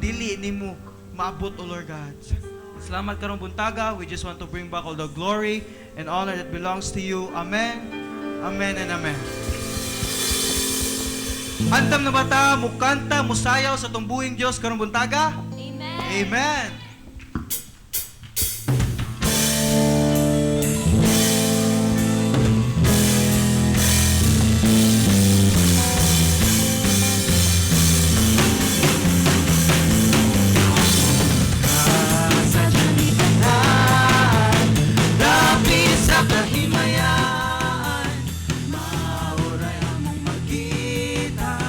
dili nimo maabot, O Lord God. Salamat karong buntaga. We just want to bring back all the glory and honor that belongs to you. Amen. Amen and amen. Andam na bata, mukanta, musayaw sa tumbuhing Dios karong buntaga? Amen. Amen. Dapit sa kahimayaan, mauray among makita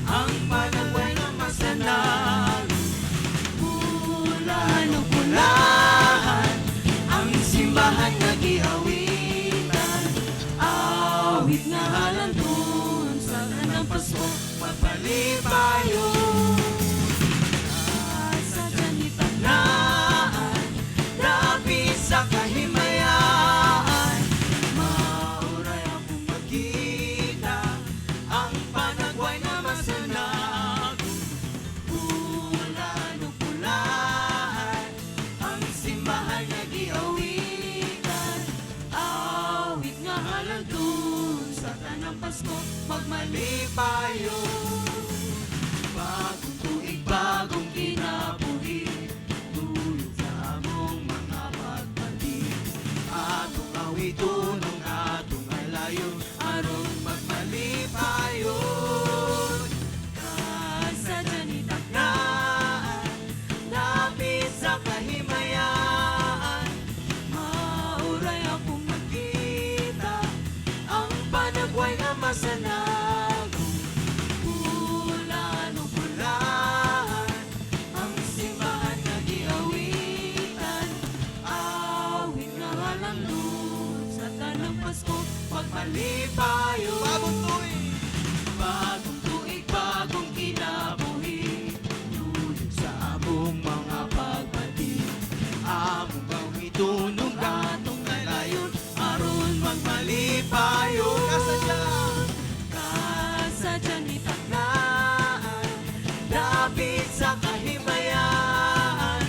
ang panagway nga masanag. Pulahan o pulahan, ang simbahan nga giawitan. Awit nga halantun sa tanang Pasko, magpalipayon. Sa Janitagnaan, dapit sa kahimayaan, mauray akong makita ang panagway na masanag. Pulahan o pulahan, ang simbahan nga giawitan. Awit nga halantun sa tanang Pasko, magmalipayon. Bagong tuig, bagong kinabuhi, tulog sa among mga pagpati. Atong awitunong atong alayon, aron magmalipayon. Sa Janitagnaan, dapit sa kahimayaan, mauray akong makita ang panagway nga masanag. Pulahan o pulahan, ang simbahan nga giawitan. Awit nga halangdon sa tanang Pasko, pagmalipayon. Bagong tuig, bagong tuig, bagong kinabuhi, tulog sa among mga pagmati. Among awitunong atong alayon, aron magmalipayon. Kasadya, kasadya ni Taknaan, dapit sa kahimayaan,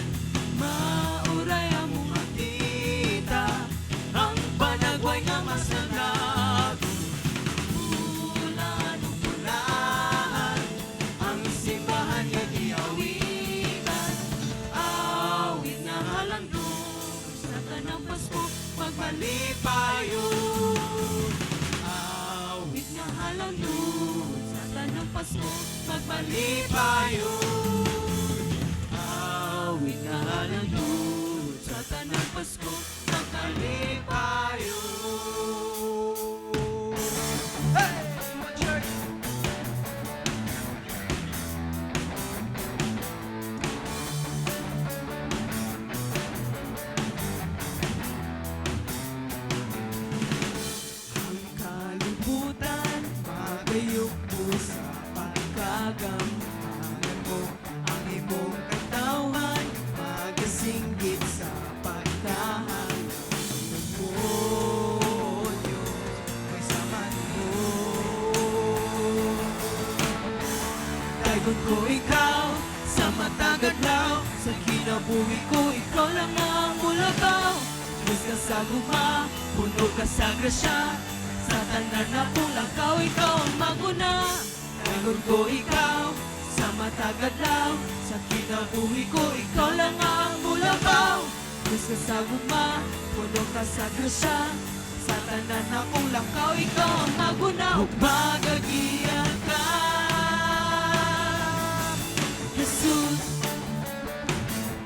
mauray among makita ang panagway nga masanag. Pulahan o pulahan, ang simbahan nga giawitan. Awit nga halangdon sa tanang Pasko, magmalipayon. Awit nga halangdon sa tanang Pasko, magmalipayon. Awit nga halangdon sa tanang Pasko, magmalipayon. Hey! Come on, church! Ang kalibutan magayugbo sa pagkagamhanan mo, ang imong katawhan magasinggit sa pagtahan mo, Diyos, may sama mo. Daygon ko ikaw sa matag adlaw, sa kinabuhi ko ikaw lang ang mulabaw. Diyos ka sa gugma, puno ka sa grasya, sa tanan akong lakaw, ikaw ang maguna. Daygon ko ikaw sa matag adlaw, sa kinabuhi ko ikaw lang ang mulabaw. Diyos ka sa gugma, puno ka sa grasya, sa tanan akong lakaw, ikaw ang maguna. Magagiyang ka, Jesus.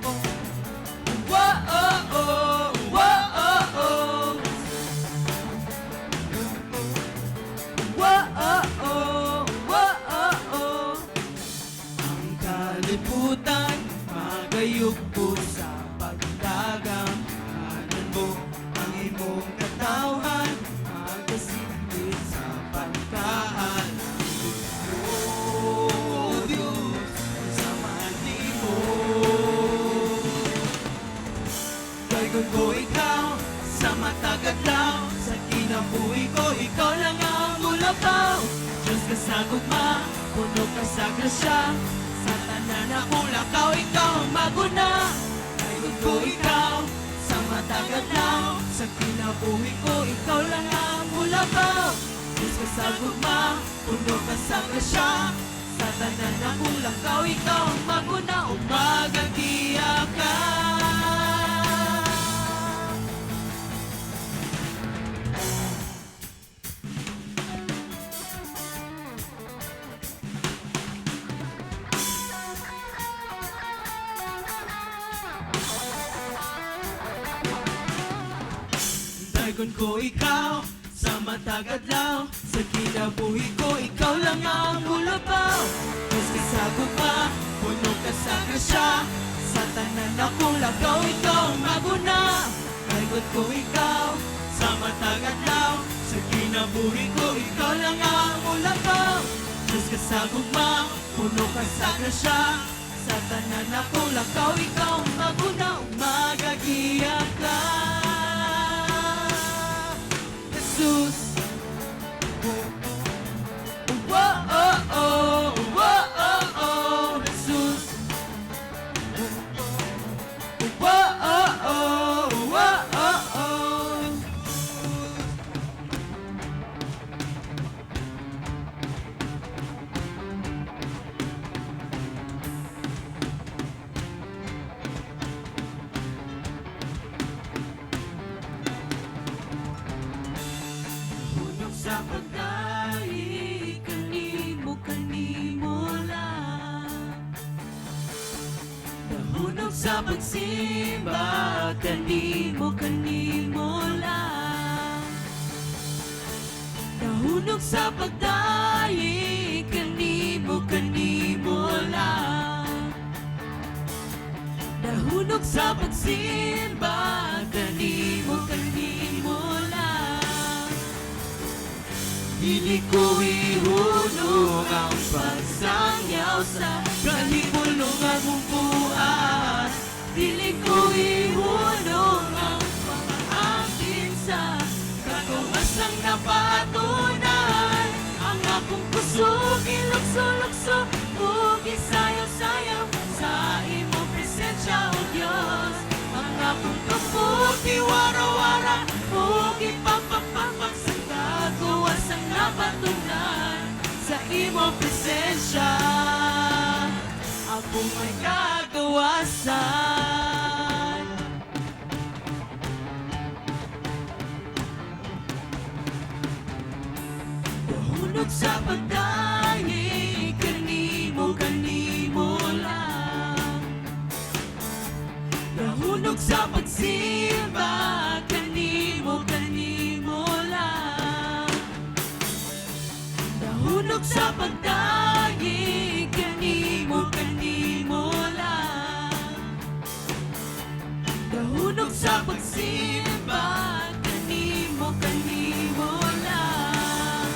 Oh. Whoa, oh, oh, whoa, oh, oh. Whoa, oh, oh, whoa, oh, oh. Ang kalibutan magayugbo sa pagkagamhanan mo, ang imong katawhan magasinggit sa pagkaalam mo, Diyos, sama nimo. Daygon ko ikaw sa matag adlaw, sa kinabuhi ko ikaw lang ang mulabaw. Diyos ka sa gugma, puno ka sa grasya, sa tanan tanan akong lakaw, ikaw ang maguna. Daygon ko ikaw sa matag adlaw. Sa kinabuhi ko, ikaw lang ang mulabaw. Diyos ka sa gugma, puno ka sa grasya. Sa tanan akong lakaw, ikaw ang maguna. Umagagiya ka. Daygon ko ikaw sa matag adlaw. Sa kinabuhi ko, ikaw lang ang mulabaw. Diyos ka sa gugma, puno ka sa grasya. Sa tanan akong lakaw, ikaw ang maguna. Daygon ko ikaw sa matag adlaw. Sa kinabuhi ko, ikaw lang ang mulabaw. Diyos ka sa gugma, puno ka sa grasya. Sa tanan akong lakaw, ikaw ang maguna. Umagagiya ka, Jesus. Oh, Jesus. Oh, Jesus. Nahunog sa pagdaig, kanimo, kanimo lang. Nahunog sa pagsimba, kanimo, kanimo lang. Nahunog sa pagdaig, kanimo, kanimo lang. Nahunog sa pagsimba, kanimo, kanimo lang. Dili ko ihunong ang pagsangyaw sa kalibulungan mong buhat. Dili ko ihunong ang pag-ampin sa kagawasang napatunan. Ang akong kusog, ilukso-lukso, ug isayaw-sayaw sa imong presensya, O Diyos. Ang akong kamot, iwara-wara, ug ipapakpapak sa kagawas ang napatunan sa imong presensya. Ako may kagawasan. Nahunog sa pagdaig, kanimo, kanimo lang. Nahunog sa pagsimba, kanimo, kanimo lang. Nahunog sa pagdaig, kanimo, kanimo lang. Nahunog sa pagsimba, kanimo, kanimo lang.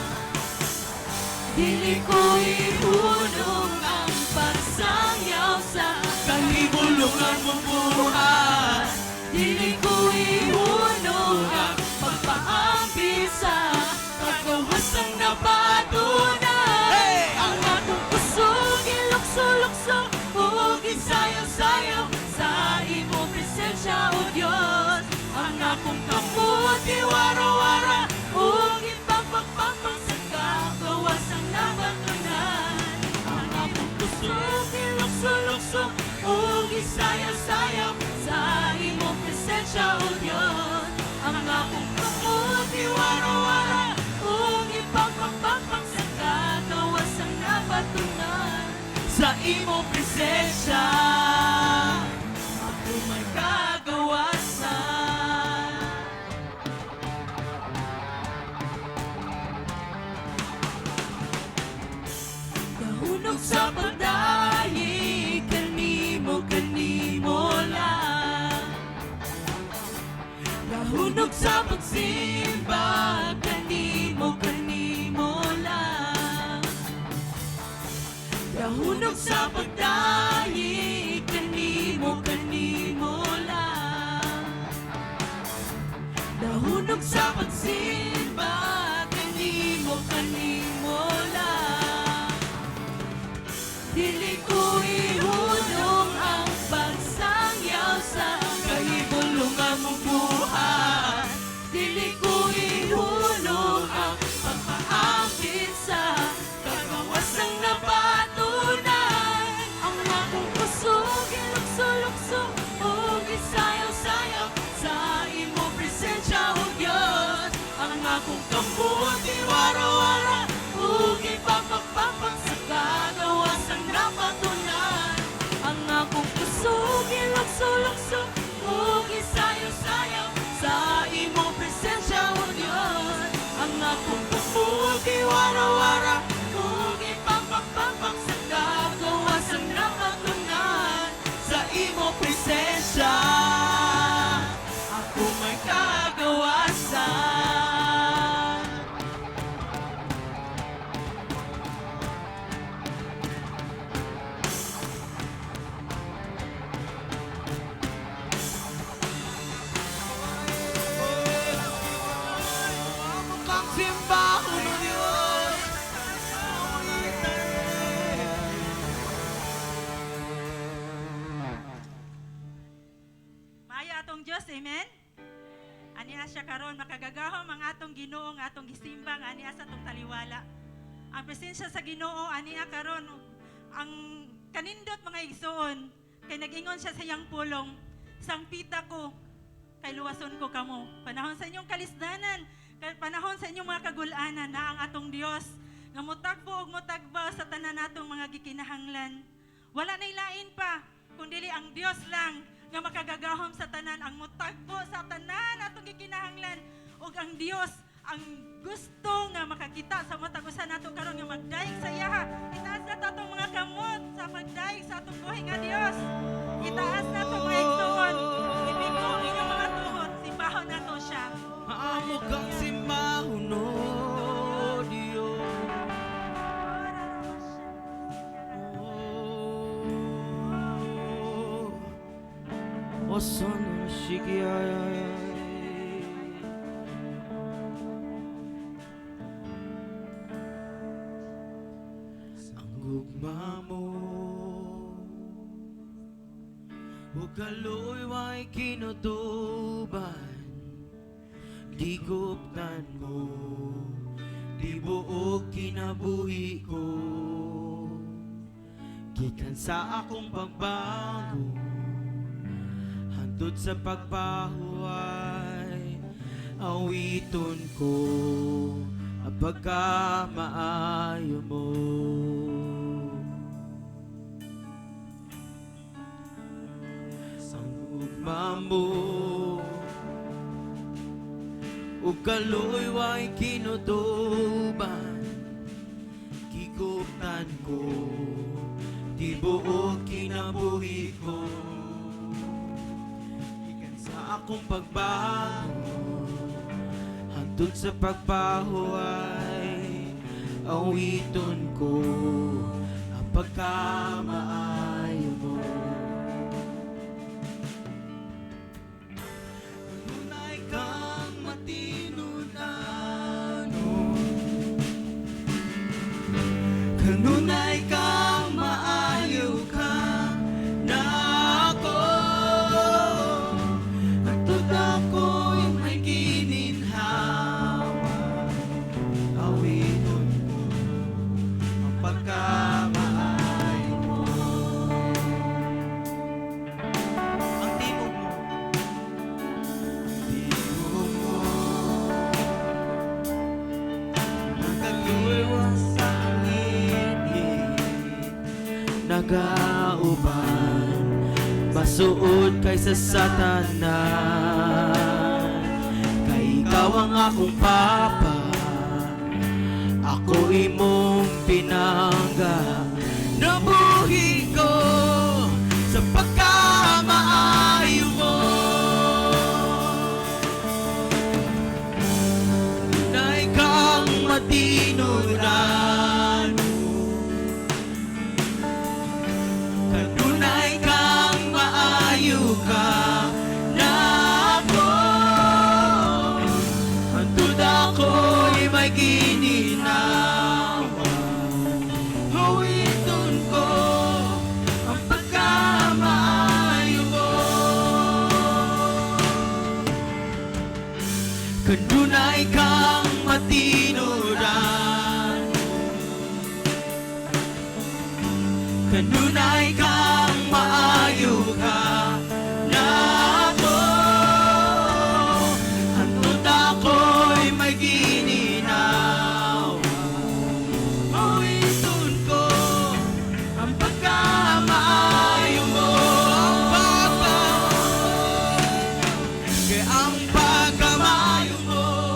Dili ko ihunong ang pagsangyaw sa kalibulungan mong buhat. Dili ko ihunong ang pagpaambi sa kagawasang napatunan. Hey! Ang atong kusog, ilukso-lukso, ug isayaw-sayaw sa imong presensya, O Diyos. Ang akong kamot, iwara-wara, ug ipapakpapak sa kagawasang napatunan. Ang akong kusog, ilukso-lukso, ug isayaw-sayaw sa imong presensya, O Diyos. Ang akong kamot, iwara-wara, ug ipapakpapak sa kagawasang napatunan sa imong presensya. Ako may kagawasan. Nahunog sa pagdaig, kanimo, kanimo lang. Nahunog sa pagsimba, kanimo, kanimo lang. Nahunog sa pagdaig, kanimo, kanimo lang. Nahunog sa pagsimba, kanimo, kanimo lang. Dili ko ihunong presensya, ako may kagawasan. Mukhang simbahon o Diyos. Maayo atong Dios, amen? Aniya siya karon makagagahom ang atong Ginoo nga atong gisimbang aniya sa atong taliwala. Ang presensya sa Ginoo aniya karon ang kanindot, mga igsoon, kay nag-ingon siya sa iyang pulong, "Sangpita ko kay luwason ko kamo." Panahon sa inyong kalisdanan, panahon sa inyong mga kagulanan na ang atong Dios nga motagbo og motagba sa tanan natong mga gikinahanglan. Wala nay lain pa kundili ang Dios lang nga makagagahom sa tanan, ang motagbo sa tanan atong gikinahanglan, ug ang Dios ang gusto nga makakita sa matag usa nato karon nga magdayeg sa iyaha. Itaas na atong mga kamot sa pagdayeg sa atong buhi nga Dios. Itaas na to, mga igsoon. Ipiko ang inyong mga tuhod, simbahon nato siya. Maamo kang simbahon o Diyos. Oh, oh, son, shiki, ay, ay, ay. Ang gugma mo ug kaluoy way kinutuban. Giguptan mo tibuok kinabuhi ko. Gikan sa akong pagbago hantod sa pagpahuway, awiton ko ang pagkamaayo mo. Ang ugma mo ug kaluoy way kinutuban. Giguptan ko tibuok kinabuhi ko. Gikan sa akong pagbago hantod sa pagpahuway, awiton ko ang pagkamaayo mo. Kanunay kang matinud-anon, kanunay kang maayo ka nako. Hantod ako'y may gininhawa, awiton ko ang pagkamaayo mo. Ang timog mo, timog mo, nagagulwa sa ngiti, nagauban, masuod kaysa satanas. Kay ikaw ang akong papa, ako imong pinangga. Nabuhi ko sa pagkamaayo mo, na ikang matinuran. Kanunay kang maayo ka nako. Hantod ako'y may gininawa, hawiton ko ang pagkamaayo mo. Kanunay kang matinuran, kanunay kang maayo ka nako. Hantod ako'y may gininawa, awiton ko ang pagkamaayo mo. Ang pagka Kaya ang pagkamaayo mo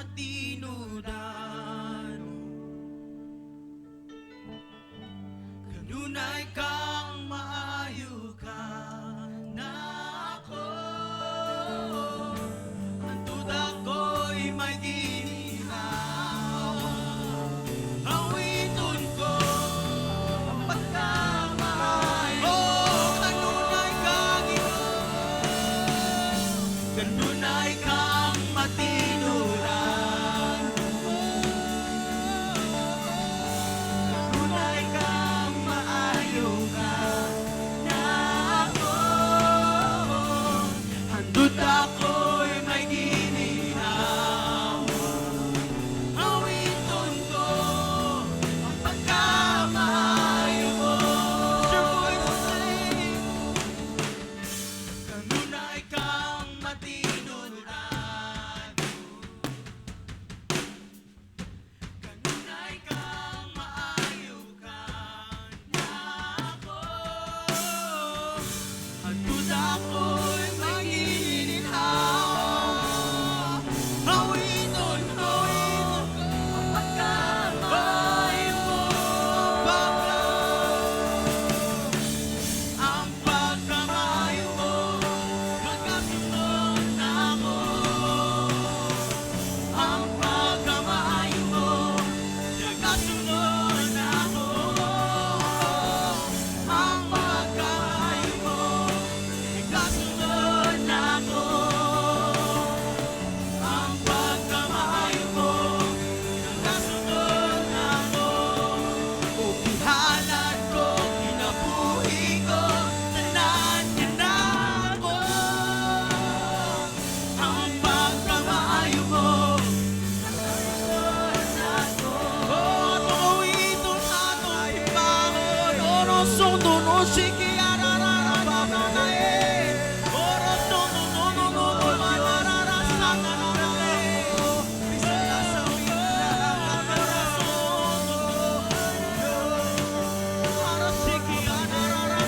matinudan. Kanunay kang maayo ka nako. Hantod ako'y may gininhawa, awiton ko ang pagkamaayo. Oh, kanunay ka, Ginoo, kanunay kang matinuran. Kanunay kang maayo ka nako. Hantod ako'y may gininhawa, awiton ko ang pagkamaayo mo. Your voice sing. Kanunay kang matinuran. Kanunay kang maayo ka nako. Hantod ako'y may gininhawa, awiton ko ang pagkamaayo mo. Ang pagkamaayo mo, magasunod na ako. Ang pagkamaayo mo, nagasunod na ako. Ang pagkamaayo mo, nagasunod na ako. Ang pagkamaayo mo, nagasunod na ako. O gihalad ko, kinabuhi ko, tanan kanako. Ang pagkamaayo mo, nagasunod na ako. Oh, atong awiton, atong simbahon. Oro sono no shiki ararara na na na eh. Oro sono no no no no manarara sa na na na eh. Bisan asa wala ang Oro shiki ararara.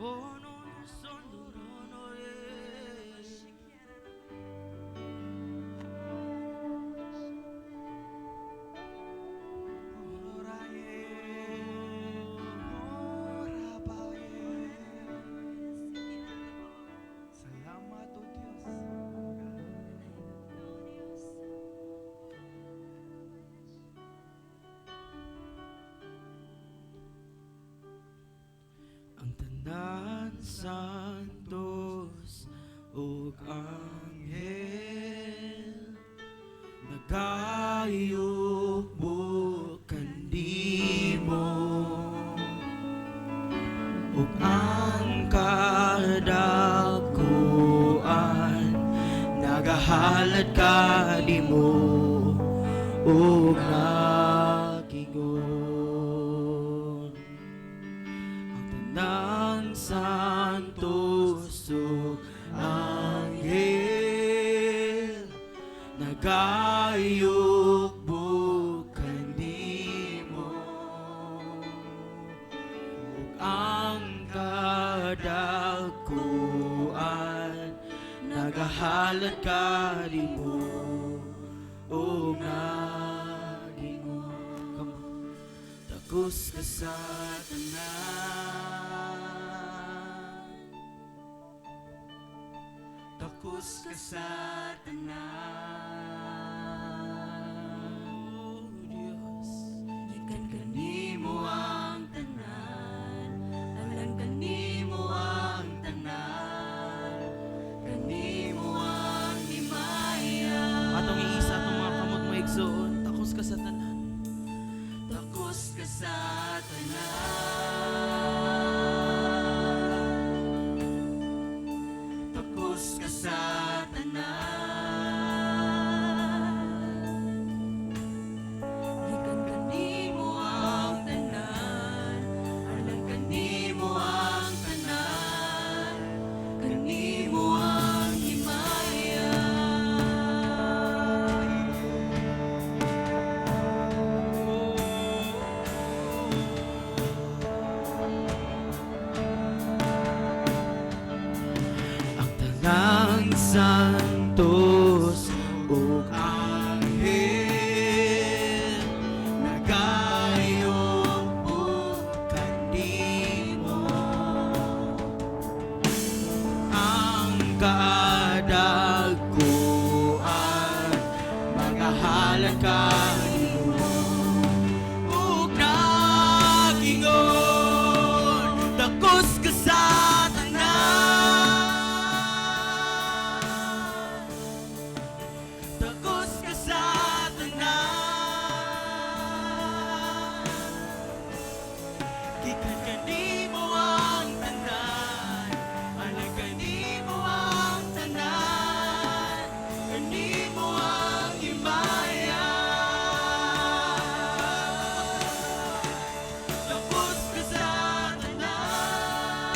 Oh, no, no, so, no, no, no, eh. Salamat, O Diyos. Diyos. Ang tanan santos ug anghel nagayukbo kanimo, ug ang kadakuan nagahalad kanimo ug nagingon. Ang tanang santos ug anghel nagayukbo kanimo, ug ang kadakuan nagahalad kanimo ug nagingon. Come on. Takos ka sa tanan. Takos ka sa tanan. Oh, Diyos. Gikan kanimo ang tanan, alang kanimo ang tanan, kanimo ang himaya. Atong iisa atong mga kamot, mga igsoon. Takos ka sa tanan. Takos ka sa tanan. Takos ka sa tanan. Santos ug anghel nagayubo kanimo, ang kadagkuan mga kanimo ug nagingon, "Takos ka sa tanan, takos ka sa tanan. Gikan kanimo ang tanan, alang kanimo ang tanan, kanimo ang himaya. Takos ka sa tanan,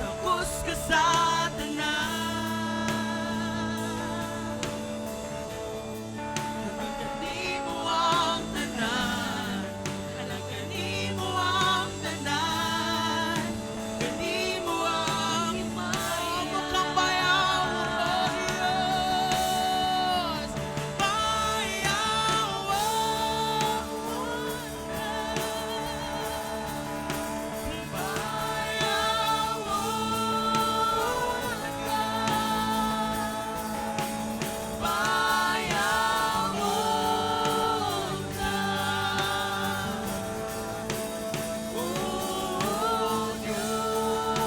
takos ka sa tanan. Kanimo ang tanan, alang kanimo ang tanan, kanimo ang himaya. Mukhang bayawon, O Diyos, bayawon ka, bayawon ka, bayawon ka, O Diyos,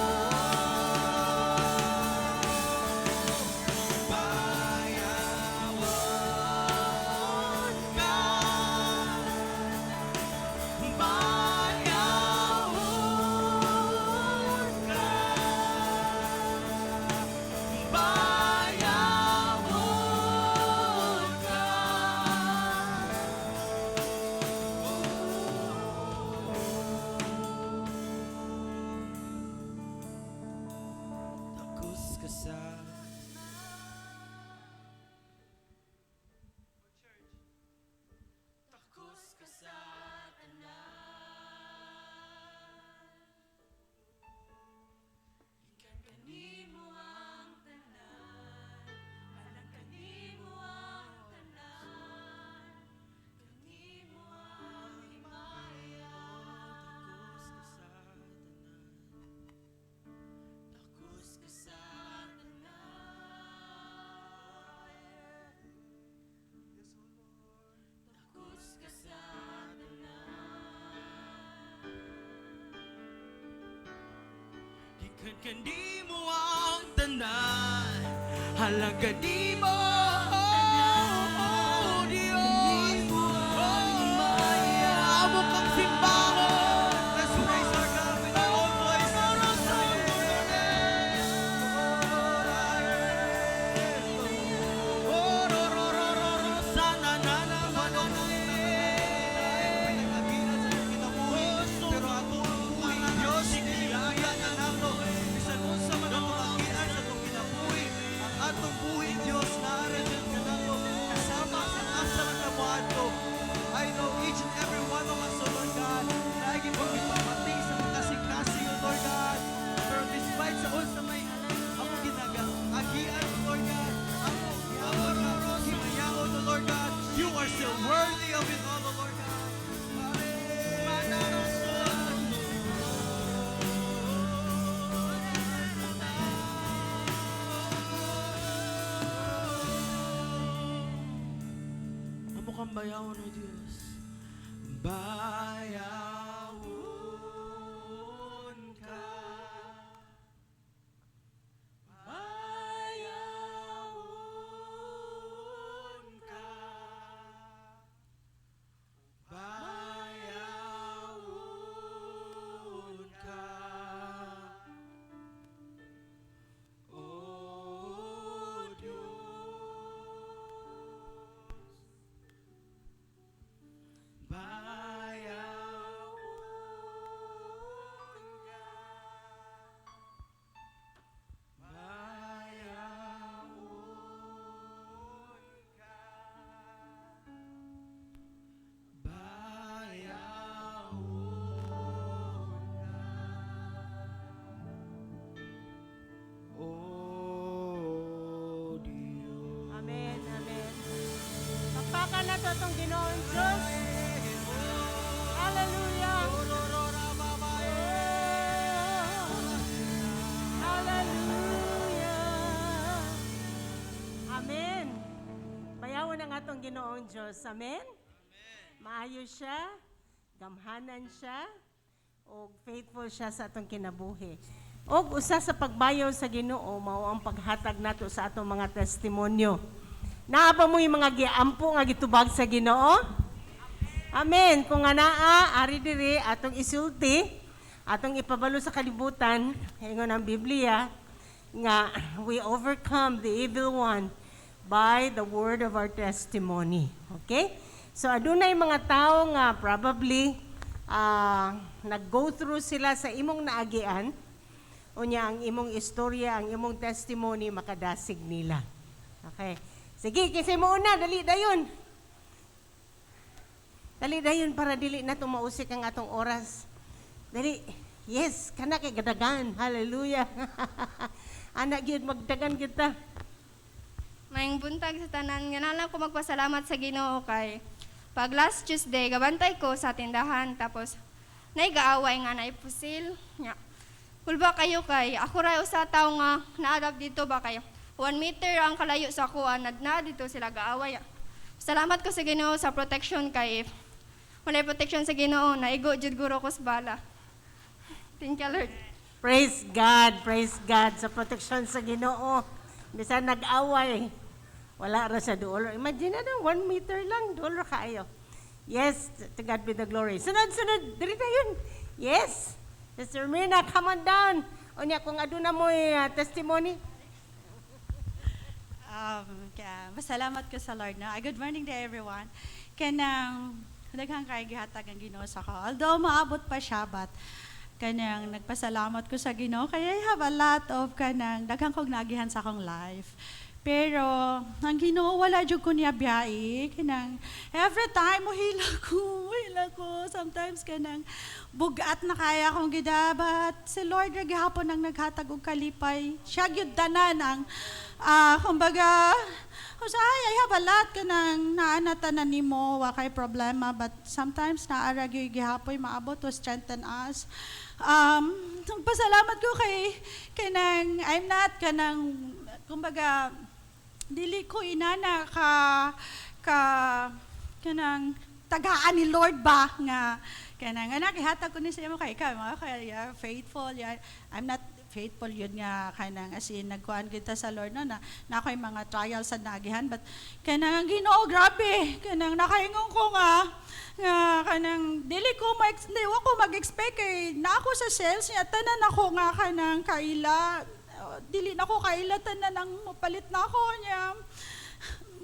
bayawon ka, bayawon ka, bayawon ka. Takos ka sa Takos ka sa tanan. Gikan kanimo ang tanan, alang kanimo ang tanan, kanimo ang himaya. Takos ka sa tanan, takos ka sa tanan. Yes, O Lord. Takos ka sa tanan. Gikan kanimo ang tanan, alang kanimo, oh, Diyos. Oh, amo kang simbahon. Let's praise our God with our own voices. Oh, ro, ro, ro, ro, ro, sana, na, na, na, na, na, Pinag-agilan sa iyong kinabuhi, pero ato ang buhi, Diyos, giaya na nato. Bisan unsa man atong agian sa atong kinabuhi, ang atong buhi, Diyos, naa ra jud kanato, kasama sa asa man ta moadto. I know each and every one of us, O Lord God, naay pagpamati sa mga kasing-kasing, O Lord God. Pero despite sa unsa may among ginaga, agian, O Lord God, amo, gihapon ka, himayaon, O Lord God, you are still worthy of it all, O Lord God. Amo kang bayawon, O Diyos. Bayawon ka. Bayawon ka. Bayawon ka. O Diyos. Bayawon atong Ginoong Diyos. Amen? Maayo siya, gamhanan siya, og faithful siya sa atong kinabuhi. Og usa sa pagbayaw sa Ginoo mao ang paghatag nato sa atong mga testimonyo. Naa ba mo yung mga giampo nga gitubag sa Ginoo? Amen. Kung nga naa, ari diri atong isulti, atong ipabalo sa kalibutan, ingon ang Biblia, nga we overcome the evil one by the word of our testimony. Okay? So adunay mga tao nga probably nag-go through sila sa imong naagian, unya ang imong istorya, ang imong testimony makadasig nila. Okay. Sige, kasi mo una, dali dayon. Dali dayon para dili na mausik ang atong oras. Dali. Yes, kana kay gadagan. Hallelujah. Anak gyud magdagan kita. Maayong buntag sa tanan, nga ko magpasalamat sa Ginoo kay pag last Tuesday gabantay ko sa tindahan, tapos nay gaaway nga naay pusil nya. Kulba kayo kay ako ra usa tawo nga naadap dito ba, kayo 1 meter ang kalayo sa ako na dito sila gaaway. Salamat ko sa Ginoo sa protection, kay if walay protection sa Ginoo, naigo jud guro ko sa bala. Thank you, Lord. Praise God sa protection sa Ginoo. Bisan nag-away, wala ra sa duol. Imagine na, 1 meter lang, duol ra kaayo. Yes, to God be the glory. Sunod, sunod, diri na yun. Yes, Sister Mirna, come on down. Unya, kung aduna mo testimony. Kaya, masalamat ko sa Lord na. Good morning to everyone. Kanang daghang kay gihatag ang Ginoo sa ako. Although maabot pa siya, but kanang nagpasalamat ko sa Ginoo kaya I have a lot of kanang daghang kog nagihan sa akong life. Pero ang Ginoo, wala jud ko niya biyai, kanang every time mohila ko, mohila ko. Sometimes kanang bugat na kaya akong gidabat. Si Lord ra gihapon ang naghatag og kalipay. Siya gyud tanan ang kumbaga usahay, I have a lot, kanang naa na tanan nimo, wa kay problema, but sometimes naa ra gyud gihapoy maabot to strengthen us. Nagpasalamat ko kay kanang I'm not kanang kumbaga dili ko inana ka ka kanang tagaan ni Lord ba nga kanang anak, ihatag ko ni sa imo kay ikaw mga kay yeah, faithful, yeah. I'm not faithful yun nga kanang as in nagkuan kita sa Lord, no, na na ako'y mga trials sa nagihan, but kanang ang Ginoo, grabe, kanang nakaingon ko nga nga kanang dili ko ma di wa ko mag-expect kay na ako sa sales niya, tanan ako nga kanang kaila, dili na ko kaila, tanan ang mopalit na ako niya.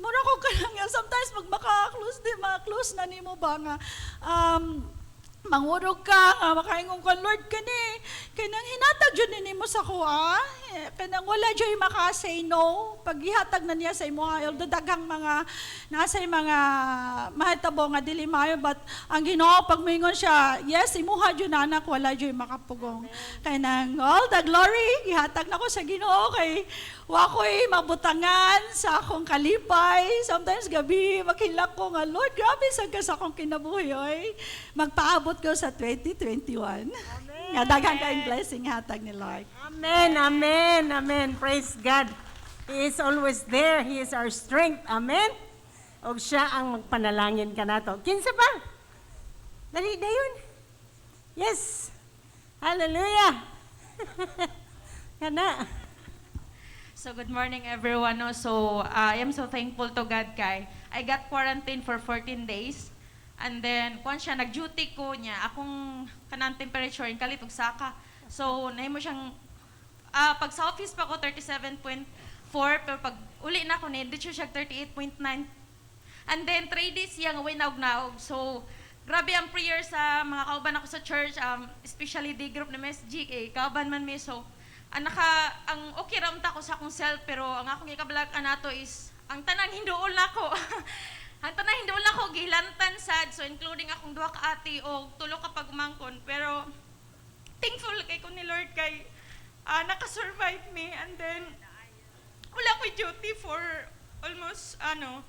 Mura ko kanang sometimes mag maka-close di ma-close na nimo ba nga mangurog ka nga makaingon ka, "Lord, kani kanang hinatag jud ni nimo sa kuha." Eh, kanang wala jud maka-say no pag gihatag na niya sa imo, although daghang mga nasa mga mahitabo nga dili maayo, but ang Ginoo, pag moingon siya, "Yes, imuha jud na, anak," wala jud makapugong. Kanang all the glory gihatag nako sa Ginoo kay wa ko'y mabutangan sa akong kalipay. Sometimes gabi makilak ko nga, "Lord, grabe sa ka sa akong kinabuhi oy." Magpaabot ko sa 2021 nga daghan kayong blessing hatag ni Lord. Amen, amen, amen. Praise God. He is always there. He is our strength. Amen. Og siya ang magpanalangin kanato. Kinsa pa? Dali dayon. Yes. Hallelujah. Kana. So good morning, everyone. No? So I am so thankful to God kay I got quarantined for 14 days. And then kuan siya, nag-duty ko niya, akong kanang temperature kalit og saka. So nahimo siyang pag sa office pa ko 37.4, pero pag uli na ako ni dito siya 38.9. And then 3 days siya nga way naog-naog. So grabe ang prayer sa mga kauban ako sa church, especially the group na MSG, eh, kauban man mi. So, ang naka, ang okay ra unta ko sa akong self, pero ang akong ikabalag anato is, ang tanang hinduol nako. Ang tanang hinduol nako, gilantan sad. So, including akong duha ka ate o tulo ka pagumangkon. Pero, thankful kay ko ni Lord kay nakasurvive me. And then, wala ko duty for almost, ano,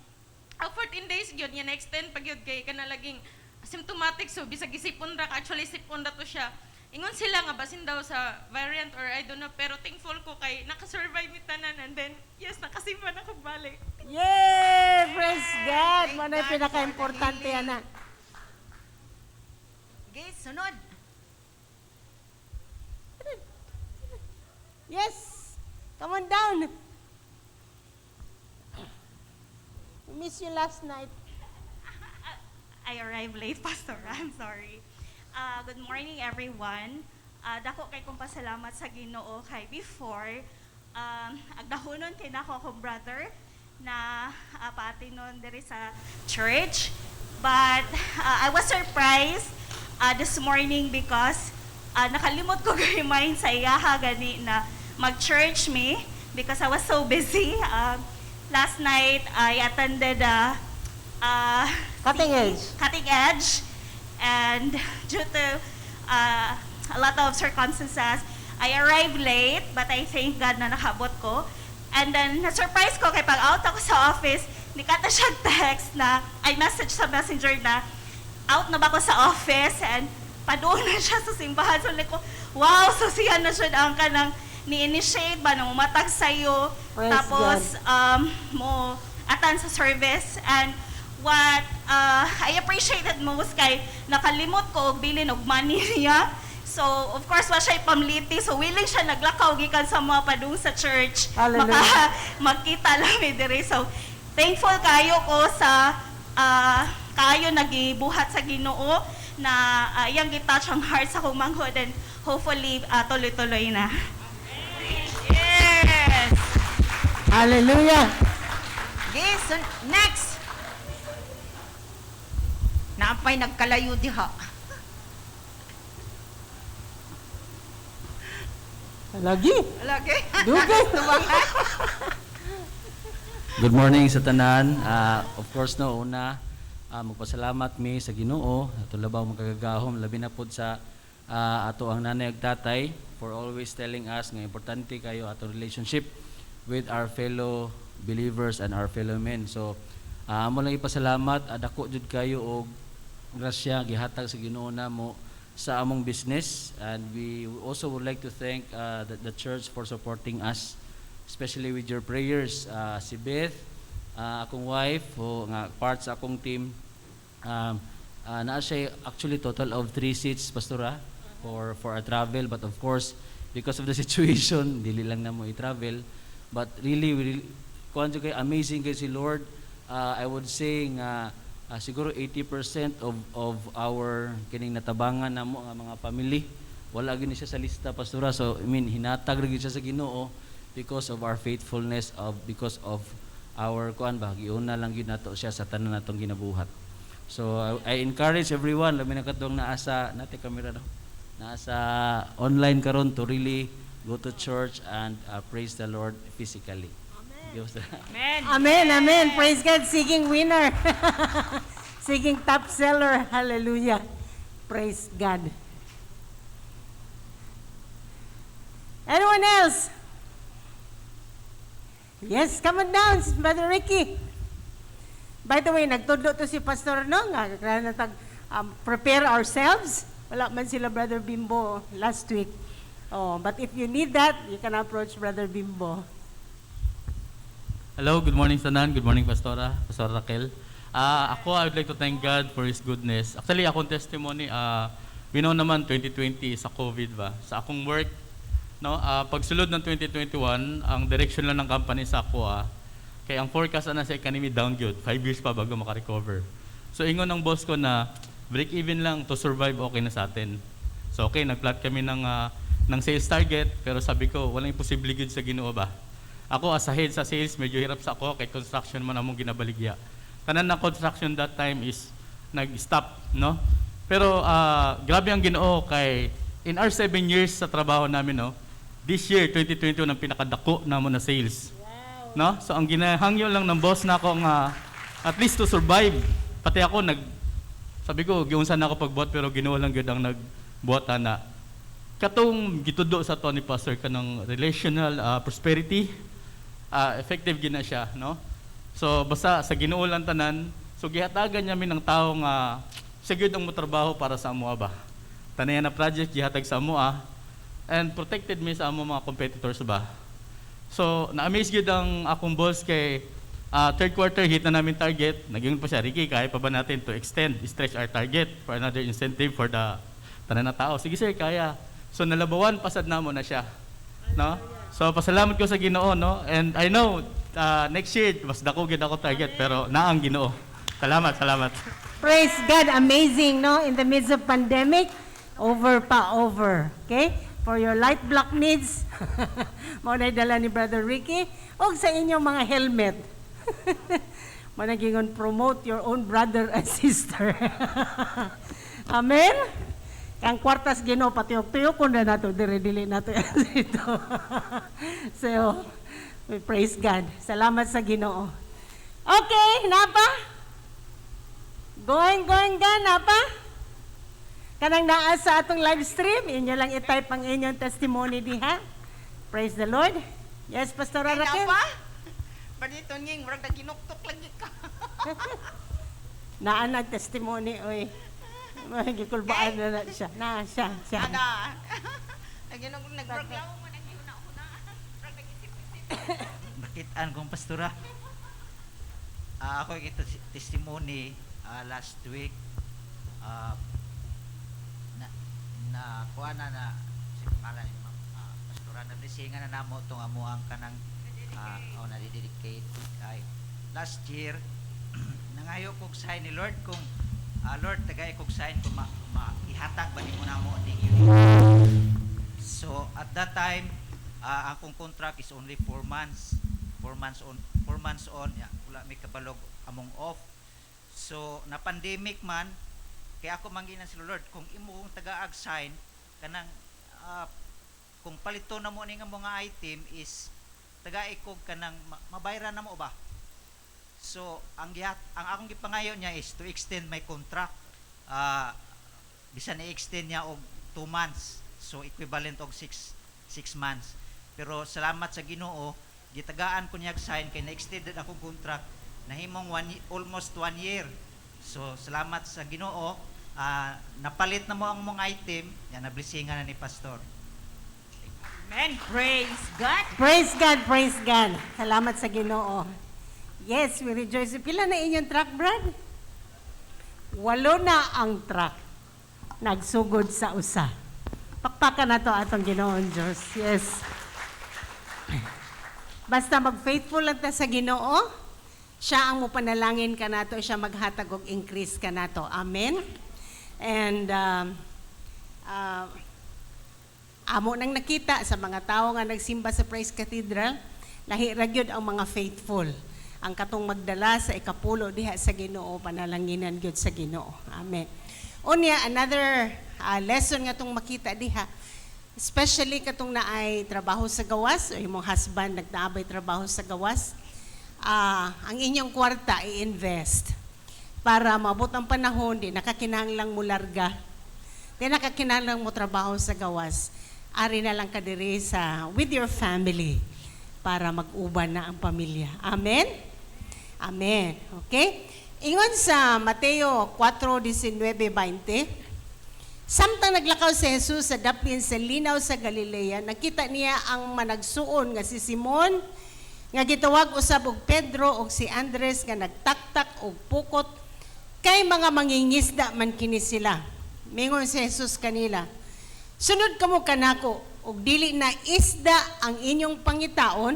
14 days gyud niya, na-extend pa gyud kay kana laging asymptomatic, so bisag isipon ra ka, actually sipon ra to siya. Ingon sila nga basin daw sa variant or I don't know, pero thankful ko kay nakasurvive mi tanan and then yes, nakasimba na ko balik. Yay! Praise God! Thank Mo na God for the pinaka-importante healing. ana. Okay, sunod. Yes! Come on down. We missed you last night. I arrived late, Pastor. I'm sorry. Good morning, everyone. Dako kay kong pasalamat sa Ginoo kay before agdahonon kay nako akong brother na paati nun diri sa church. But I was surprised this morning because nakalimot ko remind sa iyaha gani na mag-church me because I was so busy. Last night, I attended Cutting CE, Edge. Cutting Edge. And due to a lot of circumstances, I arrived late, but I thank God na nakabot ko. And then, na-surprise ko kay pag out ako sa office, nikata siya text na, I message sa messenger na, out na ba ko sa office? And padoon na siya sa simbahan. So, like ko, wow, so siya na siya ang kanang ni-initiate ba, nang umatag sa'yo. Praise Tapos, mo atan sa service. And what I appreciated most kay nakalimot ko og bilin og money niya. So, of course, wa siya pamliti. So, willing siya naglakaw gikan sa mga padung sa church. Hallelujah. Maka, magkita lang mi diri. So, thankful kayo ko sa kayo nagibuhat sa Ginoo na iyang gitouch ang heart sa akong manghod and hopefully tuloy-tuloy na. Yes. Hallelujah! Okay, so next. Naapay nagkalayo diha. Lagi! Lagi. Dugay! Good morning sa tanan. Of course no, una magpasalamat mi sa Ginoo ato labaw makagagahom, labi na pod sa ato ang nanay ug tatay for always telling us nga importante kayo ato relationship with our fellow believers and our fellow men. So amo lang ipasalamat, dako jud kayo og grasya gihatag sa Ginoo namo sa among business, and we also would like to thank the church for supporting us, especially with your prayers. Si Beth, akong wife, o nga part sa akong team, naa siya actually total of three seats, Pastora, for our travel. But of course, because of the situation, dili lang na mo i-travel. But really, we really kuan jud kay amazing kay si Lord. I would say nga siguro 80% of our kining natabangan namo nga mga family, wala gyud ni siya sa lista, Pastora. So I mean, hinatag ra gyud siya sa Ginoo because of our faithfulness, of because of our kuan ba, giuna lang gyud nato siya sa tanan natong ginabuhat. So I encourage everyone, labi na katong naa sa nate kamera no, naa sa online karon, to really go to church and praise the Lord physically. Amen. Amen, amen. Praise God. Siging winner. Siging top seller. Hallelujah. Praise God. Anyone else? Yes, come on down, Brother Ricky. By the way, nagtudlo to si Pastor no, nga natag prepare ourselves. Wala man sila Brother Bimbo last week. Oh, but if you need that, you can approach Brother Bimbo. Hello, good morning tanan. Good morning, Pastora, Pastor Raquel. Ako, I would like to thank God for His goodness. Actually, akong testimony, we know naman 2020 sa COVID ba? Sa akong work, no, pagsulod ng 2021, ang direction lang ng company sa ako, kay ang forecast ana sa economy down gyud, 5 years pa bago maka-recover. So ingon ng boss ko na break even lang to survive, okay na sa atin. So okay, nagplot kami ng sales target, pero sabi ko, walang imposible gyud sa Ginoo ba? Ako as a head sa sales, medyo hirap sa ako kay construction man among ginabaligya. Tanan na construction that time is nag-stop, no? Pero grabe ang Ginoo kay in our 7 years sa trabaho namin, no? This year, 2021, ang pinakadako namo na sales. No? So ang ginahangyo lang ng boss na ako nga at least to survive. Pati ako nag sabi ko giunsa na ako pagbuhat, pero Ginoo lang gyud ang nagbuhat ana. Katong gitudlo sa to ni Pastor kanang relational prosperity, effective gina siya, no? So basta sa Ginoo lang tanan. So gihatagan niya mi ng tao nga siya gyud ang motrabaho para sa amoa ba. Tanan na project gihatag sa amo ah and protected mi sa amo mga competitors ba. So, na-amaze gyud ang akong boss kay third quarter hit na namin target. Nag-ingon pa siya, "Ricky, kaya pa ba natin to extend, stretch our target for another incentive for the tanan na tao?" "Sige sir, kaya." So nalabawan pasad namo na siya. No? So pasalamat ko sa Ginoo, no? And I know next year mas dako gyud ako target, pero naa ang Ginoo. Salamat, salamat. Praise God, amazing, no? In the midst of pandemic, over pa over. Okay? For your light block needs, mao na dala ni Brother Ricky, og sa inyong mga helmet. Mao na gingon, promote your own brother and sister. Amen? Kang kwartas Ginoo patuyok-tuyok na nato dire, dili nato dito. So, we praise God. Salamat sa Ginoo. Okay, napa? Going, going, gan, napa? Kanang naa sa atong live stream, inyo lang i-type ang inyong testimony diha. Praise the Lord. Yes, Pastor Ay, Raquel. napa? Barito nging, murag naginuktok lagi ka. Naa nag testimony, oy. Gikulbaan na na siya. Naa siya, siya. Ana. Naginok nagmurag law mo naghihuna-huna. Murag nag-isip-isip. Nakitaan kong pastora. Ako ito testimony last week na na kuha na na si pangalan ni Ma'am pastora na blessingan na namo tong amo ang kanang oh, na dedicate ay last year nangayo kog sign ni Lord kung Lord, tagay kog sign kung ma ihatag ba nimo namo ning unit. So at that time akong contract is only 4 months. 4 months on, 4 months on, ya, wala may kabalog among off. So na pandemic man kay ako mangginan si Lord kung imo kong tagaag sign kanang kung palito na mo ni nga mga item is tagay kog kanang mabayran na mo ba. So ang akong gipangayo niya is to extend my contract. Bisan i-extend niya og 2 months. So equivalent og 6 6 months. Pero salamat sa Ginoo, gitagaan ko niya og sign kay na-extended akong contract nahimong almost one year. So salamat sa Ginoo, napalit na mo ang mga item, yan na blessingan na ni pastor. Amen. Praise God. Praise God, praise God. Salamat sa Ginoo. Yes, we rejoice. Pila na inyong truck, Brad? Walo na ang truck. Nagsugod sa usa. Pakpakan na to atong Ginoon Diyos. Yes. Basta mag-faithful lang ta sa Ginoo, siya ang mopanalangin kanato, siya maghatag og increase kanato. Amen. And amo nang nakita sa mga tao nga nagsimba sa Praise Cathedral, lahi ra gyud ang mga faithful. Ang katong magdala sa ikapulo diha sa Ginoo, panalanginan gyud sa Ginoo. Amen. Unya, another lesson nga tong makita diha, especially katong naay trabaho sa gawas o imong husband nagnaabay trabaho sa gawas, ang inyong kwarta i-invest para maabot ang panahon di nakakinahanglang mo larga, di nakakinahanglang mo trabaho sa gawas, ari na lang ka diri sa with your family para mag-uban na ang pamilya. Amen? Amen. Okay? Ingon sa Mateo 4:19-20, samtang naglakaw si Jesus sa dapin sa linaw sa Galilea, nakita niya ang managsuon nga si Simon nga gitawag usab og Pedro ug si Andres nga nagtaktak og pukot kay mga mangingisda man kini sila. Mingon si Jesus kanila, "Sunod kamo kanako ug dili na isda ang inyong pangitaon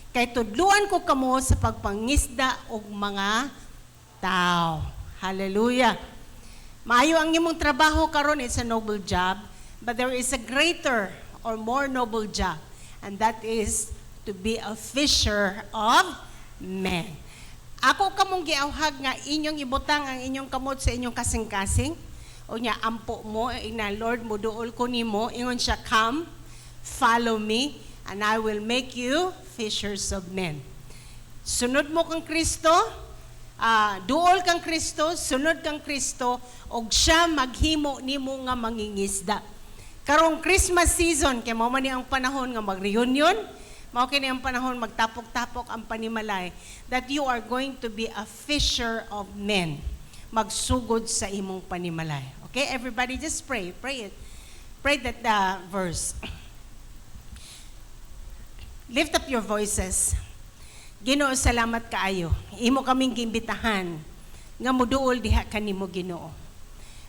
kay tudluan ko kamo sa pagpangisda og mga tao." Hallelujah. Maayo ang imong trabaho karon, it's a noble job, but there is a greater or more noble job, and that is to be a fisher of men. Ako kamong giawhag nga inyong ibutang ang inyong kamot sa inyong kasing-kasing. O nya ampo mo, ina Lord, muduol ko nimo, ingon siya, "Come, follow me, and I will make you fishers of men." Sunod mo kang Kristo, duol kang Kristo, sunod kang Kristo, og siya maghimo nimo nga mangingisda. Karong Christmas season, kay mao man ni ang panahon nga mag-reunion, mao kini ang panahon magtapok-tapok ang panimalay, that you are going to be a fisher of men. Magsugod sa imong panimalay. Okay, everybody just pray. Pray it. Pray that verse. Lift up your voices. Ginoo, salamat kaayo. Imo kaming giimbitahan nga muduol diha kanimo, Ginoo.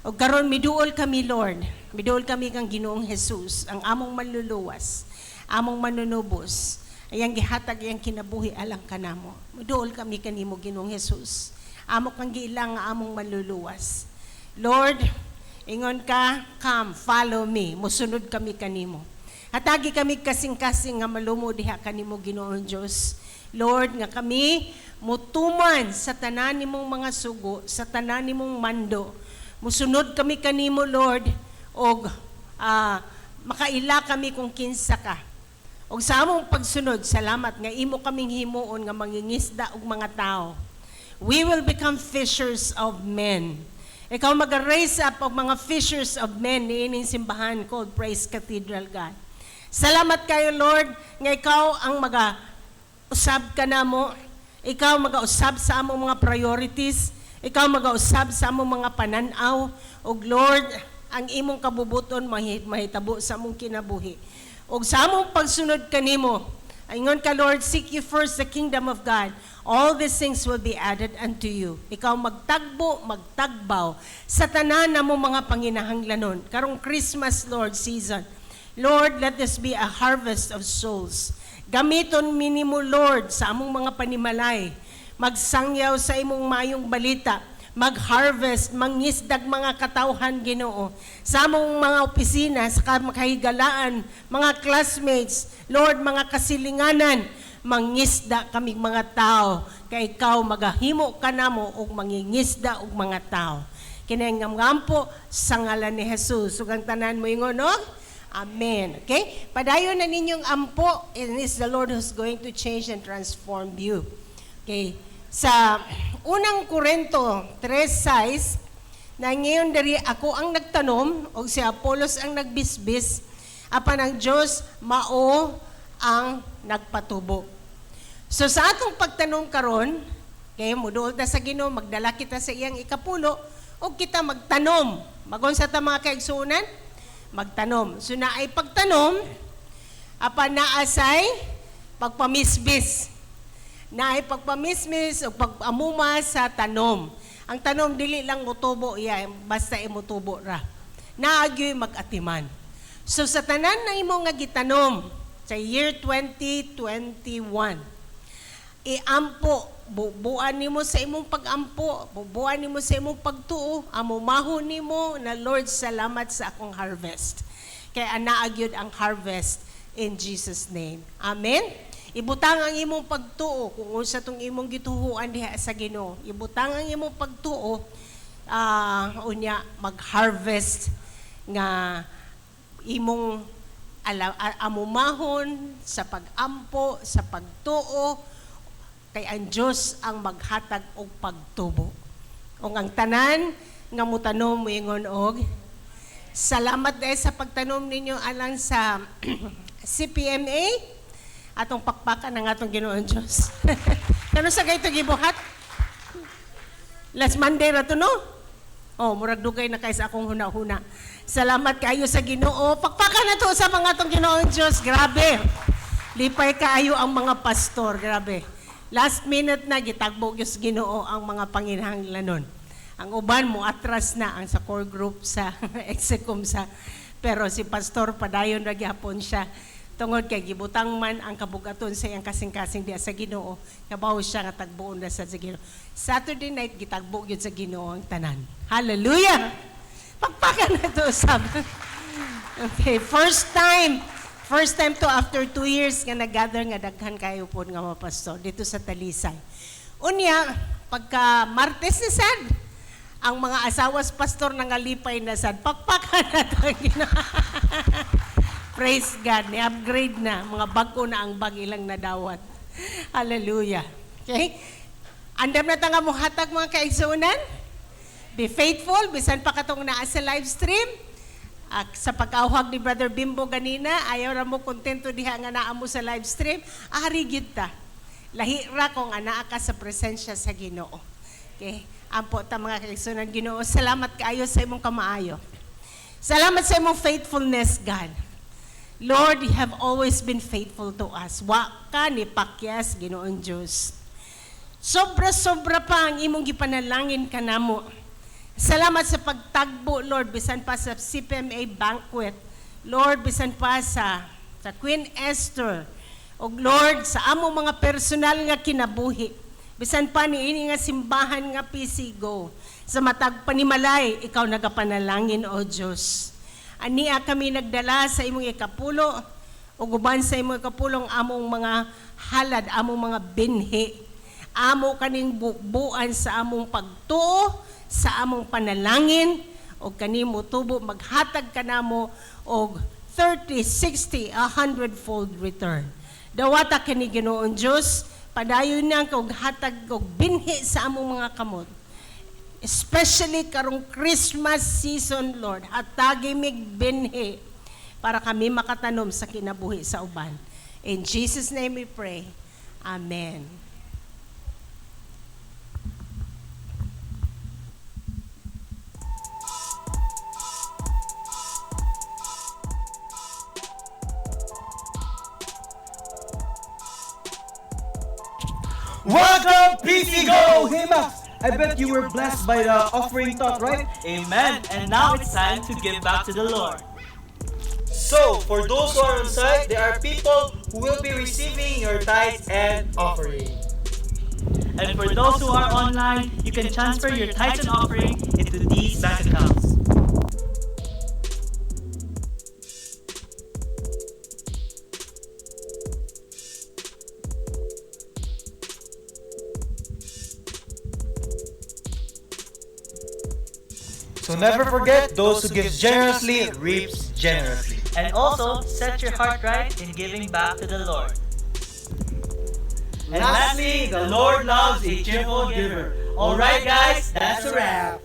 Og karon miduol kami, Lord. Miduol kami kang Ginoong Jesus, ang among manluluwas, among manunubos. Ayang gihatag iyang kinabuhi alang kanamo. Miduol kami kanimo, Ginoong Jesus. Amo kang giilang nga among manluluwas. Lord, ingon ka, "Come, follow me." Musunod kami kanimo. Hatagi kami kasing-kasing nga malumo diha kanimo, Ginoong Dios. Lord, nga kami mutuman sa tanan nimong mga sugo, sa tanan nimong mando. Musunod kami kanimo, Lord, og makaila kami kung kinsa ka. Og sa among pagsunod, salamat nga imo kaming himuon nga mangingisda og mga tao. We will become fishers of men. Ikaw mag-raise up og mga fishers of men niining simbahan called Praise Cathedral, God. Salamat kayo, Lord, nga ikaw ang maga usab kanamo. Ikaw magausab sa among mga priorities. Ikaw magausab sa among mga pananaw. Og Lord, ang imong kabubuton mahitabo sa among kinabuhi. Og sa among pagsunod kanimo, ingon ka, Lord, "Seek you first the kingdom of God. All these things will be added unto you." Ikaw magtagbo, magtagbaw sa tanan namo mga panginahanglanon. Karong Christmas, Lord, season. Lord, let this be a harvest of souls. Gamiton mi nimo, Lord, sa among mga panimalay. Magsangyaw sa imong mayong balita. Mag-harvest, mangisdag mga katawhan, Ginoo. Sa among mga opisina, sa kahigalaan, mga classmates, Lord, mga kasilinganan, mangisda kaming mga tao. Kay ikaw magahimo kanamo og mangingisda og mga tao. Kini ang ngampo sa ngalan ni Jesus. Ug ang tanan mo ingon, no? Amen. Okay? Padayon na ninyong ampo, and it's the Lord who's going to change and transform you. Okay? Sa Unang Korento 3:6, na ngayon diri, "Ako ang nagtanom o si Apolos ang nagbisbis, apan ang Diyos mao ang nagpatubo." So sa atong pagtanom karon, kay muduol ta sa Ginoo, magdala kita sa iyang ikapulo o kita magtanom. Magunsa ta, mga kaigsuonan? Magtanom. So naay pagtanom, apan naa say pagpamisbis. Naay pagpamismis o pag-amuma sa tanom. Ang tanom dili lang mutubo iya, basta imutubo ra. Naa gyoy mag-atiman. So sa tanan na imo nga gitanom sa year 2021, iampo, bubuan nimo sa imong pagampo, bubuan nimo sa imong pagtuo, amumahon nimo na, "Lord, salamat sa akong harvest." Kay anaa gyud ang harvest in Jesus' name. Amen. Ibutang ang imong pagtuo kung unsa tong imong gituhuan diha sa Ginoo. Ibutang ang imong pagtuo, unya mag-harvest nga imong amumahon sa pagampo, sa pagtuo, kay ang Dios ang maghatag og pagtubo. Ug ang tanan nga mutanom moingon og salamat dahil sa pagtanom ninyo alang sa CPMA, atong pakpakan ang atong Ginoong Diyos. Kano sa kay gibuhat? Last Monday ra to, no? Oh, murag dugay na kay sa akong huna-huna. Salamat kaayo sa Ginoo. Pakpakan na to sa mga atong Ginoong Diyos. Grabe. Lipay kaayo ang mga pastor, grabe. Last minute na gitagbo gyud sa Ginoo ang mga panginahanglanon. Ang uban mo atras na ang sa core group sa execom sa, pero si pastor padayon ra gyapon siya tungod kay gibutang man ang kabugaton sa iyang kasing-kasing diya sa Ginoo, kabaw siya nga tagbuon na sa Ginoo. Saturday night gitagbo gyud sa Ginoo ang tanan. Hallelujah. Pakpakan na to sab. Okay, first time to after 2 years nga nag-gather nga daghan kayo po nga mga pastor dito sa Talisay. Unya, pagka Martes na sad, ang mga asawas pastor nangalipay na sad. Pakpakan na to ang Ginoo. Praise God, ni-upgrade na, mga bag-o na ang bag ilang nadawat. Hallelujah. Okay? Andam na ta nga muhatag, mga kaigsuonan. Be faithful, bisan pa katong naa sa live stream. Sa pag-awhag ni Brother Bimbo ganina, ayaw ra mo kontento diha nga naa mo sa live stream, ari gyud ta. Lahi ra kung anaa ka sa presensya sa Ginoo. Okay, ampo ta mga kaigsunan. Ginoo, salamat kaayo sa imong kamaayo. Salamat sa imong faithfulness, God. Lord, you have always been faithful to us. Wa ka ni pakyas, Ginoong Diyos. Sobra-sobra pa ang imong gipanalangin kanamo. Salamat sa pagtagbo, Lord, bisan pa sa CPMA banquet. Lord, bisan pa sa Queen Esther. O Lord, sa among mga personal nga kinabuhi. Bisan pa ni ini nga simbahan nga PCGO. Sa matag panimalay, ikaw nagapanalangin, O Diyos. Ania kami nagdala sa imong ikapulo, ug uban sa imong ikapulong among mga halad, among mga binhi. Amo kaning bubuan sa among pagtuo, sa among panalangin, og kanimo tubo maghatag kanamo og 30, 60, 100 fold return. Dawata kini, Ginoong Dios, padayon nang og hatag og binhi sa among mga kamot. Especially karong Christmas season, Lord, hatagi mig binhi para kami makatanom sa kinabuhi sa uban. In Jesus' name we pray. Amen. Welcome, PC Go! Hey, Max, I bet you were blessed by the offering thought, right? Amen. And now it's time to give back to the Lord. So, for those who are on site, there are people who will be receiving your tithes and offering. And for those who are online, you can transfer your tithes and offering into these bank accounts. So never forget, those who give generously reaps generously. And also, set your heart right in giving back to the Lord. And lastly, the Lord loves a cheerful giver. Alright, guys, that's a wrap.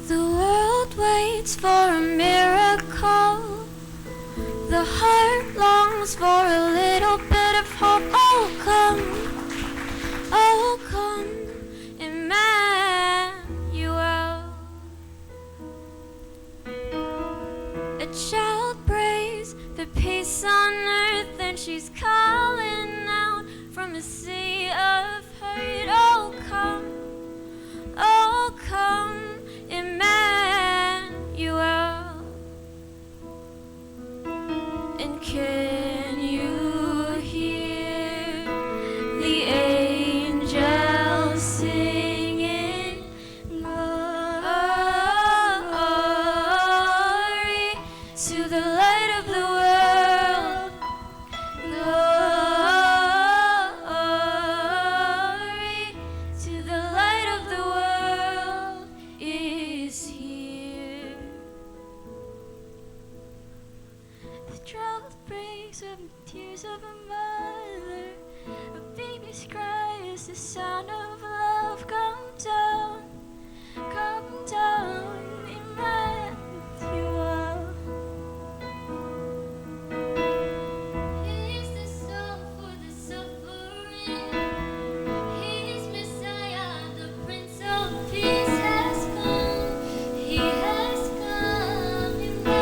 The world waits for a miracle. The heart longs for a little bit of hope. Oh, come, Emmanuel. A child prays for peace on earth, and she's calling out from a sea of hurt. Oh, come, Emmanuel. And can you hear the angels singing? Glory to the light of the world. Glory to the light of the world is here. The drought breaks with the tears of a mother. A baby's cry is the sound of love. Come down, Emmanuel. Here's the song for the suffering. He's Messiah, the Prince of Peace has come. He has come, Emmanuel.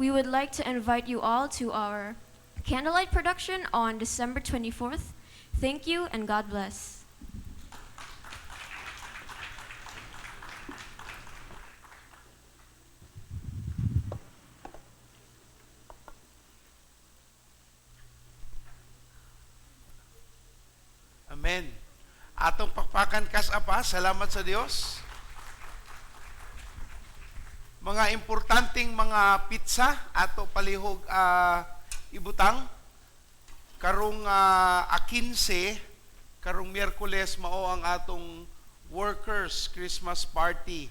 We would like to invite you all to our candlelight production on December 24th. Thank you and God bless. Amen. Atong pakpakan kas apa, salamat sa Dios. Mga importanteng mga petsa ato palihog ibutang karong 15, karong Miyerkules, mao ang atong workers Christmas party.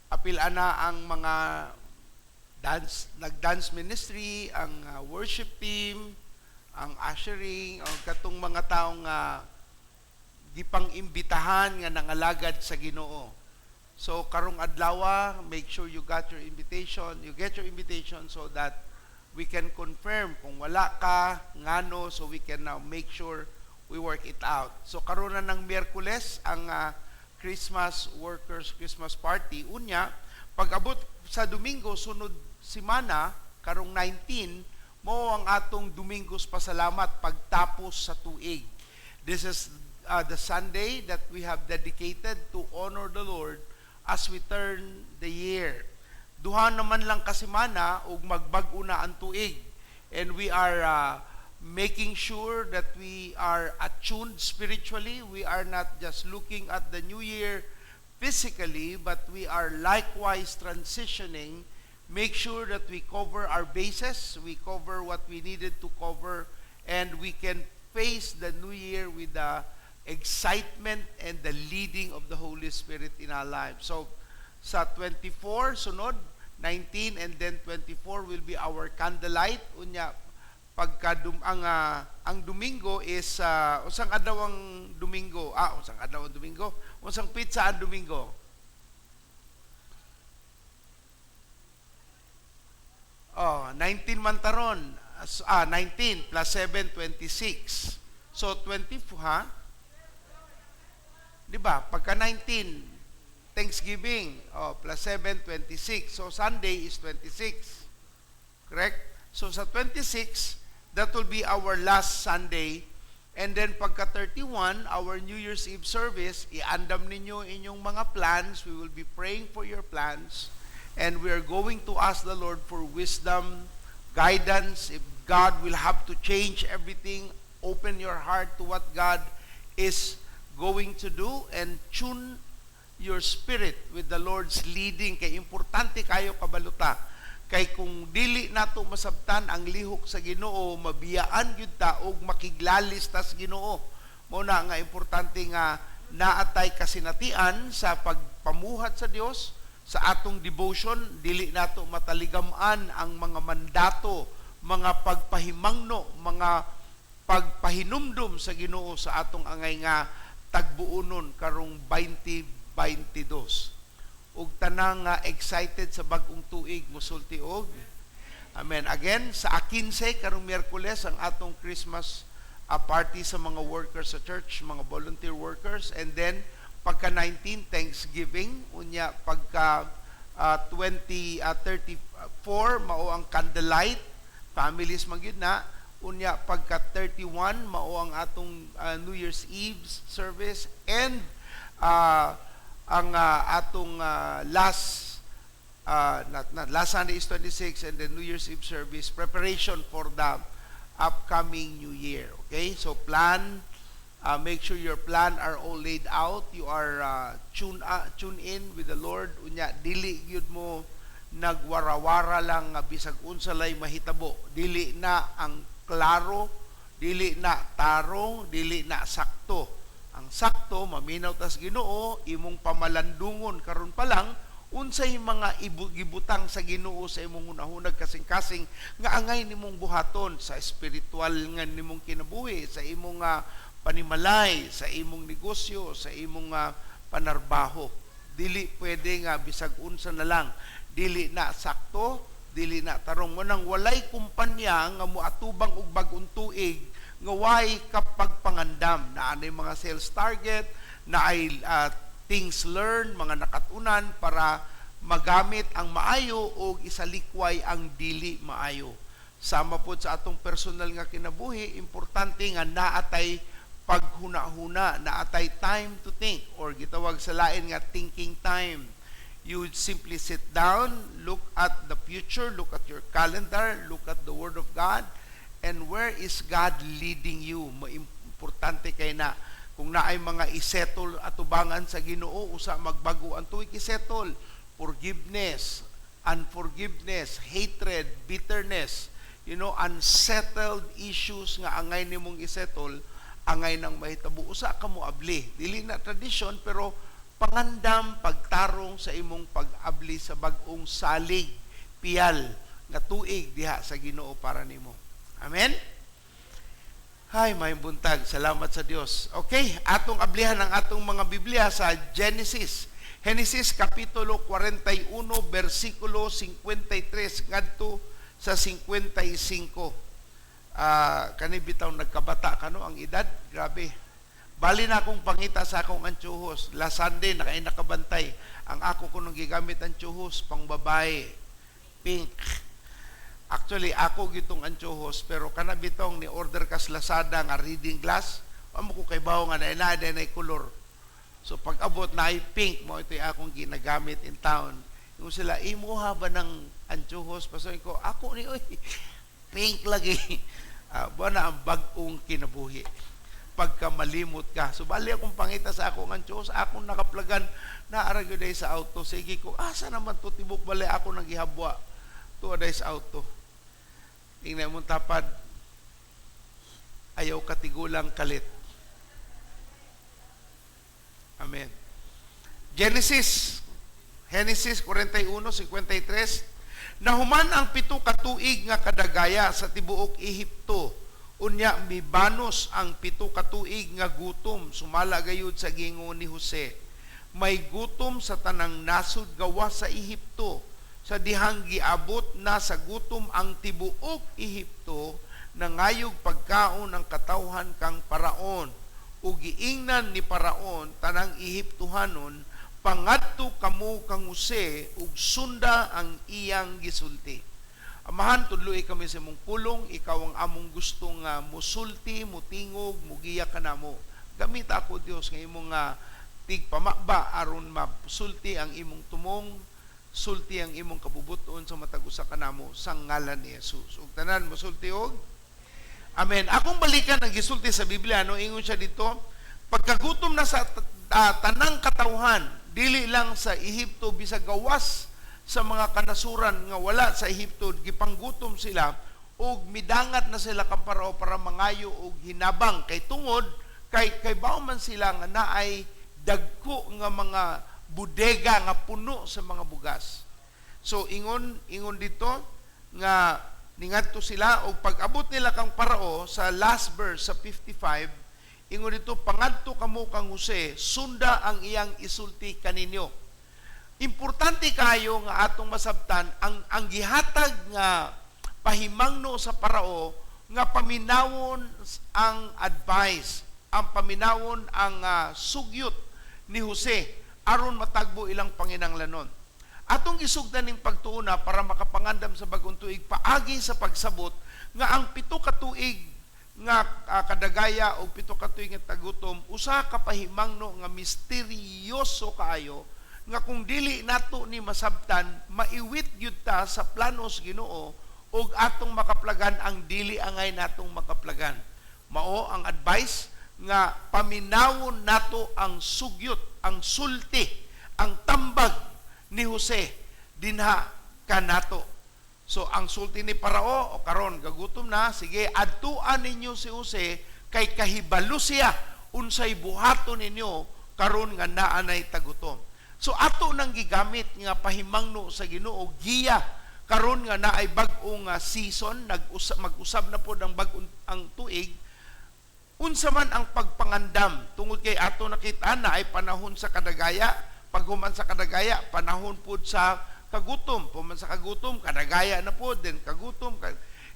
Apil ana ang mga dance, nag-dance ministry, ang worship team, ang ushering, ang katong mga taong gipang-imbitahan nga nangalagad sa Ginoo. So karong adlaw, make sure you got your invitation. You get your invitation so that we can confirm kung wala ka, ngano, so we can now make sure we work it out. So karon na ng Miyerkules ang Christmas workers Christmas party. Unya, pag-abot sa Domingo sunod semana, karong 19, mo ang atong Domingos Pasalamat, pagtapos sa tuig. This is the Sunday that we have dedicated to honor the Lord as we turn the year. Duha naman lang kasimana ug magbag-o na ang tuig. And we are making sure that we are attuned spiritually. We are not just looking at the new year physically, but we are likewise transitioning. Make sure that we cover our bases, we cover what we needed to cover, and we can face the new year with the excitement and the leading of the Holy Spirit in our lives. So, sa 24, sunod, 19 and then 24 will be our candlelight. Unya, pagka ang Domingo is usang adlaw ang Domingo? Ah, usang adlaw ang Domingo? Unsang petsa ang Domingo? Oh, 19 man taron. 19 plus 7, 26. So 24, ha? Di ba? Pagka 19, Thanksgiving, oh, plus 7, 26. So Sunday is 26. Correct? So sa 26, that will be our last Sunday. And then pagka 31, our New Year's Eve service, iandam ninyo inyong mga plans. We will be praying for your plans. And we are going to ask the Lord for wisdom, guidance. If God will have to change everything, open your heart to what God is going to do and tune your spirit with the Lord's leading. Kay importante kayo kabaluta. Kay kung dili nato masabtan ang lihok sa Ginoo, mabiyaan gyud ta og makiglalis ta sa Ginoo. Mao na nga importante nga naatay kasinatian sa pagpamuhat sa Dios sa atong devotion. Dili nato mataligam-an ang mga mandato, mga pagpahimangno, mga pagpahinumdum sa Ginoo sa atong angay nga tagbuonon karong 2022. Ug tanang nga excited sa bag-ong tuig musulti og amen. Again, sa 15 karong Miyerkules ang atong Christmas party sa mga workers sa church, mga volunteer workers, and then pagka 19, Thanksgiving. Unya pagka 20 34 mao ang candlelight, families man gyud na. Unya pagka 31 mao ang atong New Year's Eve service and ang atong last not, not last Sunday is 26 and the New Year's Eve service, preparation for the upcoming new year. Okay? So plan, make sure your plan are all laid out. You are tune in with the Lord. Unya dili gyud mo nagwarawara lang nga bisag unsa lay mahitabo. Dili na ang klaro, dili na tarong, dili na sakto. Ang sakto, maminaw tas Ginoo, imong pamalandungon karon pa lang unsay mga gibutang sa Ginoo sa imong hunahunag, kasing-kasing nga angay nimong buhaton sa espiritual nga nimong kinabuhi, sa imong panimalay, sa imong negosyo, sa imong panarbaho. Dili pwede nga bisag unsa na lang. Dili na sakto, dili na tarong. Mo nang walay kumpanya nga moatubang og bag-ong tuig nga way kapagpangandam na anay mga sales target, na ay things learned, mga nakatunan para Magamit ang maayo o isalikway ang dili maayo. Sama pod sa atong personal nga kinabuhi, importante nga naatay paghuna-huna, naatay time to think or gitawag sa lain nga thinking time. You would simply sit down, look at the future, look at your calendar, look at the Word of God, and where is God leading you? Importante kay na kung naay mga isettle atubangan sa Ginoo, usa magbago ang tuig isettle, forgiveness, unforgiveness, hatred, bitterness, unsettled issues nga angay nimong isettle, angay nang mahitabo, usa ka mo abli. Dili na tradisyon pero pangandam pagtarong sa imong pag-abli sa bag-ong salig, piyal nga tuig diha sa Ginoo para nimo. Amen. Hay, may buntag. Salamat sa Dios. Okay, atong ablihan ang atong mga Biblia sa Genesis. Genesis kapitulo 41 bersikulo 53 ngadto sa 55. Kani bitaw nagkabata kano ang edad, grabe. Bali na akong pangita sa akong antsuhos. Last Sunday nakain nakabantay. Ang ako kunong gigamit antsuhos pang babae. Pink. Actually ako gitong antsuhos pero kana bitong ni order kas Lazada nga reading glass, amo ko kay bawo nga na na kolor. So pag abot na ay pink mo ito akong ginagamit in town. Yung sila imuha ba ng antsuhos? Pasoy ko ako ni oy pink lagi. Buwan na ang bag-ong kinabuhi. Pagka malimot ka. So bali akong pangita sa akong antsuhos, akong nakaplagan naara gyud ay sa auto. Sige ko, asa naman to tibok bali ako nang gihabwa. Tuwa day sa auto. Tingnan mong tapad, ayaw katigulang kalit. Amen. Genesis 41:53. Nahuman ang 7 ka tuig nga kadagaya sa tibuok Ehipto. Unya mibanos ang 7 ka tuig nga gutom sumala gayud sa gingon ni Jose. May gutom sa tanang nasod gawas sa Ehipto. Sa dihang giabot na sa gutom ang tibuok Ehipto, nangayog pagkaon ang katawhan kang Paraon. Ug giingnan ni Paraon tanang Ehiptohanon, pangadto kamo kang Jose ug sunda ang iyang gisulti. Amahan, tudloi kami sa imong pulong, ikaw ang among gusto nga musulti, mutingog, mugiya kanamo. Gamit ako Dios nga imong tigpamaba aron masulti ang imong tumong, sulti ang imong kabubuton sa matag usa kanamo sa ngalan ni Jesus. Ug tanan mosulti og Amen. Akong balikan ang gisulti sa Biblia, no, ingon siya dito, pagkagutom na sa tanang katawhan, dili lang sa Ehipto bisag gawas sa mga kanasuran nga wala sa Ehipto, gipanggutom sila og midangat na sila kang Parao para mangayo og hinabang kay tungod kay bao man sila nga naay dagko nga mga bodega nga puno sa mga bugas. So ingon dito nga ningadto sila og pag-abot nila kang Parao sa last verse sa 55, ingon dito, pangadto kamo kang Jose, sunda ang iyang isulti kaninyo. Importante kayo nga atong masabtan ang gihatag nga pahimangno sa Parao nga paminawon ang advice, ang paminawon ang sugyot ni Jose aron matagbo ilang panginanglanon. Atong isugdan ning pagtuona para makapangandam sa bagong tuig paagi sa pagsabot nga ang 7 ka tuig nga kadagaya o 7 ka tuig nga tagutom usa ka pahimangno nga misteryoso kaayo nga kung dili nato ni masabtan maiwit gyud ta sa planos Ginoo ug atong makaplagan ang dili angay natong makaplagan. Mao ang advice nga paminawon nato ang sugyot, ang sulti, ang tambag ni Jose dinha kanato. So ang sulti ni Parao, o karon gagutom na, sige adtuan ninyo si Jose kay kahibalo siya unsay buhaton ninyo karon nga naanay tagutom. So ato nang gigamit nga pahimangno sa Ginoo giya karon nga naay bag-ong season, mag-usab na pod ang bag-ong ang tuig. Unsa man ang pagpangandam tungod kay ato nakita na ay panahon sa kadagaya, paghuman sa kadagaya panahon pod sa kagutom, puman sa kagutom kadagaya na pod, then kagutom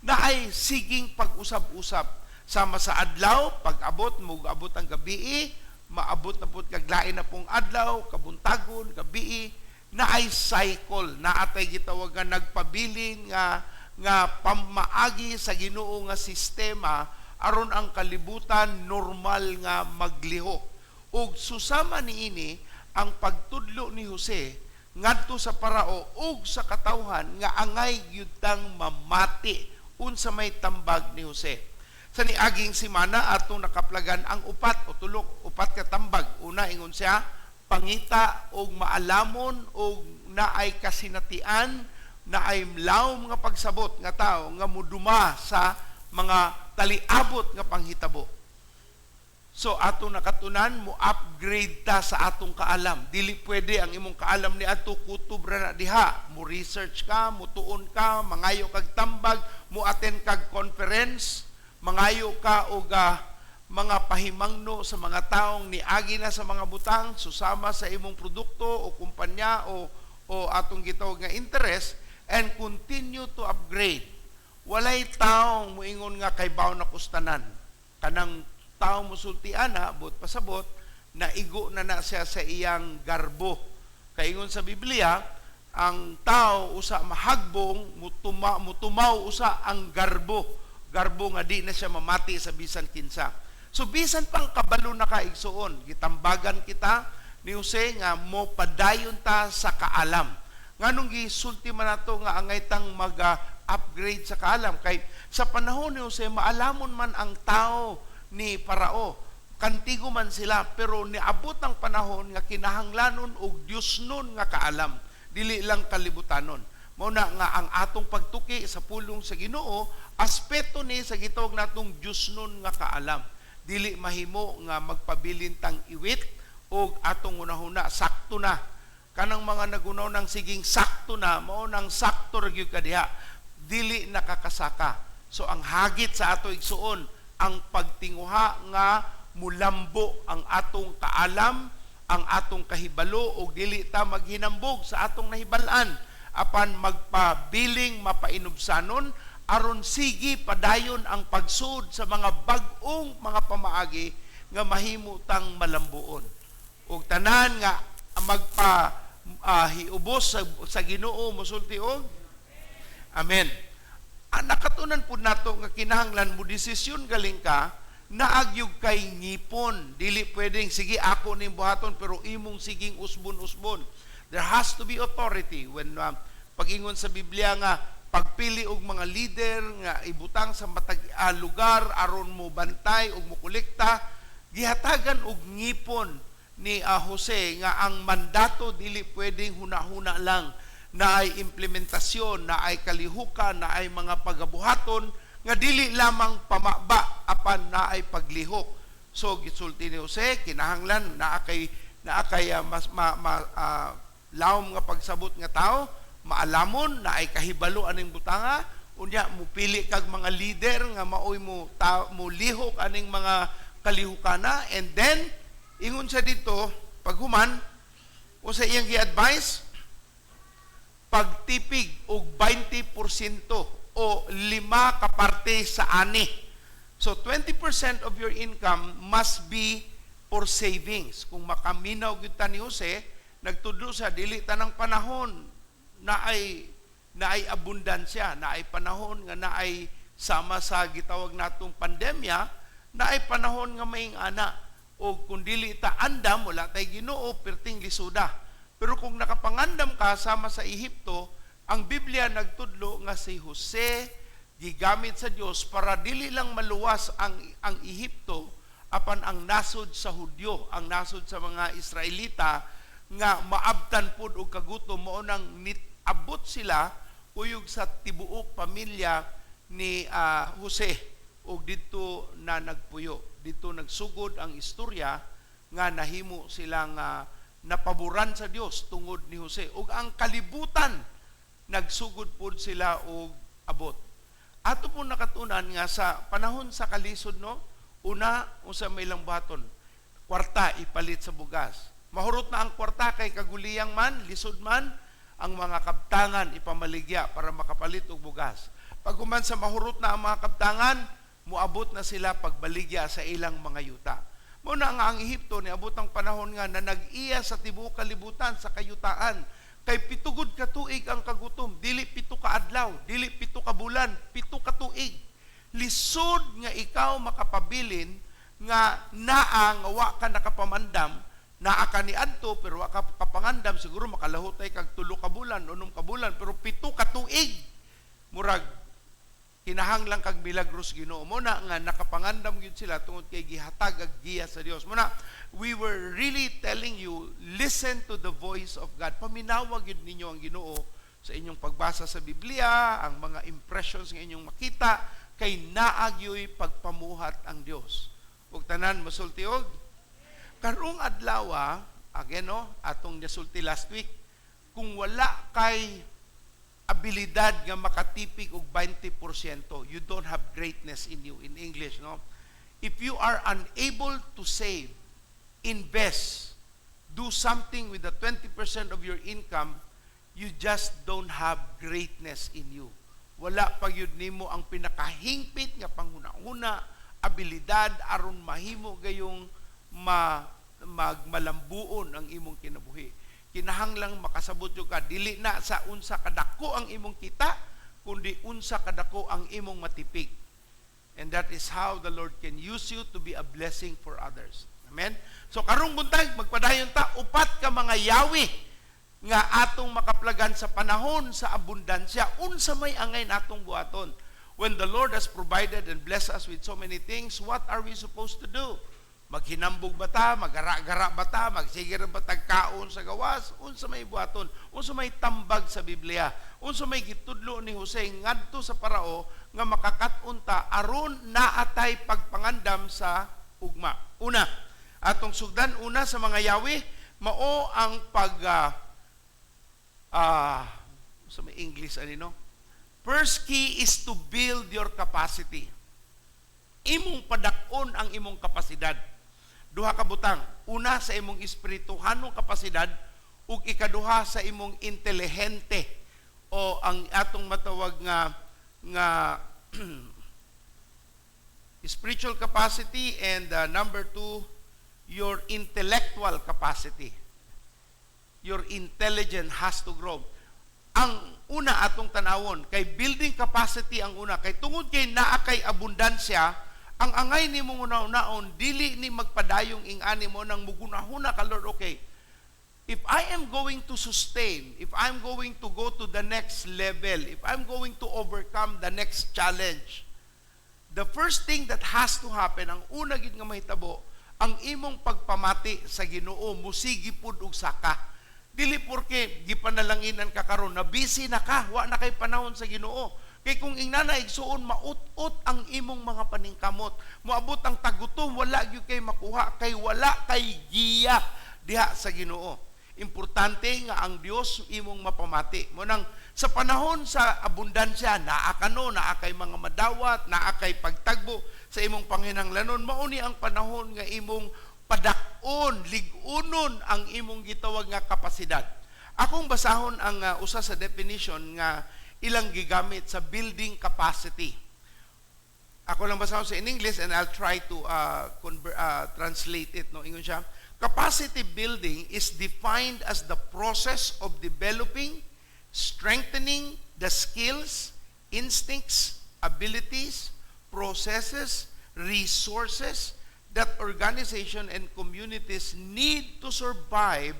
na ay siging pag-usab-usab sama sa adlaw, pag-abot mug-abot ang gabii, maabot na pod kaglain na pong adlaw, kabuntagon, gabii, Naay cycle, naatay gitawag nga nagpabilin nga nga pamaagi sa Ginoo nga sistema aron ang kalibutan normal nga maglihok. Ug susama niini ang pagtudlo ni Jose ngadto sa Parao ug sa katawhan nga angay gyud tang mamati unsa may tambag ni Jose. Sa niaging semana atong nakaplagan ang upat o tulok upat ka tambag. Una, ingon siya, pangita og maalamon og naay kasinatian, naay lawom nga pagsabot nga tao nga muduma sa mga taliabot nga panghitabo. So atong nakatunan, mo upgrade ta sa atong kaalam. Dili pwede ang imong kaalam ni adto kutob ra na diha. Mo research ka, mo tuon ka, mangayo kag tambag, mo attend kag conference, mangayo ka og mga pahimangno sa mga taong niagi na sa mga butang susama sa imong produkto o kumpanya o atong gitawag nga interest, and continue to upgrade. Walay taong muingon nga kay na kustanan. Kanang tao musulti ana, buot pasabot, naigo na na siya sa iyang garbo. Kaingon sa Biblia, ang tao usa mahagbong, mutumaw usa ang garbo. Garbo nga di na siya mamati sa bisan kinsa. So bisan pang kabalo na ka igsuon, gitambagan kita ni Jose nga mo padayon ta sa kaalam. Nganong gisulti man nato nga angay tang mag-upgrade sa kaalam, kay sa panahon ni Jose maalamon man ang tao ni Parao, kantigo man sila, pero niabot ang panahon nga kinahanglanon og Diosnon nga kaalam, dili lang kalibutanon. Mao na nga ang atong pagtuki sa pulong sa Ginoo, aspeto ni sa gitawag natong Diosnon nga kaalam. Dili mahimo nga magpabilin tang iwit og atong hunahuna sakto na. Kanang mga nagunaw ng siging sakto na, mao nang sakto ra gyud kadiha, dili nakakasaka. So ang hagit sa ato igsuon, ang pagtinguha nga mulambo ang atong kaalam, ang atong kahibalo, og dili ta maghinambog sa atong nahibal-an, apan magpabiling mapainubsanon aron sige padayon ang pagsud sa mga bag-ong mga pamaagi nga mahimo tang malambuon. Og tanan nga magpa hiubos sa Ginoo mosulti og amen. Nakatunan po nato nga kinahanglan mo desisyon galing ka naagyog kay ngipon. Dili pwedeng sige ako ning buhaton pero imong siging usbon-usbon. There has to be authority when pag-ingon sa Biblia nga pagpili og mga leader nga ibutang sa matag lugar aron mo bantay og mo kolekta, gihatagan og ngipon ni Jose nga ang mandato dili pwedeng huna-huna lang, na ay implementasyon, na ay kalihukan, na ay mga pagabuhaton nga dili lamang pamaba apan na ay paglihok. So gisulti ni Jose, kinahanglan naa kay mas lawom nga pagsabot nga tao, maalamon, na ay kahibalo aning butanga, unya mupili kag mga leader nga maoy mo mo lihok aning mga kalihukana, and then ingon siya dito paghuman o sa iyang gi-advise, pagtipig og 20% o 5 ka parte sa ani. So 20% of your income must be for savings. Kung makaminaw gyud ta ni Jose, nagtudlo sa dili tanang panahon na ay abundansya, na ay panahon nga na ay sama sa gitawag natong pandemya, na ay panahon nga maing ana. O kung dili ta andam, wala tay Ginoo, perting lisuda. Pero kung nakapangandam ka sama sa Ehipto, ang Biblia nagtudlo nga si Jose gigamit sa Dios para dili lang maluwas ang Ehipto, apan ang nasod sa Hudyo, ang nasod sa mga Israelita nga maabtan pud og kagutom, mao nang abot sila kuyog sa tibuok pamilya ni Jose, og didto na nagpuyo. Didto nagsugod ang istorya nga nahimo silang napaboran sa Dios tungod ni Jose, ug ang kalibutan nagsugod pud sila og abot. Ato po nakatunan nga sa panahon sa kalisod, no, una unsa may ilang buhaton, kwarta ipalit sa bugas. Mahurot na ang kwarta kay kaguliyang man, lisod man, ang mga kabtangan ipamaligya para makapalit og bugas. Pag human sa mahurot na ang mga kabtangan, muabot na sila pagbaligya sa ilang mga yuta. Muna nga ang Ehipto niabot ang panahon nga na nag-iya sa tibuok kalibutan sa kayutaan Kay 7 gud ka tuig ang kagutom, dili 7 ka adlaw, dili 7 ka bulan, 7 ka tuig. Lisod nga ikaw makapabilin nga naa nga wa ka nakapamandam, naa ka niadto pero wa ka kapangandam, siguro makalahutay kag 3 ka bulan, 6 ka bulan, pero 7 ka tuig. Murag kinahanglan kag milagros Ginoo. Mo na nga nakapangandam gyud sila tungod kay gihatag ag giya sa Dios. Mo na we were really telling you, listen to the voice of God. Paminawa gyud ninyo ang Ginoo sa inyong pagbasa sa Biblia, ang mga impressions nga inyong makita, kay naa gyoy pagpamuhat ang Dios. Ug tanan mosulti og karong adlaw, again no, atong nasulti last week, kung wala kay abilidad nga makatipig og 20%, you don't have greatness in you. In English, no? If you are unable to save, invest, do something with the 20% of your income, you just don't have greatness in you. Wala pa gyud nimo ang pinakahingpit nga panghuna-huna, abilidad aron mahimo gayong magmalambuon ang imong kinabuhi. Kinahanglang makasabot jud ka, dili na sa unsa kadako ang imong kita, kundi unsa kadako ang imong matipig. And that is how the Lord can use you to be a blessing for others. Amen? So karong buntag, magpadayon ta, 4 ka mga yawi nga atong makaplagan sa panahon sa abundansya. Unsa may angay natong buhaton? When the Lord has provided and blessed us with so many things, what are we supposed to do? Maghinambog ba ta? Magara-gara ba ta? Magsigir ba tag kaon sa gawas? Unsa may buhaton? Unsa may tambag sa Biblia? Unsa may gitudlo ni Jose ngadto sa Parao nga makakat-on ta aron naatay pagpangandam sa ugma? Una, atong sugdan una sa mga yawi, mao ang pag sa may English ani no? First key is to build your capacity. Imong padak-on ang imong kapasidad. Duha ka butang. Una sa imong espirituhanong kapasidad ug ikaduha sa imong intelihente o ang atong matawag nga nga spiritual capacity, and number 2, your intellectual capacity. Your intelligence has to grow. Ang una atong tanawon kay building capacity ang una, kay tungod kay naa kay abundansya, ang angay nimo una-unaon dili ni magpadayong ing-ani mo nang mugunahuna ka, Lord, okay, if I am going to sustain, if I'm going to go to the next level, if I'm going to overcome the next challenge, the first thing that has to happen, ang una gid nga mahitabo, ang imong pagpamati sa Ginoo musigi pud og saka. Dili porke gipanalanginan ka karon na busy na ka, wa na kay panahon sa Ginoo. Kay kung ingna igsuon, maut-ut ang imong mga paningkamot. Moabot ang tagutom, wala gyud kay makuha, kay wala kay giya diha sa Ginoo. Importante nga ang Dios imong mapamati. Mo nang sa panahon sa abundansya, naa ka no, naa kay mga madawat, naa kay pagtagbo sa imong panginahanglanon, mao ni ang panahon nga imong padak-on, lig-unon ang imong gitawag nga kapasidad. Akong basahon ang usa sa definition nga ilang gigamit sa building capacity. Ako lang basahon sa in English and I'll try to translate it. No? Ingon siya, capacity building is defined as the process of developing, strengthening the skills, instincts, abilities, processes, resources that organization and communities need to survive,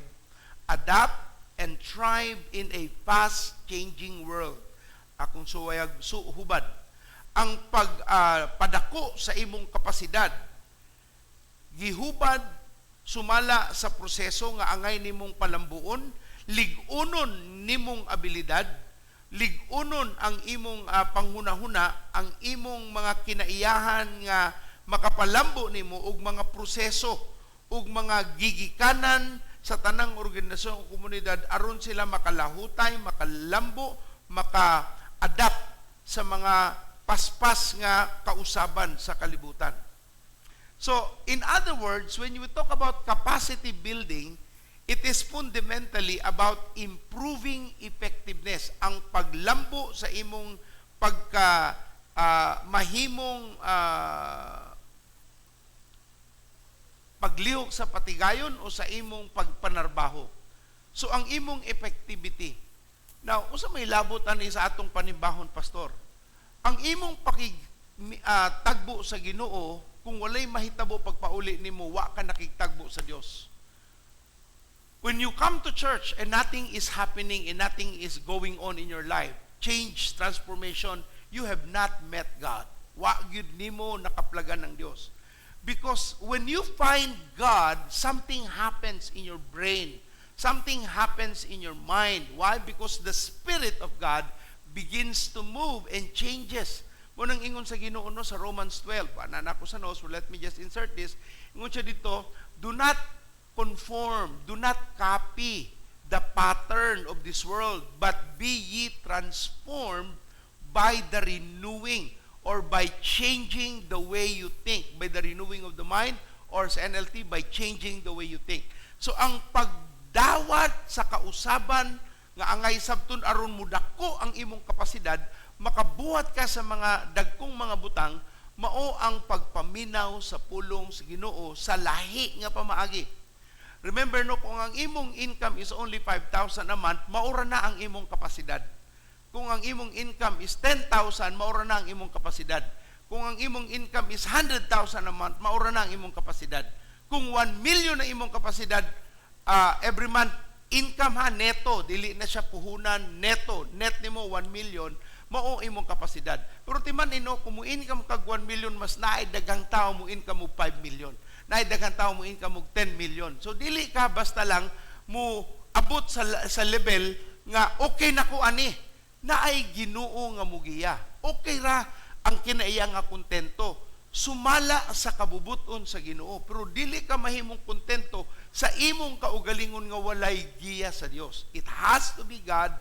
adapt, and thrive in a fast-changing world. Akong suwayag suhubad. Ang pagpadako sa imong kapasidad, gihubad sumala sa proseso nga angay nimong palambuon, lig-unon nimong abilidad, lig-unon ang imong panghunahuna, ang imong mga kinaiyahan nga makapalambo nimo og mga proseso ug mga gigikanan sa tanang organisasyon o komunidad aron sila makalahutay, makalambo, maka-adapt sa mga paspas nga kausaban sa kalibutan. So, in other words, when you talk about capacity building, it is fundamentally about improving effectiveness, ang paglambo sa imong pagka mahimong paglihok sa patigayon o sa imong pagpanarbaho. So ang imong effectivity. Now, unsa may labot ani sa atong panimbahon, pastor? Ang imong pakig tagbo sa Ginoo, kung walay mahitabo pagpauli nimo, wa ka nakigtagbo sa Dios. When you come to church and nothing is happening and nothing is going on in your life, change, transformation, you have not met God. Wa gyud nimo nakaplagan ng Dios. Because when you find God, something happens in your brain. Something happens in your mind. Why? Because the Spirit of God begins to move and changes. Mao nang ingon sa Ginoo, no, sa Romans 12. Ana na ko sa notes, so let me just insert this. Ingon siya dito, "Do not conform, do not copy the pattern of this world, but be ye transformed by the renewing," or by changing the way you think, by the renewing of the mind, or sa NLT, by changing the way you think. So ang pagdawat sa kausaban nga angay sabton aron mudako ang imong kapasidad, makabuhat ka sa mga dagkong mga butang, mao ang pagpaminaw sa pulong sa Ginoo sa lahi nga pamaagi. Remember, no, kung ang imong income is only 5,000 a month, maura na ang imong kapasidad. Kung ang imong income is 10,000, maura na ang imong kapasidad. Kung ang imong income is 100,000 a month, maura na ang imong kapasidad. Kung 1 million na imong kapasidad every month, income ha, neto, dili na siya puhunan, neto, net nimo 1 million, mao imong kapasidad. Pero timan ino, kung mo income kag 1 million, mas naay daghang tao mo income mo 5 million. Naay daghang tao mo income og 10 million. So dili ka basta lang mo abot sa level nga okay na ko ani. Naay Ginoo nga mugiya. Okay ra ang kinaiya nga kontento sumala sa kabubuton sa Ginoo, pero dili ka mahimong kontento sa imong kaugalingon nga walay giya sa Dios. It has to be God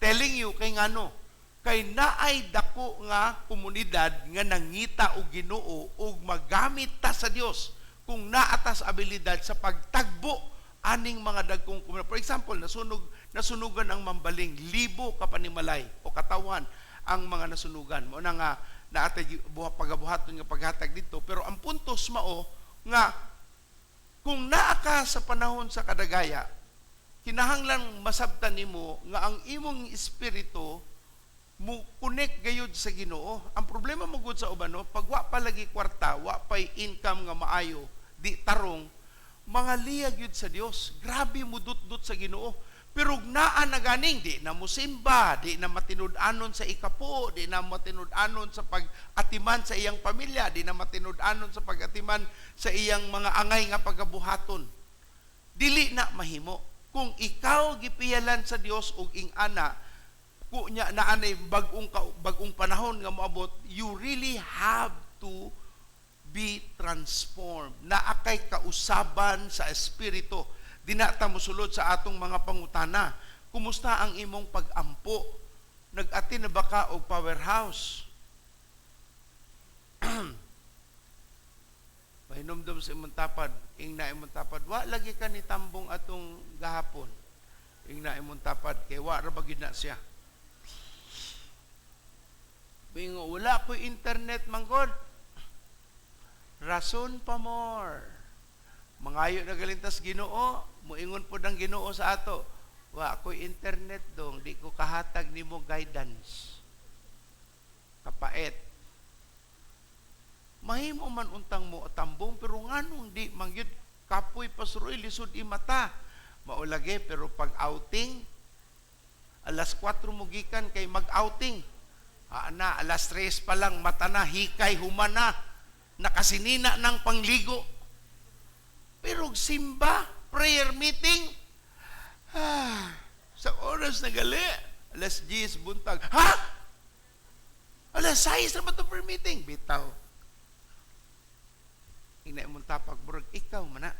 telling you. Kay ngano? Kay naay dako nga komunidad nga nangita og Ginoo ug magamit ta sa Dios kung naatas abilidad sa pagtagbo aning mga dagkong komunidad. For example, nasunugan ang Mambaling, libo ka panimalay o katawan ang mga nasunugan. Mao na nga naatay buha pagabuhaton nga paghatag dito, pero ang puntos mao nga kung naa ka sa panahon sa kadagaya, kinahanglan masabtan nimo nga ang imong espiritu mo connect gayud sa Ginoo. Ang problema mo gud sa uban, no, pag wa pa lagi kwarta, wa pay income nga maayo, di tarong, mga liyag yun sa Dios. Grabe mo dut-dut sa Ginoo. Pero naa na ganing, di na musimba, di na matinud-anon sa ikapo, di na matinud-anon sa pag-atiman sa iyang pamilya, di na matinud-anon sa pag-atiman sa iyang mga angay nga pagabuhaton. Dili na mahimo. Kung ikaw gipiyalan sa Dios og ing-ana, ku nya naanay bagong panahon nga moabot, you really have to be transformed. Naa kay kausaban sa espiritu. Dina ta mosulod sa atong mga pangutana. Kumusta ang imong pag-ampo? Nag-ati na ba ka og powerhouse? Pahinumdum sa imong tapad, ing na imong tapad, wa lagi ka ni tambong atong gahapon. Ing na imong tapad, kay wa ra ba gyud na siya. Bingo, wala ko internet manggod. Rason pa more. Mangayo na galintas Ginoo, muingon pod ang Ginoo sa ato. Wa ko'y internet dong, di ko kahatag nimo guidance. Kapait. Mahimo man untang mo tambong, pero nganong di mangyud kapoy pasruy lisod imata. Maulagi, pero pag outing alas 4 mo gikan kay mag-outing. Ana, alas 3 pa lang mata na, hikay humana, nakasinina ng pangligo. Pero simba, prayer meeting, sa oras na gali, alas 10 buntag. Ha? Alas 6 na ba ito prayer meeting? Bitaw. Ina imong tapag, burag, ikaw man na.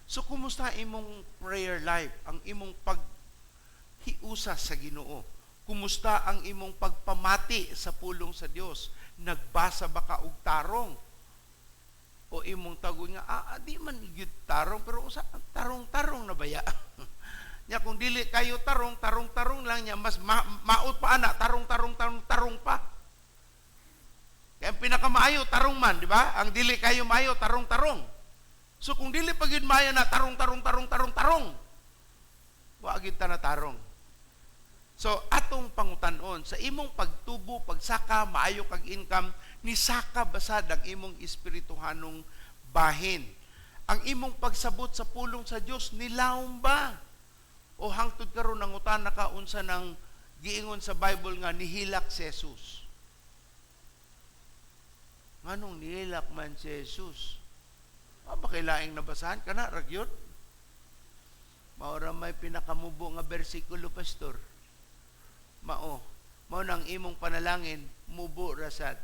So, kumusta imong prayer life? Ang imong paghiusa sa Ginoo? Kumusta ang imong pagpamati sa pulong sa Dios? Nagbasa ba ka og tarong? O imong tagoy nga, di man gyud tarong, pero usa tarong-tarong na baya. Nya kung dili kayo tarong, tarong-tarong lang niya, mas maot pa ana, tarong-tarong, tarong-tarong pa. Kaya ang pinakamaayo, tarong man, di ba? Ang dili kayo maayo, tarong-tarong. So kung dili pa gyud maayo na tarong tarong tarong tarong tarong, wa gyud ta na tarong. So atong pangutan-on sa imong pagtubo, pagsaka, maayo kag income, nisaka basad ang imong espirituhanong bahin. Ang imong pagsabot sa pulong sa Dios nilawom ba? O hangtod karon nangutana ka unsa nang giingon sa Bible nga nihilak si Jesus? Nganong nihilak man si Jesus? Ah, ba kay laing nabasahan kana ra gyud? Mao ra may pinakamubo nga bersikulo, pastor. Mao. Mao nang imong panalangin mubo ra sad.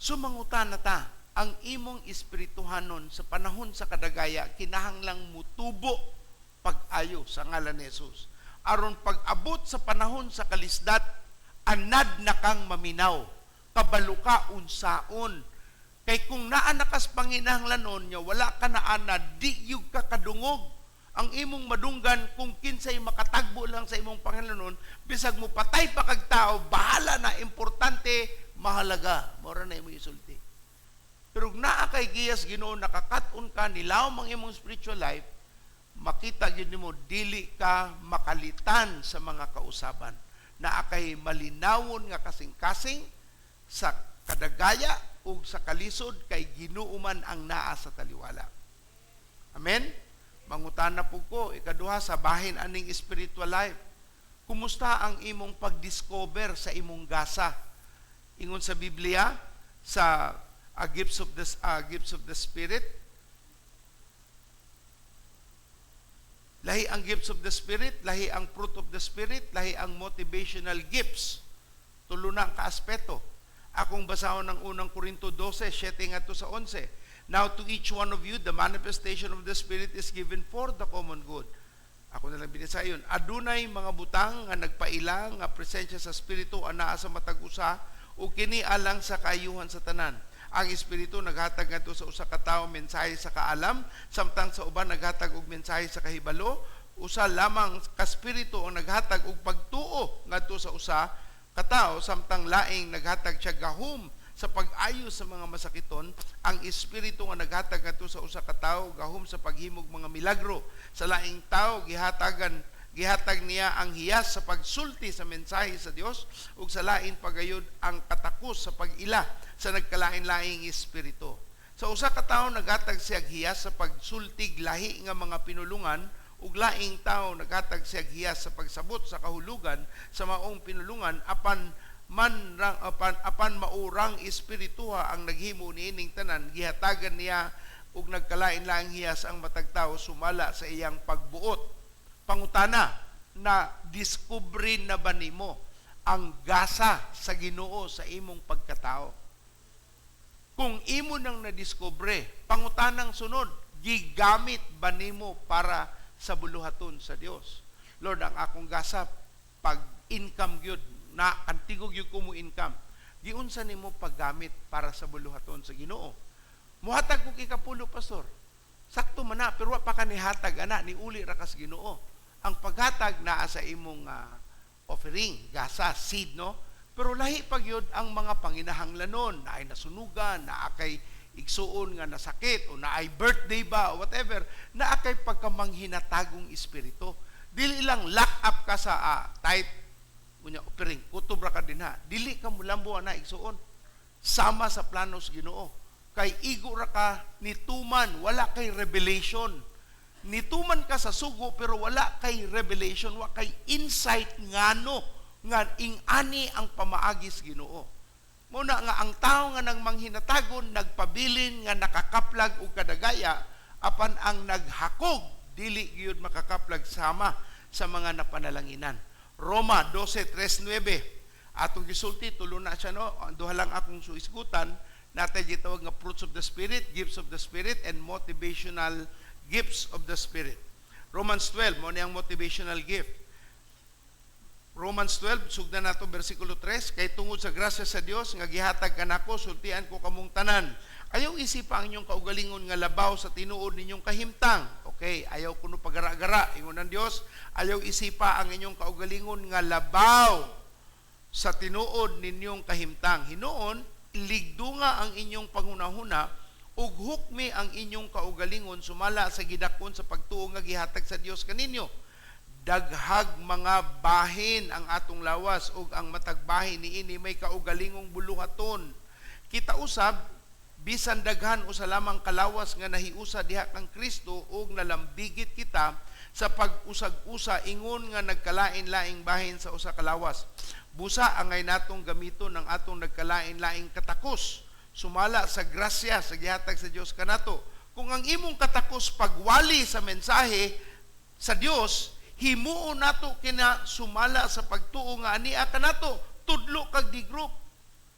So mangutana ta, ang imong espirituhanon sa panahon sa kadagaya kinahanglang mutubo pag-ayo sa ngalan ni Jesus. Aron pag-abot sa panahon sa kalisdat, anad na kang maminaw, kabalo ka unsaon. Kay kung naa na kas panginahanglanon nya wala ka na anad, di yug ka kadungog. Ang imong madunggan kung kinsay makatagbo lang sa imong panginahanglanon, bisag mo patay pa kag tao, bahala na, importante, mahalaga. Mora na imong isulti. Pero kung naa kay giyas Ginoo, nakakat-on ka, nilawom ang imong spiritual life, makita gyud nimo dili ka makalitan sa mga kausaban. Naa kay malinawon nga kasing-kasing sa kadagaya ug sa kalisod kay Ginoo man ang naa sa taliwala. Amen? Mangutana pug ko, ikaduha sa bahin aning spiritual life. Kumusta ang imong pagdiscover sa imong gasa? Ingon sa Biblia sa gifts of the Spirit. Lahi ang gifts of the Spirit, lahi ang fruit of the Spirit, lahi ang motivational gifts. Tulo na ang kaaspeto. Akong basahon ng unang Korinto 12, 7 ngadto sa 11. Now to each one of you, the manifestation of the Spirit is given for the common good. Ako na lang binisayon. Adunay mga butang nga nagpaila nga presensya sa Espiritu anaa sa matag usa ug kini alang sa kaayuhan sa tanan. Ang Espiritu naghatag ngadto sa usa ka tawo mensahe sa kaalam, samtang sa uban naghatag og mensahe sa kahibalo. Usa lamang ka Espiritu ang naghatag og pagtuo ngadto sa usa ka tawo, samtang laing naghatag siya gahom sa pag-ayo sa mga masakiton. Ang Espiritu nga naghatag ngadto sa usa ka tawo gahom sa paghimog mga milagro. Sa laing tawo gihatag niya ang hiyas sa pagsulti sa mensahe sa Dios, ug sa lain pagayod ang katakos sa pag-ila sa nagkalain-laing espiritu. Sa usa ka tawo naghatag siya hiyas sa pagsultig lahi nga mga pinulungan, ug laing tawo naghatag siya hiyas sa pagsabot sa kahulugan sa maong pinulungan, apan apan maurang espirituha ang naghimo niining tanan, gihatagan niya og nagkalain-laing hiyas ang matag tawo sumala sa iyang pagbuot. Pangutana, na diskubre na ba nimo ang gasa sa Ginoo sa imong pagkatao? Kung imo nang nadiskubre, pangutanang sunod, gigamit ba nimo para sa buluhaton sa Dios? Lord, ang akong gasa pag income gyud, na kantigo gyud ko mo income, giunsa nimo paggamit para sa buluhaton sa Ginoo? Muhatag kog ikapulo, pastor. Sakto man na, pero wa pa ka nihatag ana, niuli ra kas Ginoo. Ang paghatag naa sa imong offering, gasa, seed, no? Pero lahi pa gyud ang mga panginahanglanon, naay nasunugan, naa kay igsuon nga nasakit, o naay birthday ba, o whatever, naa kay pagkamanghinatagong espiritu. Dili lang lock up ka sa tight unya offering, kutob ra ka dinha. Dili ka mulambo ana igsuon. Sama sa planos Ginoo. Kay igo ra ka nituman, wala kay revelation. Nituman ka sa sugo pero wala kay revelation, wa kay insight ngano nga ing-ani ang pamaagis Ginoo. Muna nga ang tao nga nang manghinatagon nagpabilin nga nakakaplag og kadagaya, apan ang naghakog dili gyud makakaplag sama sa mga napanalanginan. Roma 12:3-9. Atong gisulti tulo na siya, no. Ang duha lang akong suisgutan, natay gitawag nga fruits of the Spirit, gifts of the Spirit, and motivational gifts of the Spirit. Romans 12, mo ni ang motivational gift. Romans 12, sugdan nato bersikulo 3, kay tungod sa grasya sa Dios nga gihatag kanako, sultian ko kamong tanan. Ayaw isipa ang inyong kaugalingon nga labaw sa tinuod ninyong kahimtang. Okay, ayaw kuno pagara-gara, ingon ang Dios, ayaw isipa ang inyong kaugalingon nga labaw sa tinuod ninyong kahimtang. Hinuon, Ligdunga ang inyong panghunahuna ug hukmi ang inyong kaugalingon sumala sa gidakon sa pagtuo nga gihatag sa Dios kaninyo. Daghag mga bahin ang atong lawas ug ang matag bahin niini may kaugalingong buluhaton. Kita usab bisan daghan usa lamang kalawas nga nahiusa diha kang Kristo ug nalambigit kita sa pag-usag-usa ingon nga nagkalain-laing bahin sa usa ka lawas. Busa angay natong gamiton ang atong nagkalain-laing katakos sumala sa grasya sa gihatag sa Dios kanato. Kung ang imong katakos pagwali sa mensahe sa Dios, himuon nato kina sumala sa pagtuo nga ania kanato, tudlo kag di group.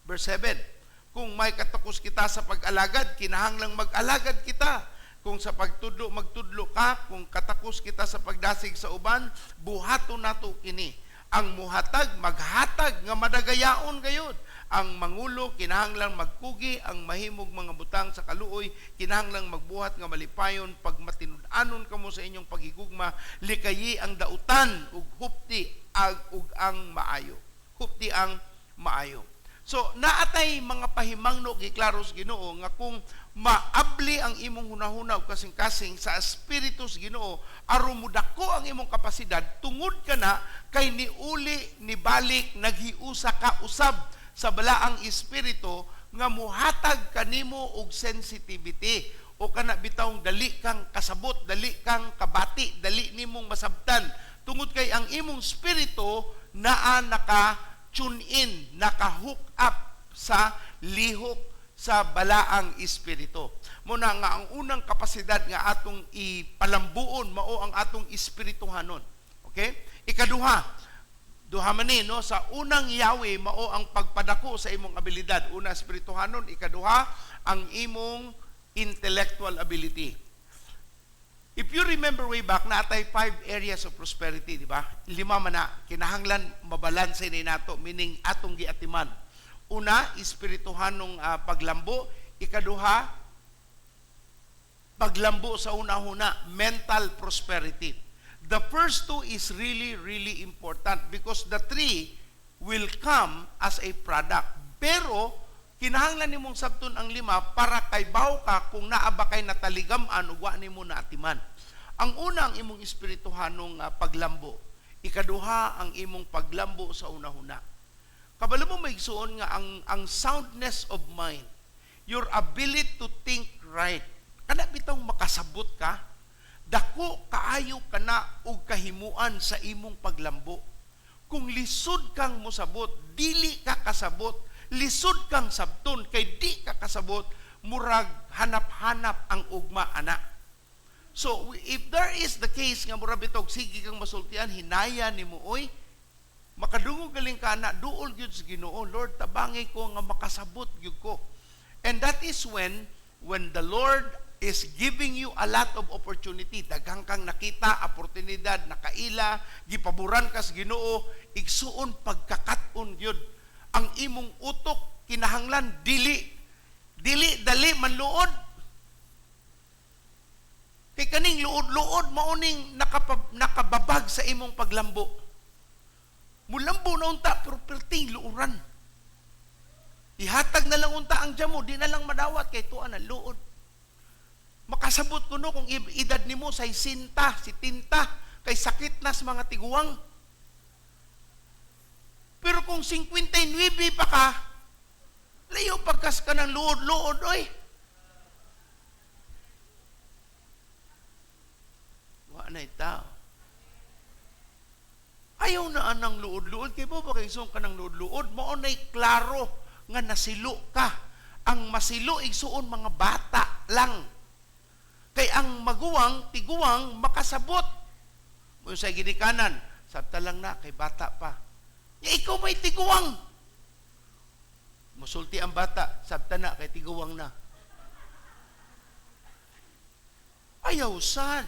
Verse 7. Kung may katakos kita sa pag-alagad, kinahanglang mag-alagad kita. Kung sa pagtudlo, magtudlo ka. Kung katakos kita sa pagdasig sa uban, buhaton nato kini. Ang muhatag, maghatag nga madagayaon gayud. Ang mangulo, kinahanglang magkugi. Ang mahimog mga butang sa kaluoy, kinahanglang magbuhat nga malipayon. Pag matinud-anon kamo sa inyong paghigugma, likayi ang dautan ug hupti ag ug ang maayo. Hupti ang maayo. So, naatay mga pahimangno giklaro sa Ginoo nga kung maabli ang imong hunahuna ug kasing-kasing sa espiritu sa Ginoo aron modako ang imong kapasidad tungod kana kay niuli nibalik naghiusa ka usab sa balaang espiritu nga muhatag kanimo og sensitivity o kana bitawng dali kang kasabot, dali kang kabati, dali nimong masabtan tungod kay ang imong espiritu naa naka tune in, naka-hook up sa lihok sa balaang espiritu. Muna nga ang unang kapasidad nga atong ipalambuon mao ang atong espirituhanon. Okay? Ikaduha, duha man ni, no, sa unang yawi mao ang pagpadako sa imong abilidad. Una, espirituhanon, ikaduha ang imong intellectual ability. If you remember way back, naatay 5 areas of prosperity, di ba? 5 man na, kinahanglan mabalanse ni nato, meaning atong giatiman. Una, espirituhanong paglambo. Ikaduha, paglambo sa una-una, mental prosperity. The first two is really, really important because the 3 will come as a product. Pero, kinahanglan nimong sabton ang 5 para kay baw ka kung naa ba kay nataligam-an ug wa nimo naatiman. Ang una, ang imong espirituhanong paglambo. Ikaduha, ang imong paglambo sa una-una. Kabalo mo maigsuon nga ang soundness of mind, your ability to think right. Kana bitong makasabot ka, dako kaayo kana og kahimuan sa imong paglambo. Kung lisod kang mosabot, dili ka kasabot, lisod kang sabton kay di ka kasabot, murag hanap-hanap ang ugma ana. So if there is the case nga murag bitog sige kang masultian, hinaya nimo oy, makadungog galing ka ana, duol gyud sa Ginoo, Lord tabangi ko nga makasabot gyud ko. And that is when the Lord is giving you a lot of opportunity. Daghang kang nakita, oportunidad, nakaila, gipaboran ka sa Ginoo, igsuon pagkakat-on gyud. Ang imong utok kinahanglan dili dili dali manluod. Kay kaning luod-luod mao ning nakababag sa imong paglambo. Mulambo na unta pero perting luoran. Ihatag na lang unta ang jamo, di na lang madawat kay tuan ang luod. Makasabot kuno kung edad nimo say sinta, si tinta, kay sakit na sa mga tiguang. Pero kung 59 pa ka, layo pagkas ka ng luod-luod, oy. Wa na itaw. Ayaw na anang luod-luod. Kaya ba ba kayo ka ng luod-luod? Mao na'y klaro nga nasilo ka. Ang masilo, igsuon mga bata lang. Kay ang maguwang, tiguang, makasabot. Mo sa ginikanan, sabta lang na, kay bata pa. Ya, ikaw may tiguang. Musulti ang bata, sabta na, kay tiguang na. Ayaw sad.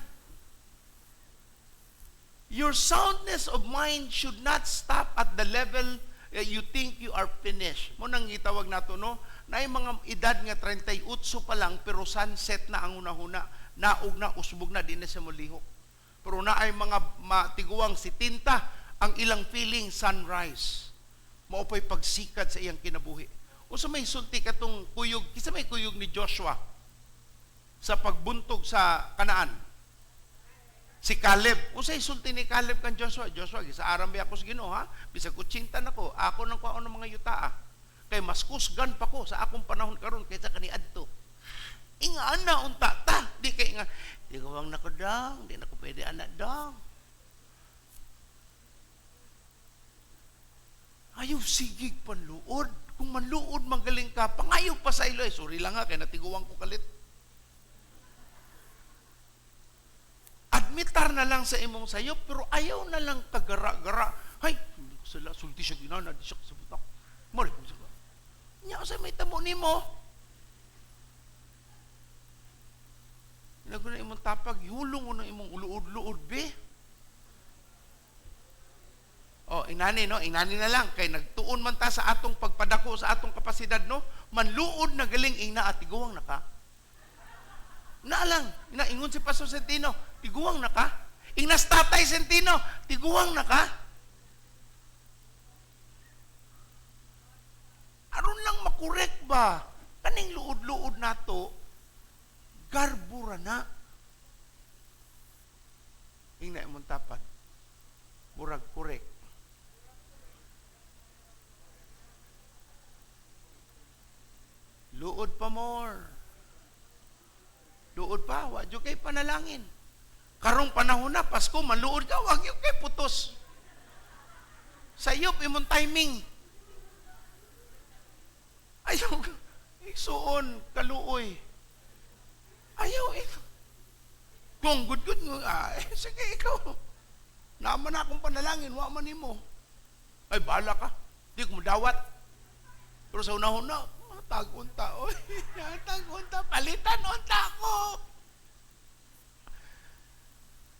Your soundness of mind should not stop at the level you think you are finished. Mo nang gitawag nato, no? Naay mga edad nga 38 pa lang pero sunset na ang hunahuna, naog na, usbog na, di na siya molihok. Pero naay mga matiguang 70 ang ilang feeling sunrise. Mao pa'y pagsikat sa iyang kinabuhi. Unsa may sulti katong kuyog, kinsa may kuyog ni Joshua sa pagbuntog sa Kanaan? Si Caleb. Unsay sulti ni Caleb kan Joshua? Joshua, gisaaran ba ako sa Ginoo ha? Bisag 80 nako, ako nang kuhaon ng mga yutaa. Kay mas kusgan pa ko sa akong panahon karon kaysa kaniadto. Inga ana unta ta, di kay nga di ko bang nako dang, di nako pwede anak dang. Ayaw sigig panluod. Kung manluod magaling ka, pangayo pa sa ilo. Eh, sorry lang ha, kay natiguang ko kalit. Admitar na lang sa imong sayop, pero ayaw na lang kagara-gara. Hay, sila sulti siya ginana, di siya kasabutak. Mali ko siya. Nya sa may tamo nimo. Inago na imong tapag, hulong mo na imong uluod-luod, be. Oh, inani no, inani na lang kay nagtuon man ta sa atong pagpadako sa atong kapasidad no, manluod na galing ingna at tiguang na ka. Na lang, ina ingon si Pastor Centino, tiguang na ka. Ingnas Tatay Centino, tiguang na ka. Aron lang makorek ba? Kaning luod-luod nato, garbura na. Ingna imong tapad. Murag korek. Luod pa more. Luod pa, wa jud kay panalangin. Karong panahon na Pasko, maluod ka, wa gyud kay putos. Sayop imong timing. Ayaw, isuon, kaluoy. Ayaw, ikaw. Kung good good, sige ikaw. Naman na akong panalangin, wa man nimo. Ay, bahala ka. Di ko madawat. Pero sa unahon na, tagunta, oy. Tagunta, palitan unta ko.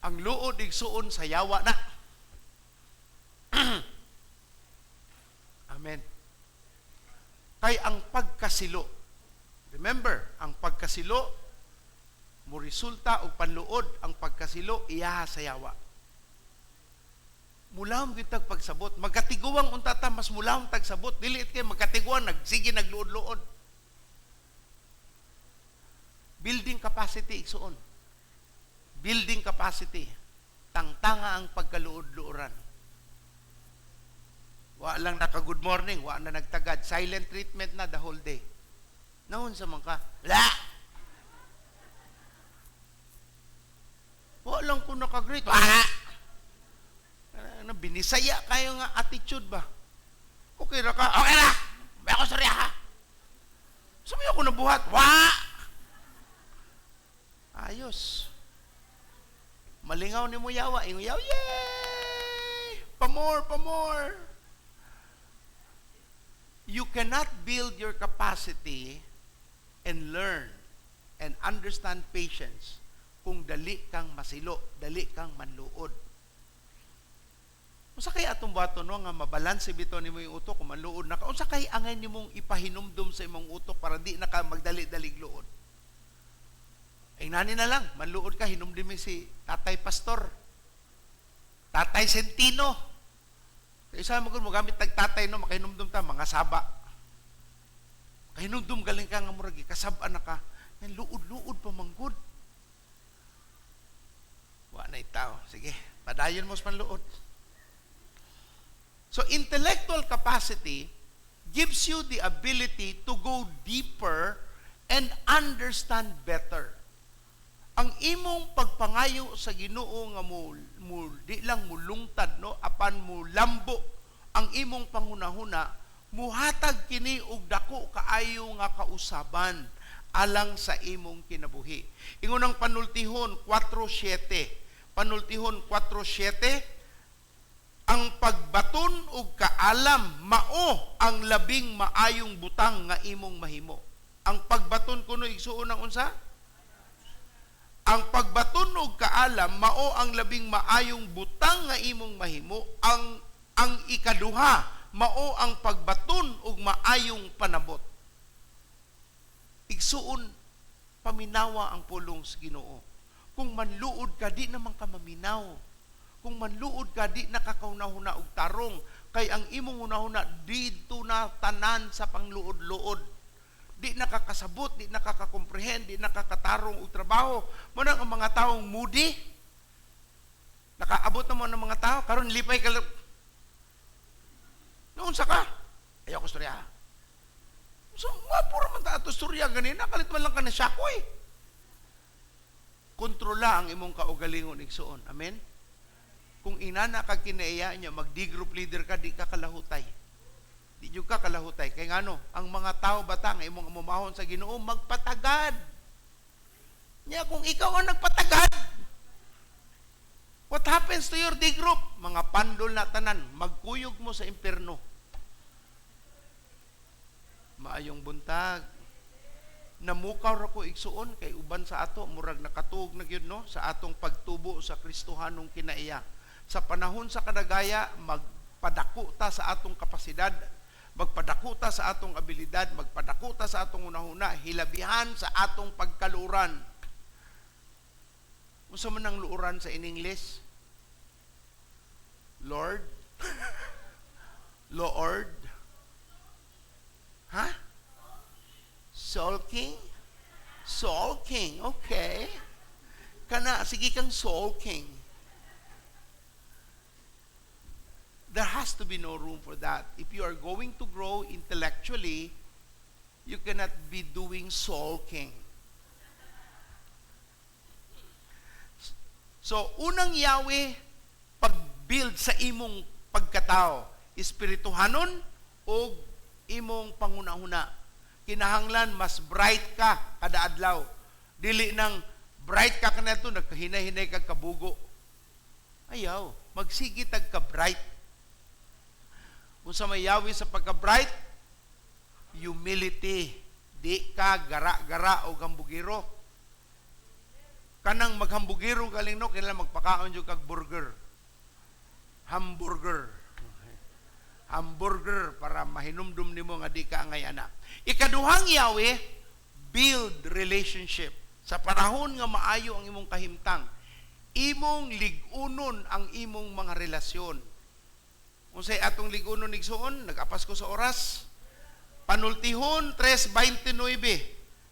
Ang luod igsuon sa yawa na. Amen. Kay ang pagkasilo, remember, ang pagkasilo mo resulta og panluod, ang pagkasilo iyaha sa yawa. Mulahom gyud tag pagsabot, magkatiguang unta ta mas mulahom tag sabot, dili kay magkatiguan nagsige nagluod-luod. Building capacity igsuon. Building capacity. Tangtanga ang pagkaluod-luoran. Wa lang naka good morning, wa na nagtagad, silent treatment na the whole day. Naon sa man ka? La. Wa lang ko naka-greet. Wala. Ano, binisaya kayo nga attitude ba? Okay ra ka? Okay ra! May ako sorry ha! Sabi ako nabuhat. Wa! Ayos. Malingaw ni mo yawa. Ingo yaw, yay! Pamore, pamore! You cannot build your capacity and learn and understand patience kung dali kang masilo, dali kang manluod. Unsa kay atong buhaton no nga mabalanse bitaw nimo yung utok kung manluod na ka? Unsa kay angay nimong ipahinumdum sa imong utok para di na ka magdali-dalig luod? Ay nani na lang, manluod ka, hinumdumi si Tatay Pastor, Tatay Centino. Kaya isa mo kung mogamit tag tatay no, makahinumdum ta mga saba. Kahinumdum galing ka nga murag kasab-an na ka. Yan luod-luod pa manggod. Wa na itaw. Sige, padayon mo sa panluod. So intellectual capacity gives you the ability to go deeper and understand better. Ang imong pagpangayo sa Ginoo nga mo di lang mulungtad no, apan mulambo ang imong panghunahuna, muhatag kini og dako kaayo nga kausaban alang sa imong kinabuhi. Ingon ang Panultihon 4:7. Panultihon 4:7, ang pagbaton og kaalam mao ang labing maayong butang nga imong mahimo. Ang pagbaton kuno igsuon ang unsa? Ang pagbaton og kaalam mao ang labing maayong butang nga imong mahimo. Ang ikaduha mao ang pagbaton og maayong panabot. Igsuon paminawa ang pulong sa Ginoo. Kung manluod ka, di naman ka maminaw. Kung manluod ka, di nakakauna-huna og tarong. Kay ang imong hunahuna didto na tanan sa pangluod-luod. Di nakakasabot, di nakaka-comprehend, di nakakatarong og trabaho. Mao ang mga taong moody. Nakaabot na mo ng mga tao, karon lipay ka. Naunsa ka? Ayaw ko storya. So, mapura man ta ato storya ganina, kalit man lang ka na siyakoy. Kontrola ang imong kaugalingon, igsuon. Amen? Kung inana ka kinaiya niya, mag-D group leader ka, di ka kalahutay. Di jud ka kalahutay. Kay ngano, ang mga tao bata nga imong amumahon sa Ginoo magpatagad. Nya kung ikaw ang nagpatagad, what happens to your D group? Mga pandol na tanan, magkuyog mo sa impierno. Maayong buntag. Namukaw ra ko, igsuon, kay uban sa ato murag nakatuog na gyud, no, sa atong pagtubo sa Kristohanong kinaiya. Sa panahon sa kadagaya, magpadako ta sa atong kapasidad, magpadako ta sa atong abilidad, magpadako ta sa atong hunahuna, hilabihan sa atong pagkaluran. Unsa man ang luoran sa in English? Lord? Lord? Ha? Sulking? Sulking, okay. Kana, sige kang sulking. There has to be no room for that. If you are going to grow intellectually, you cannot be doing sulking. So, unang Yahweh, pag-build sa imong pagkatao, espirituhanon o imong pangunahuna. Kinahanglan mas bright ka kada adlaw. Dili nang bright ka kanato, nagkahinay-hinay ka kabugo. Ayaw, magsige tag ka bright. Unsa may Yahweh sa pagka-bright? Humility. Di ka gara-gara o gambugiro. Kanang maghambugiro galing, no, kailangan magpakaon jud kag burger. Hamburger. Hamburger para mahinumdum nimo nga di ka angay ana. Ikaduhang Yahweh, build relationship. Sa panahon nga maayo ang imong kahimtang, imong lig-unon ang imong mga relasyon. Unsay atong lig-unon, igsuon? Nag-apas ko sa oras. Panultihon 3:29.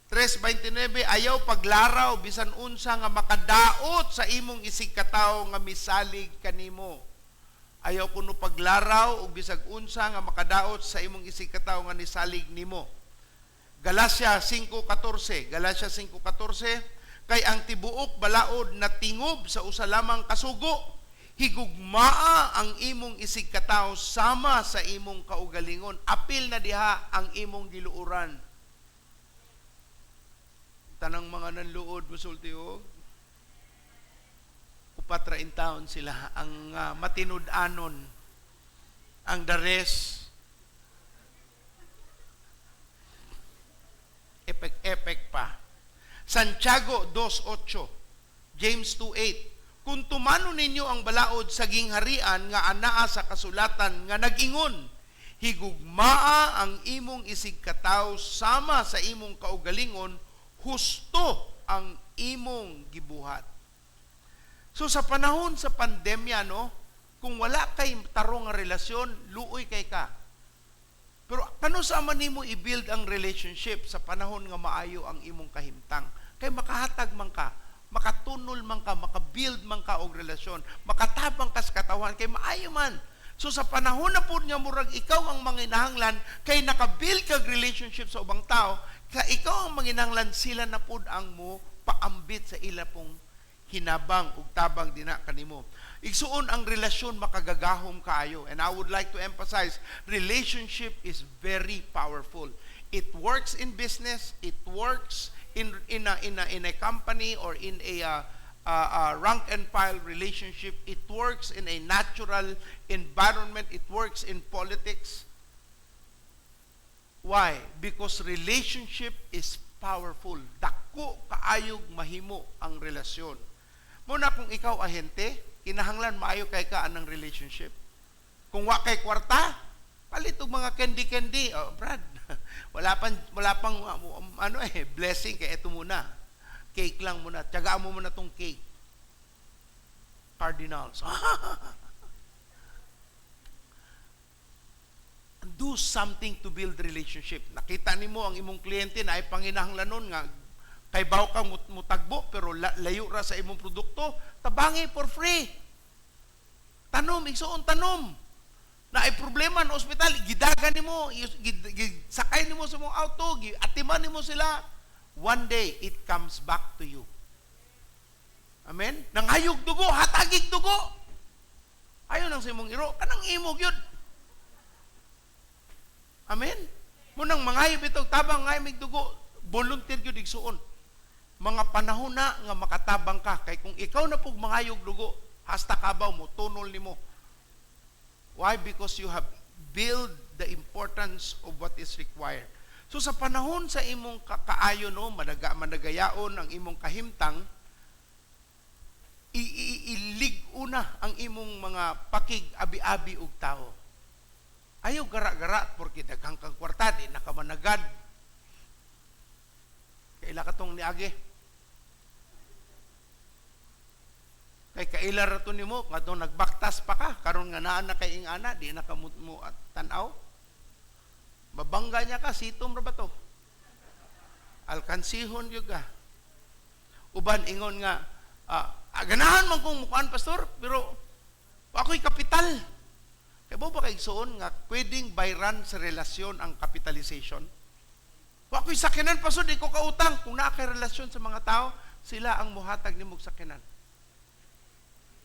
3:29, ayaw paglaraw bisan unsa nga makadaot sa imong isig katawo nga misalig kanimo. Ayaw kuno paglaraw og bisag unsa nga makadaot sa imong isig katawo nga nisalig nimo. Galacia 5:14, Galacia 5:14, kay ang tibuok balaod na tingob sa usa lamang kasugo, higugmaa ang imong isig katawo sama sa imong kaugalingon. Apil na diha ang imong giluoran. Tanang mga nanluod musulti og upat ra in taon sila ang matinud-anon, ang the rest epek-epek pa. Santiago 2:8, James 2:8, kung tumano ninyo ang balaod sa gingharian nga anaa sa kasulatan nga nag-ingon, higugmaa ang imong isig katawo sama sa imong kaugalingon, husto ang imong gibuhat. So sa panahon sa pandemya, no, kung wala kay tarong nga relasyon, luoy kay ka. Pero kano sa man nimo i-build ang relationship sa panahon nga maayo ang imong kahimtang? Kay makahatag man ka, makatunol man ka, makabuild man ka og relasyon, makatabang ka sa katawan, kay maayo man. So sa panahon na pud nga murag ikaw ang manginahanglan, kay nakabuild kag relationship sa ubang tao, kay ikaw ang manginahanglan, sila na pud ang mo paambit sa ila pong hinabang ug tabang dina kanimo. Igsuon, ang relasyon makagagahom kaayo. And I would like to emphasize, relationship is very powerful. It works in business, it works in a company or in a rank and file relationship, it works in a natural environment, it works in politics. Why? Because relationship is powerful. Dako kaayog mahimo ang relasyon. Muna kung ikaw ahente, kinahanglan maayo kay ka anang relationship. Kung wa kay kwarta, palit og mga candy-candy. Oh, Brad, wala pang ano eh, blessing kay eto muna. Cake lang muna. Tiyagaan mo muna tong cake. Cardinals. Do something to build relationship. Nakita nimo ang imong kliyente na ay panginahanglanon nga kay baw ka mutagbo pero layo ra sa imong produkto, tabangi for free. Tanom, igsuon, tanom. Na ay problema na ospital, gidagan nimo, sakay nimo sa imong auto, atiman nimo sila. One day it comes back to you. Amen? Nangayog dugo, hatagig dugo. Ayo nang sa imong iro, kanang imo gyud. Amen? Munang mangayo bitog tabang ngay mig dugo, volunteer gyud, igsuon. Mga panahon na nga makatabang ka kay kung ikaw na pug mangayog dugo, hasta kabaw mo tunol nimo. Why? Because you have built the importance of what is required. So sa panahon sa imong kaayo, no, managa managayaon ang imong kahimtang, ilig na ang imong mga pakig abi-abi og tao. Ayaw gara-gara porque daghang kang kwarta, di nakamanagad. Kaila katong niagi. Kay kaila ra to nimo ngadto nagbaktas pa ka karon nga naa na kay ingana, di na ka mo at tan-aw. Mabangga niya ka, sitom ra ba to? Alkansihon gyud ka. Uban ingon nga ganahan man kong mukuan, pastor, pero ako'y kapital. Kay ba kay igsuon nga pwedeng bayran sa relasyon ang capitalization? Wa ako'y sakyanan, pastor, di ko kautang. Kung naa kay relasyon sa mga tao, sila ang muhatag nimo og sakyanan.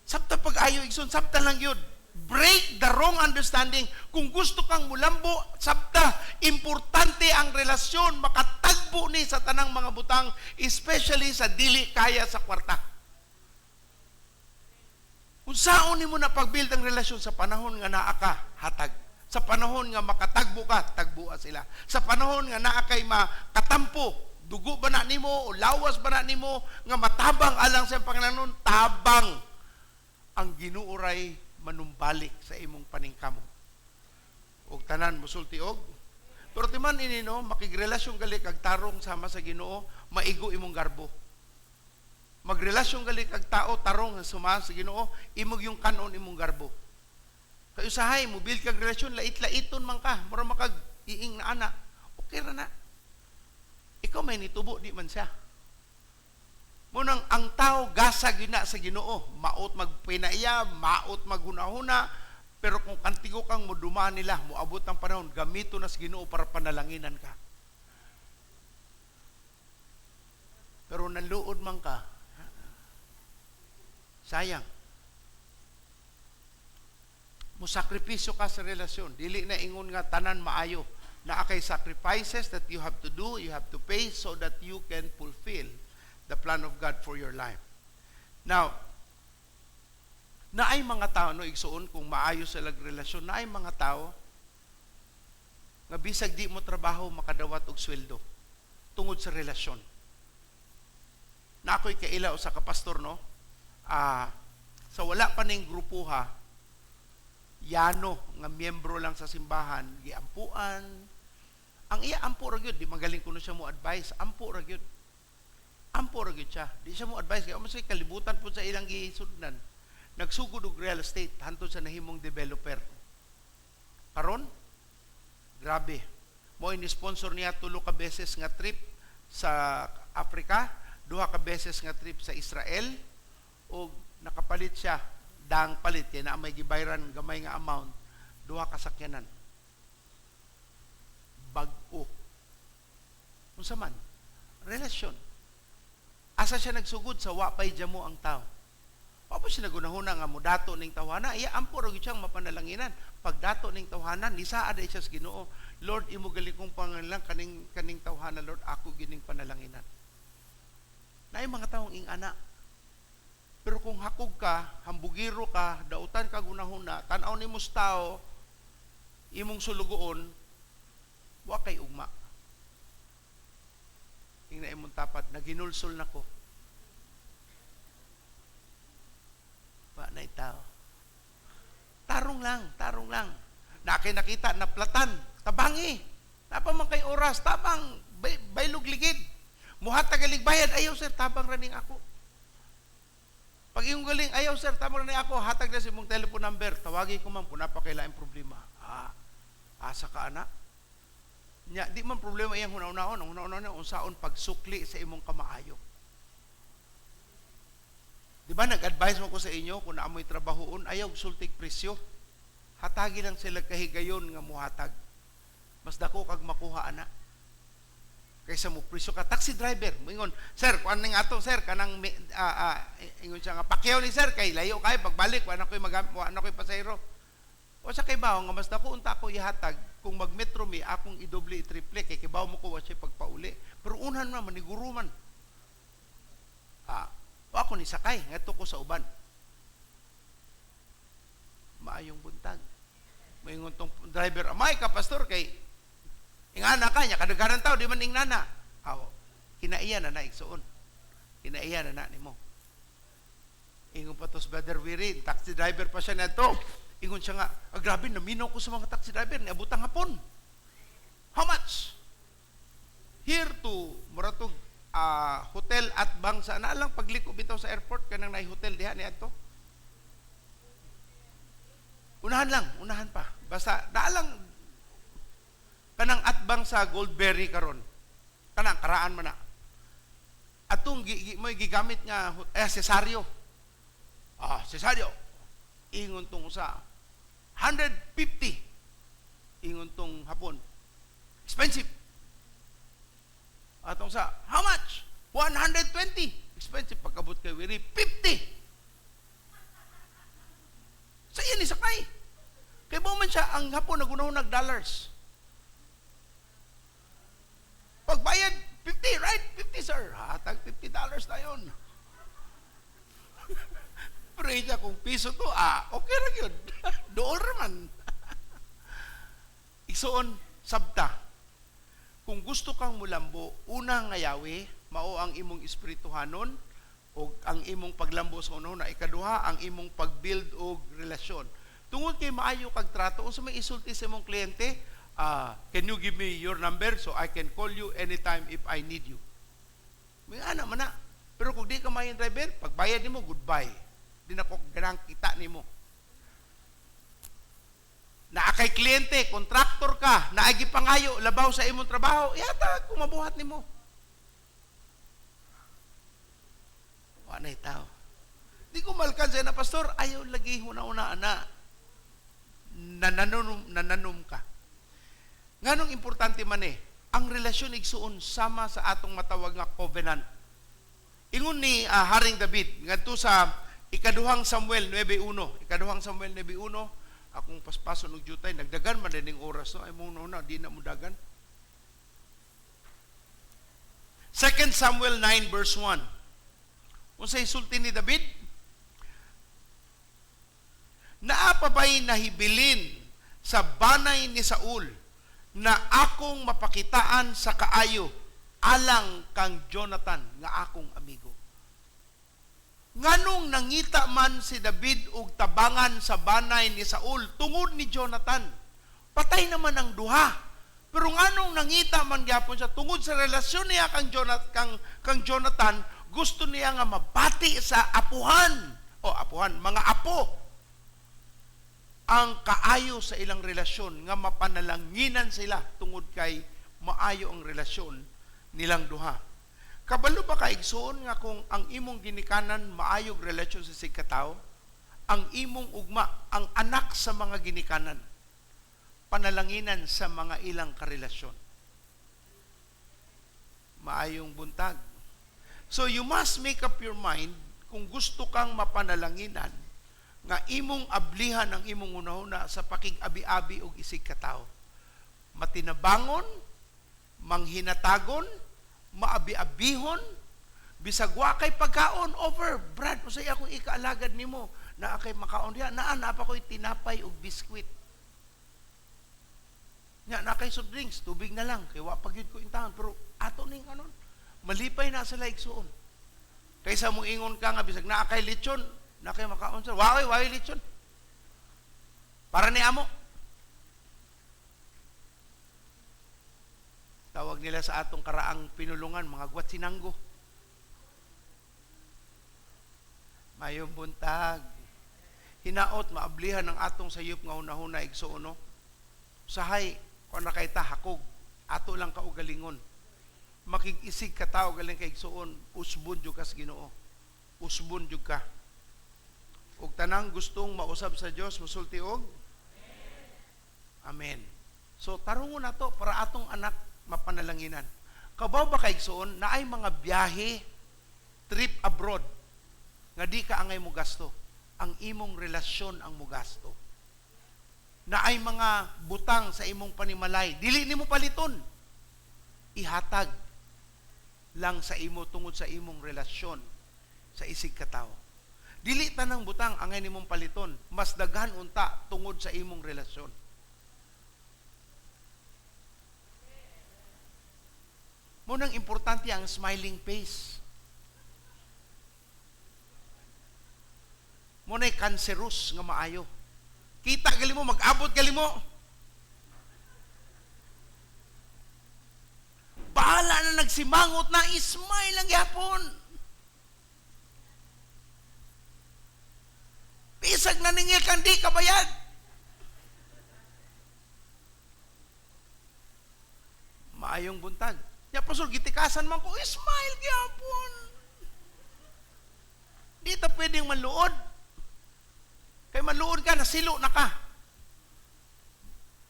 Sabta pag-ayo, igsoon, sabta lang yun. Break the wrong understanding. Kung gusto kang mulambo, sabta, importante ang relasyon, makatagbo ni sa tanang mga butang, especially sa dili kaya sa kwarta. Kung saon nimo na pag-build ang relasyon sa panahon nga naa ka, hatag. Sa panahon nga makatagbo ka, tagboa sila. Sa panahon nga naa kay makatampo, dugo ba na nimo o lawas ba na nimo nga matabang alang sa Panginoon, tabang. Ang Ginoo ray manumbalik sa imong paningkamot. Og tanan musulti og pero timan ini, no, makigrelasyon gali kag tarong sama sa Ginoo, maigo imong garbo. Magrelasyon gali kag tao tarong suma sa Ginoo, imog yung kanon imong garbo. Kay usahay mo build kag relasyon, lait-laiton man ka, mura makag iing na ana. Okay ra na. Ikaw may nitubo, di man siya. Munang ang tao gasa gina sa Ginoo, maot magpinaiya, maot maghunahuna, pero kung kantigo kang moduma nila, moabot ang panahon, gamito na sa Ginoo para panalanginan ka. Pero nanluod man ka, sayang. Musakripisyo ka sa relasyon. Dili na ingon nga tanan maayo. Naa kay sacrifices that you have to do, you have to pay so that you can fulfill the plan of God for your life. Now, naay mga tao, no, igsuon, kung maayo sa relasyon, naay mga tao nga bisag di mo trabaho makadawat og sweldo tungod sa relasyon. Na ako'y kaila usa ka pastor, no, sa wala pa ning grupuha, yano nga miyembro lang sa simbahan, giampuan. Ang iya ampo ra gyud, di magaling kuno siya mo advice, ampo ra gyud. Ampo ra gyud siya. Di siya mo advice kay mas kalibutan pud sa ilang gisudnan. Nagsugod og real estate hantod sa nahimong developer. Karon, grabe. Mo ini sponsor niya tulo ka beses nga trip sa Africa, duha ka beses nga trip sa Israel, og nakapalit siya, dang palit kay naa may gibayran gamay nga amount, duha ka sakyanan. Bag-o. Unsa man? Relasyon. Asa siya nagsugod sa wa pay jamo ang tao. Wa pa siya nagunahuna nga modato ning tawhana, iya ampo ra gyud siyang mapanalanginan. Pagdato ning tawhana, nisaad ay siya sa Ginoo. Lord, imo gali kong pangalan kaning kaning tawhana, Lord, ako gining panalanginan. Naay mga taong ingana. Pero kung hakog ka, hambugiro ka, dautan ka gunahuna, tan-aw nimo sa tao, imong sulugoon, wa kay ugma. Tingnan imong tapad, naginulsol na ko. Wa na tao. Tarong lang, tarong lang. Naki nakita, naplatan, tabangi. Napa man kay oras, tabang, baylog ligid. Muhatag galig bayad, ayaw sir, tabang raning ako. Pag iyong galing, ayaw sir, tabang raning ako, hatag na sa imong telephone number, tawagi ko ma'am kung napakailaing problema. Asa ka ana? Nya di man problema iyang hunahunahon, ang hunahunahon niya unsaon pagsukli sa imong kamaayo. Di ba nag-advise mo ko sa inyo kung naamoy trabahoon, ayaw sultig presyo. Hatagi lang sila kahigayon nga muhatag. Mas dako kag makuha ana. Kaysa mo presyo ka taxi driver, moingon, "Sir, kuan ning ato, sir, kanang ingon siya nga pakyaw ni sir kay layo kay pagbalik wa na koy wa na koy pasahero." O sa kay bawo nga mas dako unta ako ihatag kung mag-metro mi akong idoble i-triple kay kibaw mo ko wa siya pagpauli. Pero unhan man maniguro man. O ako ni sakay ngadto ko sa uban. Maayong buntag. Moingon tong driver, "Amay ka pastor kay ingana ka nya kadaghanan tao di man ingnana." Aw, kinaiya na na igsuon. Kinaiya na na nimo. Ingon pa tos Brother Weary, taxi driver pa siya nato. Ingon siya nga, "Ah, grabe naminaw ko sa mga taxi driver niabotang hapon." How much? Here to muratog hotel at bang sa na lang pagliko bitaw sa airport kanang naay hotel diha ni adto. Unahan lang, unahan pa. Basta naa lang kanang atbang sa Goldberry karon. Kanang karaan man na. Atong mo'y gigamit nga Cesario. Cesario. Ingon tong sa 150. Ingon tong hapon. Expensive. Atong sa how much? 120. Expensive pagkabot kay Wiri 50. Sa iya ni sakay. Kay man siya ang hapon nagunahon nag dollars. Pagbayad 50, right? 50 sir. Hatag $50 na yun. Pero siya kung piso to, okay ra yun. Dool ra man. Igsuon, sabta. Kung gusto kang mulambo, una nga yawi, mao ang imong espirituhanon o ang imong paglambo sa una. Ikaduha, ang imong pag-build og relasyon. Tungod kay maayo kag trato, unsa may isulti sa imong kliyente, can you give me your number so I can call you anytime if I need you? May ana man na. Pero kung di ka maayong driver, pagbayad nimo, goodbye. Di na ko ganang kita nimo. Naa kay kliyente, kontraktor ka, naay gipangayo labaw sa imong trabaho, yata kung mabuhat nimo. Wa na tao. Di ko malkan sa na pastor, ayaw lagi huna-una ana. Nananom ka. Nganong importante man ang relasyon igsuon sama sa atong matawag nga covenant. Ingon ni Haring David ngadto sa ikaduhang Samuel 9:1, ikaduhang Samuel 9:1, akong paspason og jutay nagdagan man dining oras no, ay mo una di na mo dagan. 2 Samuel 9 verse 1. Unsay sulti ni David? Naa pa ba'y nahibilin sa banay ni Saul na akong mapakitaan sa kaayo alang kang Jonathan nga akong amigo? Nganong nangita man si David og tabangan sa banay ni Saul tungod ni Jonathan? Patay naman ang duha. Pero nganong nangita man gyapon siya tungod sa relasyon niya kang Jonathan, gusto niya nga mabati sa apuhan o apuhan, mga apo ang kaayo sa ilang relasyon nga mapanalanginan sila tungod kay maayo ang relasyon nilang duha. Kabalo ba ka igsuon nga kung ang imong ginikanan maayog relasyon sa sigkatawo, ang imong ugma, ang anak sa mga ginikanan, panalanginan sa mga ilang karelasyon. Maayong buntag. So you must make up your mind kung gusto kang mapanalanginan nga imong ablihan ang imong hunahuna sa pakig-abi-abi og isig katawo. Matinabangon, manghinatagon, maabi-abihon, bisag wa kay pagkaon over, Brad, usay akong ikaalagad nimo, naa kay makaon diha, naa na pa ko'y tinapay og biskwit. Nya naa kay soft drinks, tubig na lang, kay wa pa gyud ko intahan, pero ato ning anon, malipay na sila igsuon. Kaysa mong ingon ka nga bisag naa kay lechon, na kay makaon sir, way lechon. Para ni amo. Tawag nila sa atong karaang pinulungan, mga gwatsinanggo. Mayong buntag. Hinaot, maablihan ang atong sayop nga hunahuna igsuon, no? Usahay, kung na kay ta hakog, ato lang kaugalingon. Makig-isig ka tao galing kay igsuon, usbon jud ka sa Ginoo. Usbon jud ka. Ug tanang gustong mausab sa Dios musulti og Amen. So tarungon nato para atong anak mapanalanginan. Kabaw ba kay igsuon naay mga biyahe, trip abroad nga di ka angay mo gasto, ang imong relasyon ang mogasto. Naay mga butang sa imong panimalay, dili nimo paliton. Ihatag lang sa imo tungod sa imong relasyon sa isig katawo. Dili tanang butang angay nimong paliton, mas daghan unta tungod sa imong relasyon. Munang importante ang smiling face. Muna'y cancerous nga maayo. Kita gali mo, mag-abot gali mo. Bahala na nagsimangot na, smile lang gyapon. Bisag naningil kang di kabayad. Maayong buntag. Ya pastor, gitikasan man ko, smile gyapon. Di ta pwedeng manluod. Kay manluod ka, nasilo na ka.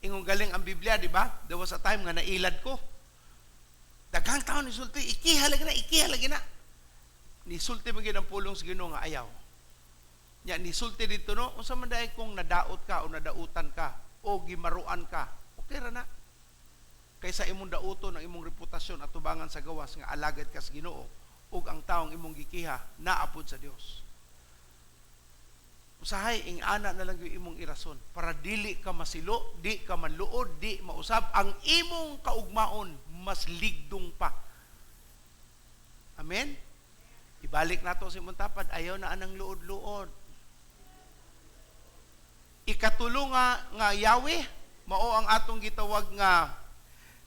Ingong galing ang Biblia, di ba? There was a time nga nailad ko. Daghang taon ni sulti, ikiha lagi na, ikiha lagi na. Nisulti man gyud ang pulong sa Ginoo nga ayaw. Nya nisulti dito no, unsa man daay kung nadaot ka o nadautan ka o gimaruan ka, okay ra na. Kaysa imong dauton ang imong reputasyon at tubangan sa gawas nga alagad ka sa Ginoo ug ang taong imong gikiha naapod sa Dios. Usahay ing ana na lang yung imong irason para dili ka masilo, di ka manluod, di mausab ang imong kaugmaon mas ligdong pa. Amen? Ibalik nato sa imong tapad, ayaw na anang luod-luod. Ikatulo nga Yahweh, mao ang atong gitawag nga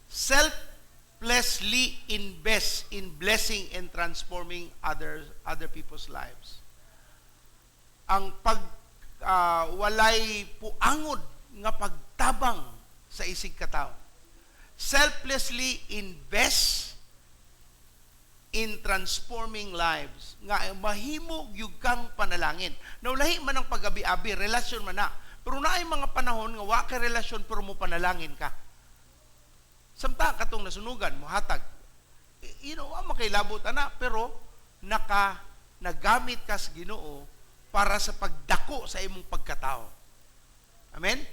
selflessly invest in blessing and transforming other people's lives. Ang pag walay puangod nga pagtabang sa isig katawo. Selflessly invest in transforming lives nga mahimo gyud kang panalangin. Nawlahi man ang pagabi-abi, relasyon man na. Pero naay mga panahon nga wa kay relasyon pero mo panalangin ka. Samtang katong nasunugan mohatag. You know, wa makailabot ana pero nagamit ka sa Ginoo para sa pagdako sa imong pagkatao. Amen?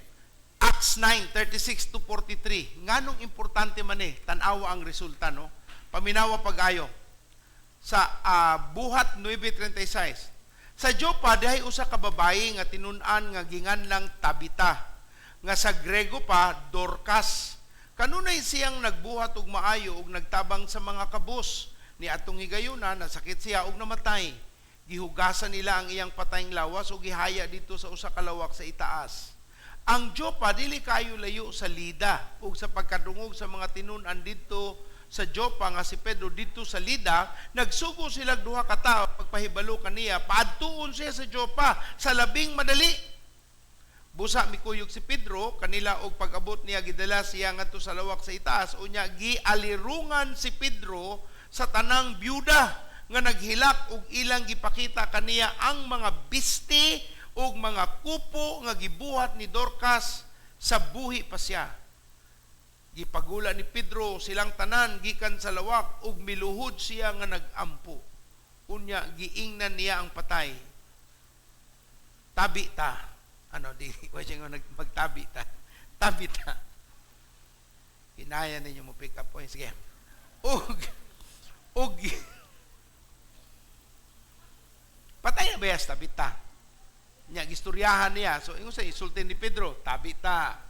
Acts 9:36-43. Nganong importante man tan-awa ang resulta, no? Paminawa pag-ayo. Sa Buhat 9:36. Sa Jopa dihay usa ka babayi nga tinun-an nga ginganlang Tabita, nga sa Grego pa Dorcas. Kanunay siyang nagbuhat og maayo ug nagtabang sa mga kabus. Ni atong higayuna nasakit siya ug namatay. Gihugasan nila ang iyang patayng lawas ug gihaya dito sa usa ka lawak sa itaas. Ang Jopa dili kayo layo sa Lida ug sa pagkadungog sa mga tinun-an didto sa Jopa nga si Pedro didto sa Lida, nagsugo sila duha ka tawo pagpahibalo kaniya paadtuon siya sa Jopa sa labing madali. Busa mikuyog si Pedro kanila og pag-abot niya gidala siya ngadto sa lawak sa itaas, unya gialirungan si Pedro sa tanang byuda nga naghilak og ilang gipakita kaniya ang mga biste ug mga kupo nga gibuhat ni Dorcas sa buhi pa siya. Gipagula ni Pedro silang tanan gikan sa lawak ug miluhod siya nga nagampo. Unya giingnan niya ang patay. Tabi ta. Ano di wa siya nga magtabi ta. Tabi ta. Kinaya ninyo mo pick up point. Sige. Og patay na ba yas tabi ta? Nya gistoryahan niya. So ingon sa insulti ni Pedro, tabi ta.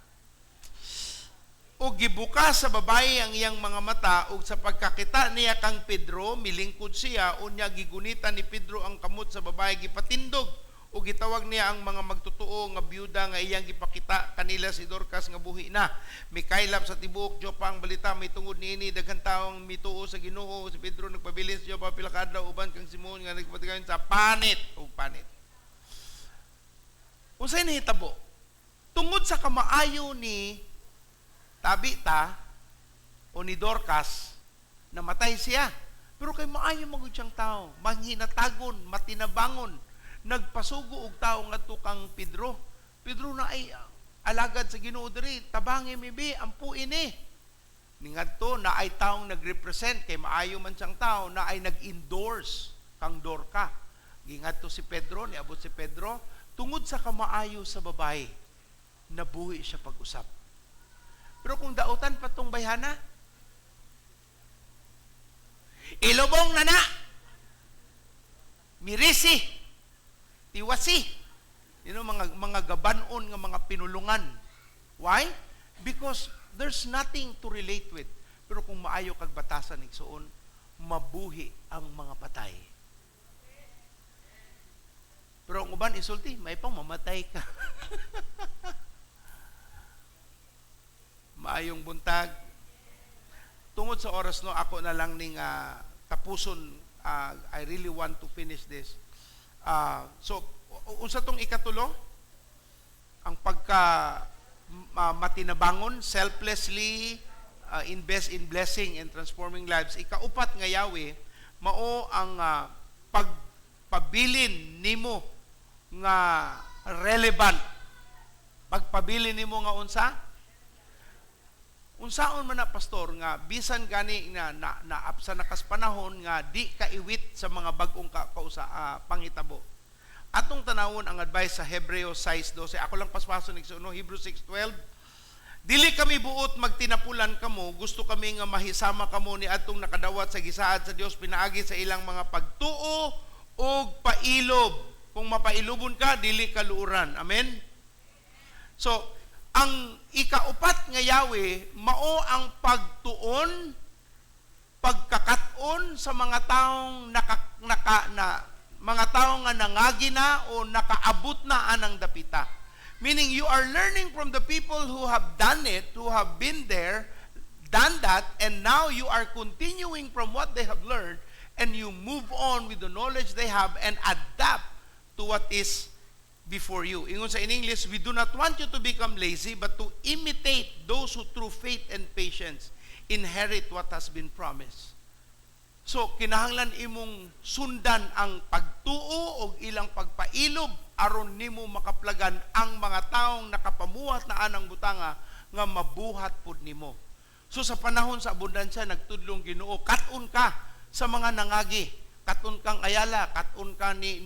Og gibukas sa babayi ang iyang mga mata ug sa pagkakita niya kang Pedro, milingkod siya, unya gigunitan ni Pedro ang kamot sa babayi, gipatindog ug gitawag niya ang mga magtotoo nga byuda nga iyang gipakita kanila si Dorcas nga buhi na. Mikaylap sa tibuok Jopa ang balita may tungod niini daghang tawo ang mituo sa Ginoo. Si Pedro nagpabilin sa Jopa pila ka adlaw uban kang Simon nga nagpatigayon sa panit ug panit. Unsay nahitabo? Tungod sa kamaayo ni Tabita o ni Dorcas, namatay siya. Pero kay maayo magud siyang tao, manghinatagon, matinabangon, nagpasugo og tao ngadto kang Pedro. Pedro na ay alagad sa Ginoo diri, tabangi mi bi, ampuin ni. Ningadto na ay taong nagrepresent kay maayo man siyang tao na ay nag-endorse kang Dorca. Gingadto si Pedro, niabot si Pedro, tungod sa kamaayo sa babae, nabuhi siya pag-usap. Pero kung dautan pa tong bayhana, ilubong na na, mirisi, tiwasi, mga gabanon nga mga pinulungan. Why? Because there's nothing to relate with. Pero kung maayo kag batasan igsuon, mabuhi ang mga patay. Pero ang uban isulti, may pang mamatay ka. Maayong buntag. Tungod sa oras no, ako na lang ning tapuson. I really want to finish this. So, unsa tong ikatulo? Ang pagka matinabangon, selflessly invest in blessing and transforming lives. Ikaupat nga yawi, mao ang pagpabilin nimo nga relevant. Pagpabilin nimo nga unsa? Unsaon man na pastor nga bisan gani nga naapsa na kas panahon nga di kaiwit sa mga bag-ong panghitabo. Atong tanawon ang advice sa Hebreo 6:12. Ako lang paspason igsuon, Hebrew 6:12. Dili kami buot magtinapulan kamo, gusto kami nga mahisama kamo ni atong nakadawat sa gisaad sa Dios pinaagi sa ilang mga pagtuo ug pailob. Kung mapailobon ka, dili ka luuran. Amen. So, ang ikaupat nga yawi mao ang pagtuon, pagkakat-on sa mga taong mga taong nga nangagi na o nakaabot na anang dapita. Meaning you are learning from the people who have done it, who have been there, done that, and now you are continuing from what they have learned, and you move on with the knowledge they have and adapt to what is before you. Ingon sa in English, we do not want you to become lazy, but to imitate those who through faith and patience inherit what has been promised. So, kinahanglan imong sundan ang pagtuo o ilang pagpailob aron nimo makaplagan ang mga taong nakapamuhat na anang butanga nga mabuhat pud nimo. So sa panahon sa abundansya nagtudlong Ginoo, kat-on ka sa mga nangagi. Kat-on kang Ayala, kat-on ka ni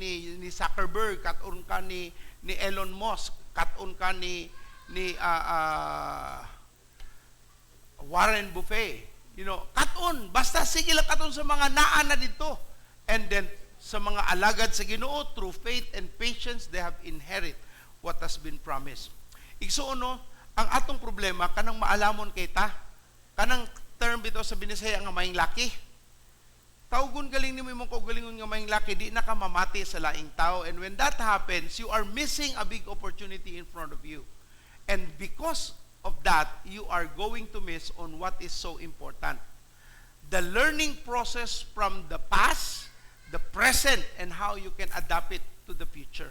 Zuckerberg, kat-on ka ni Elon Musk, kat-on ka ni Warren Buffett. You know, kat-on, basta sige lang kat-on sa mga naa na dito. And then sa mga alagad sa Ginoo, through faith and patience they have inherit what has been promised. Igsuon no, ang atong problema kanang maalamon kay ta, kanang term bitaw sa Binisaya nga maing laki. Tawgon galing nimo imong kaugalingon nga maing laki, di na ka mamati sa laing tao. And when that happens, you are missing a big opportunity in front of you. And because of that, you are going to miss on what is so important. The learning process from the past, the present, and how you can adapt it to the future.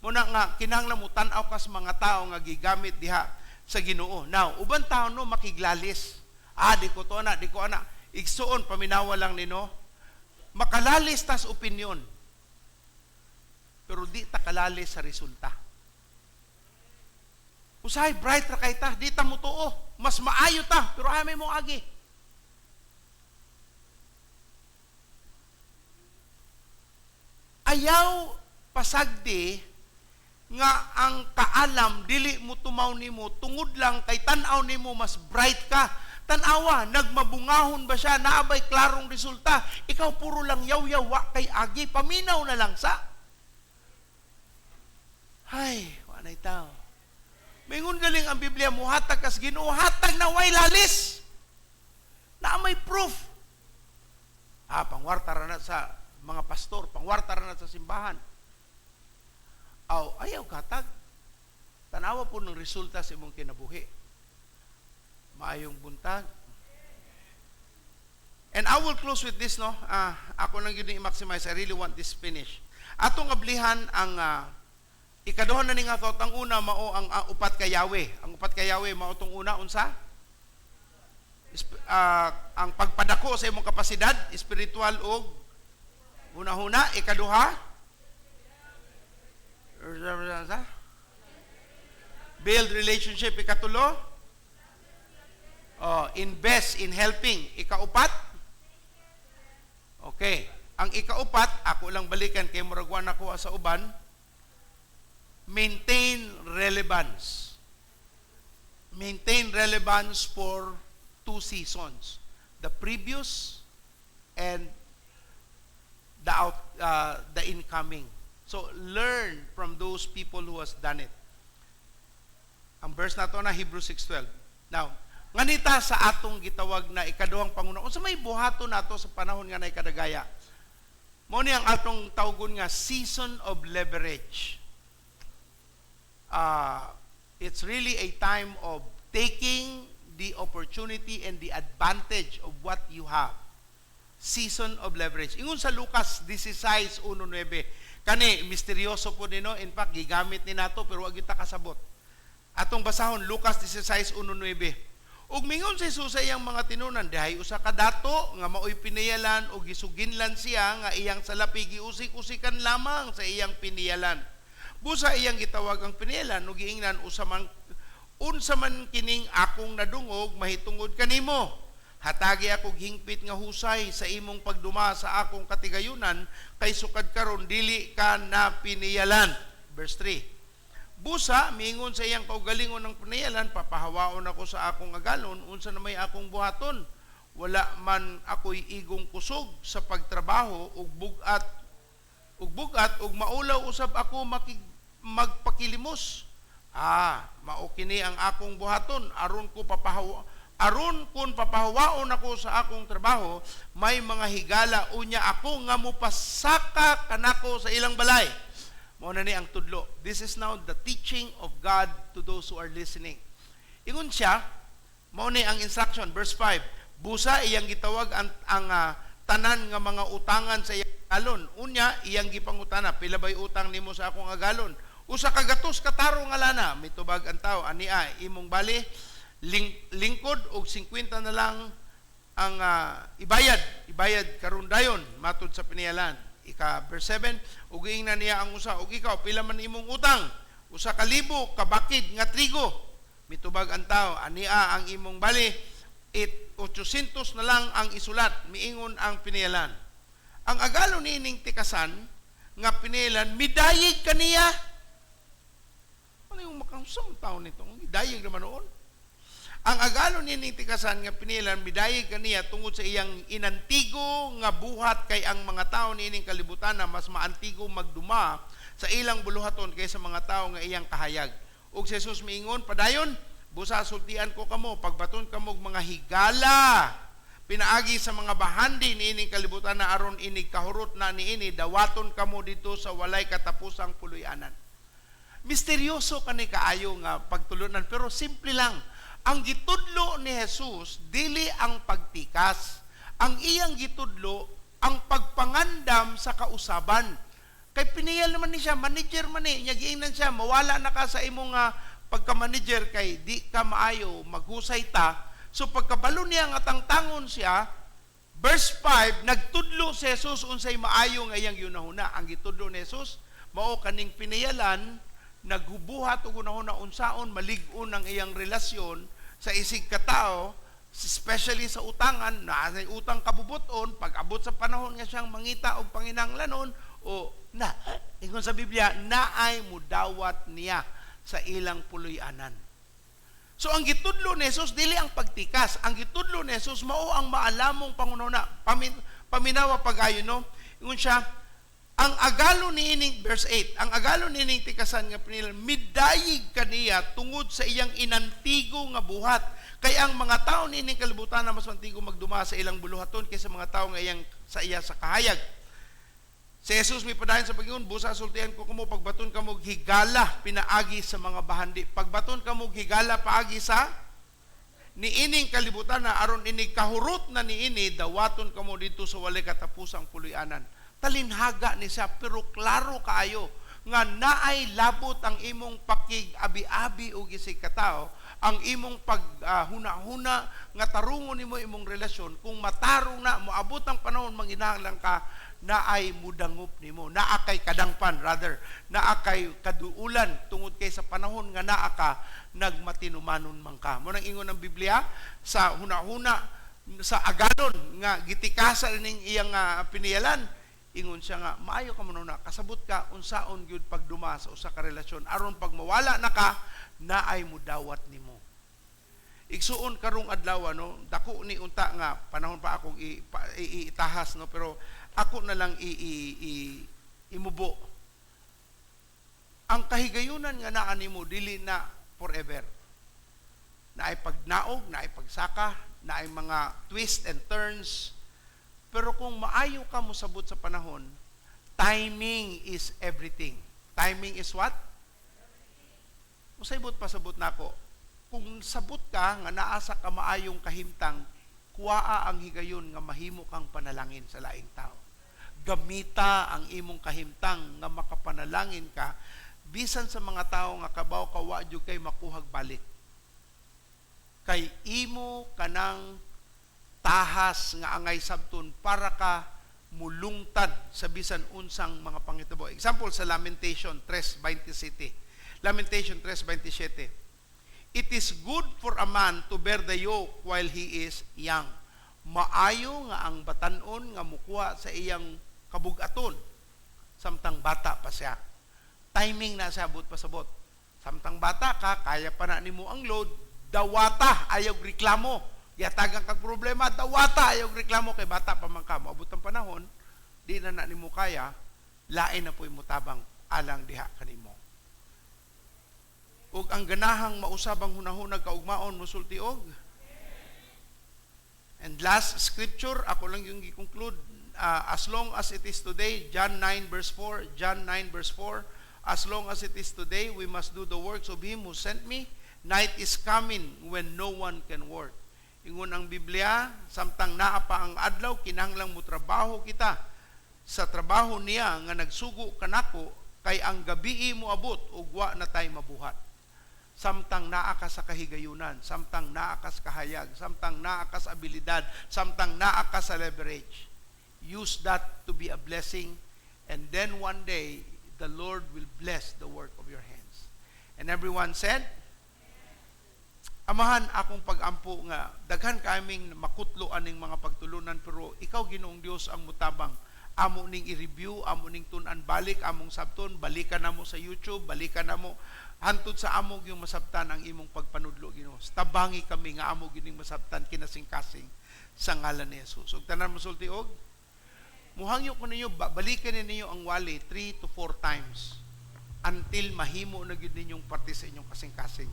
Muna nga, kinahanglan mo tan-aw kas mga tao nga gigamit diha sa Ginoo. Now, uban tao no makiglalis. Ah, di ko to na, di ko ana. Igsuon, paminawa lang nino. Makalalis tas opinion. Pero di ta kalalis sa resulta. Usahay, bright ra kay ta, di ta mutuo. Mas maayo ta, pero amay mo agi. Ayaw pasagdi nga ang kaalam dili mo tumaw nimo tungod lang kay tan-aw nimo mas bright ka. Tan-awa, nagmabungahon ba siya, naabay klarong resulta. Ikaw puro lang yaw-yaw, wa kay agi, paminaw na lang sa. Ay, wa nay tao. Mingon galing ang Biblia, muhatag kas Ginoo, hatag na way lalis. Na may proof. Ah, pangwarta ra na sa mga pastor, pangwarta ra na sa simbahan. Aw, ayaw katag. Tanawa po ng resulta sa imong kinabuhi. Maayong buntag. And I will close with this, no? Ako lang yun i-maximize. I really want this finish. Atong ablihan ang ikaduha na ni nga thought. Ang una, mao ang upat ka Yahweh. Ang upat ka Yahweh, mao tong una, unsa? Ang pagpadako sa imong kapasidad espiritual ug hunahuna. Ikaduha, build relationship. Ikatulo, oh, invest in helping. Ikaupat, okay. Ang ikaupat, ako lang balikan kay murag wa nakuha sa uban, maintain relevance. Maintain relevance for two seasons, the previous and the incoming. So learn from those people who has done it. Ang verse nato na Hebrews 6:12. Now, nganita sa atong gitawag na ikaduhang panguna. Unsa may buhaton nato sa panahon nga naay kadagaya? Mao ni ang atong tawgon nga season of leverage. It's really a time of taking the opportunity and the advantage of what you have. Season of leverage. Ingon sa Lucas 16:1-9. Kani, misteryoso po nino. In fact, gigamit ni nato pero wag kita kasabot. Atong basahon, Lucas 16:1-9. Ug mingon si Jesus sa iyang mga tinunan, dihay usa ka dato nga maoy piniyalan ug gisuginlan siya nga iyang salapi giusik-usikan lamang sa iyang piniyalan. Busa iyang gitawag ang piniyalan ug giingnan, usa man unsa man kining akong nadungog mahitungod kanimo? Hatagi ako hingpit nga husay sa imong pagduma sa akong katigayunan, kay sukad karon dili ka na piniyalan. Verse 3. Busa miingon sa iyang kaugalingon ng piniyalan, papahawaon ako sa akong agalon, unsa na may akong buhaton? Wala man ako'y igong kusog sa pagtrabaho ug bugat ug maulaw usab ako magpakilimos. Mao kini ang akong buhaton, aron kun papahawaon ako sa akong trabaho, may mga higala unya ako nga mopasaka kanako sa ilang balay. Mao na ni ang tudlo. This is now the teaching of God to those who are listening. Ingon siya, mao ni ang instruction, verse 5. Busa iyang gitawag ang tanan nga mga utangan sa iyang agalon. Unya iyang gipangutana, pila bay utang nimo sa akong agalon? Usa ka gatos kataro nga lana. Mitubag ang tao, ania imong bali lingkod og 50 na lang ang ibayad, ibayad karon dayon matud sa piniyalan. Ika verse 7, ug giingnan niya ang usa, ug ikaw pila man imong utang? Usa ka libo ka bakid nga trigo. Mitubag ang tao, ania ang imong bali, it 800 na lang ang isulat. Miingon ang piniyalan. Ang agalo niining tikasan nga piniyalan, midayig kaniya. Ano yung makausang tao nito? Midayig naman noon. Ang agalo niining tikasan nga piniyalan, midayig kaniya tungod sa iyang inantigo nga buhat, kay ang mga tao niining kalibutan na mas maantigo magduma sa ilang buluhaton kaysa mga tao nga iyang kahayag. Ug si Jesus miingon, padayon, busa sultian ko kamo, pagbaton kamo og mga higala pinaagi sa mga bahandi niining kalibutan na aron inig kahurot na niini, dawaton kamo dito sa walay katapusang puloy-anan. Misteryoso kani kaayo nga pagtulunan, pero simple lang. Ang gitudlo ni Jesus dili ang pagtikas. Ang iyang gitudlo ang pagpangandam sa kausaban. Kay piniyal naman ni siya, manager man ni, nya giingnan siya, mawala na ka sa imong pagka-manager kay di ka maayo, maghusay ta. So pagkabalo niya nga tangtangon siya, verse 5, nagtudlo si Jesus unsay maayo nga iyang yunahuna. Ang gitudlo ni Jesus mao kaning piniyalan, naghubuhat og hunahuna unsaon malig-on ang iyang relasyon sa isig katao, especially sa utangan, na utang kabubuton, pag abot sa panahon nga siyang mangita og panginahanglanon o na ingon sa Biblia, naay mudawat niya sa ilang puloy-anan. So ang gitudlo ni Jesus dili ang pagtikas, ang gitudlo ni Jesus mao ang maalamong pangunahuna. Paminawa pagayon, no? Ingon siya, ang agalo niining, verse 8, ang agalo niining tikasan nga pinilan, midayig kaniya tungod sa iyang inantigo nga buhat. Kay ang mga tao niining kalibutan na mas mantigo magduma sa ilang buluhaton kaysa mga tao nga iyang sa iya sa kahayag. Si Jesus may padayon sa pag-ingon, busa sultian ko kamo, pagbaton kamo higala pinaagi sa mga bahandi. Pagbaton kamo higala paagi sa niining kalibutan na aron inig kahurot na niini, dawaton kamo dito sa walay katapusang puloy-anan. Talinhaga ni siya, pero klaro kaayo nga naay labot ang imong pakig-abi-abi og isig katao. Ang imong paghuna-huna nga tarungon nimo imong relasyon, kung matarong na, moabot ang panahon manginahanglan ka, naay mudangop nimo, naa kay kadangpan, rather, naa kay kaduulan tungod kay sa panahon nga naa ka nagmatinumanon man ka. Mo nang ingon ng Biblia sa huna-huna sa agalon nga gitikasan ning iyang piniyalan, ingon siya nga maayo ka man, kasabot ka unsaon gyud pagduma sa usa ka relasyon aron pag mawala na ka, naay mudawat nimo. Igsuon, karong adlaw, no, dako ni unta nga panahon pa akong itahas, no, pero ako na lang i, i, i imubo. Ang kahigayunan nga naa nimo dili na forever. Naay pagnaog, naay pagsaka, naay mga twist and turns. Pero kung maayo ka mosabot sa panahon, timing is everything. Timing is what? Unsay buot pasabot nako? Kung sabot ka nga naa sa kamaayong kahimtang, kuaa ang higayon nga mahimo kang panalangin sa laing tao. Gamita ang imong kahimtang nga makapanalangin ka bisan sa mga tao nga kabaw ka wa jud kay makuhag balik. Kay imo kanang tahas nga angay sabton para ka mulungtad sa bisan unsang mga pangitabo. Example sa Lamentation 3:27. Lamentation 3:27. "It is good for a man to bear the yoke while he is young." Maayo nga ang batanon nga mukuha sa iyang kabugaton samtang bata pa siya. Timing na siya, buot pasabot. Samtang bata ka, kaya pa na nimo ang load, dawata, ayaw reklamo. Yatagan kag problema, dawata, ayaw reklamo kay bata pa man ka. Moabot ang panahon, di na na nimo kaya, lain na po'y mutabang alang diha kanimo. Ug ang ganahang mausab ang hunahuna kaugmaon musulti og. And last scripture, ako lang yung gi-conclude, as long as it is today, John 9 verse 4, John 9 verse 4, "As long as it is today, we must do the works of Him who sent me. Night is coming when no one can work." Ingon ang Biblia, samtang naa pa ang adlaw, kinahanglang mo trabaho kita sa trabaho niya nga nagsugo kanako, kay ang gabii moabot ug wa na tay mabuhat. Samtang naa ka sa kahigayunan, samtang naa ka sa kahayag, samtang naa ka sa abilidad, samtang naa ka sa leverage. Use that to be a blessing, and then one day, the Lord will bless the work of your hands. And everyone said, Amahan, akong pag-ampo nga daghan kaming makutlo aning mga pagtulunan, pero ikaw, Ginoong Dios, ang mutabang amo ning i-review, amo ning tun-an balik, among sabton, balikan namo sa YouTube, balikan namo hantod sa amo yung masabtan ang imong pagpanudlo, Ginoo. Tabangi kami nga amo gining masabtan kinasing-kasing sa ngalan ni Jesus. Ug tanan mosulti og muhangyo ko ninyo, balikan ninyo ang wali 3 to 4 times until mahimo na gyud ninyong parte sa inyong kasing-kasing.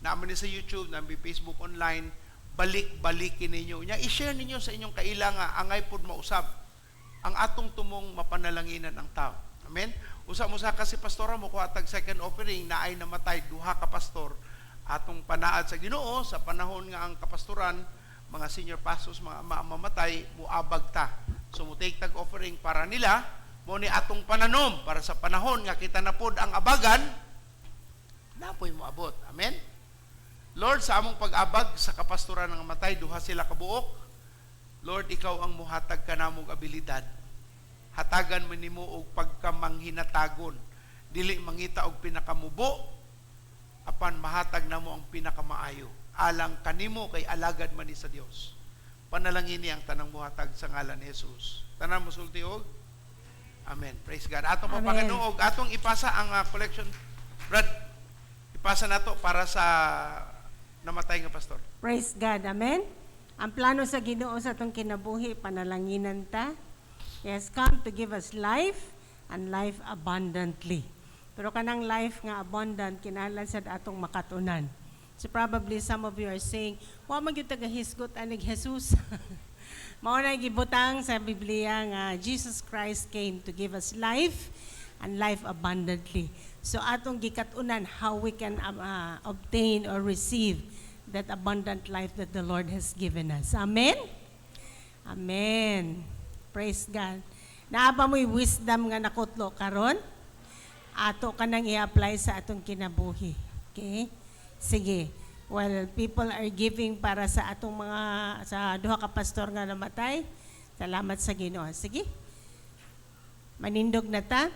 Naa man ni sa YouTube, naa Facebook online, balik-balikin ninyo. Nya i-share ninyo sa inyong kaila nga angay pod mausab ang atong tumong mapanalanginan ang tao. Amen? Usa mo sa kasi pastora mo kuha tag second offering na ay namatay duha ka pastor, atong panaad sa Ginoo sa panahon nga ang kapastoran, mga senior pastors, mga mamatay, muabag ta. So mo take tag offering para nila mo ni atong pananom para sa panahon nga kita na pod ang abagan, napoy moabot. Amen. Lord, sa among pag-abag sa kapastoran ng matay, duha sila kabuok. Lord, ikaw ang muhatag kanamog abilidad. Hatagan mo nimo og pagkamanghinatagon. Dili mangita og pinakamubo, apan mahatag namo ang pinakamaayo. Alang kanimo kay alagad man ni sa Dios. Panalangini ang tanang muhatag sa ngalan ni Jesus. Tanan mosulti og Amen. Praise God. Atong papakanuog, atong ipasa ang collection. Brad, ipasa nato para sa namatay nga pastor. Praise God. Amen. Ang plano sa Ginoo sa atong kinabuhi, panalanginan ta. He has come to give us life and life abundantly. Pero kanang life nga abundant, kinahanglan sad atong makatunan. So probably some of you are saying, "Wa man gyud tagahisgot anig Jesus." Mao na gibutang sa Biblia nga Jesus Christ came to give us life and life abundantly. So atong gikat-unan how we can obtain or receive that abundant life that the Lord has given us. Amen? Amen. Praise God. Naa ba mo'y wisdom nga nakutlo karon? Ato ka nang i-apply sa atong kinabuhi. Okay? Sige. While people are giving para sa atong mga sa duha ka pastor nga namatay. Salamat sa Ginoo. Sige. Manindog na ta.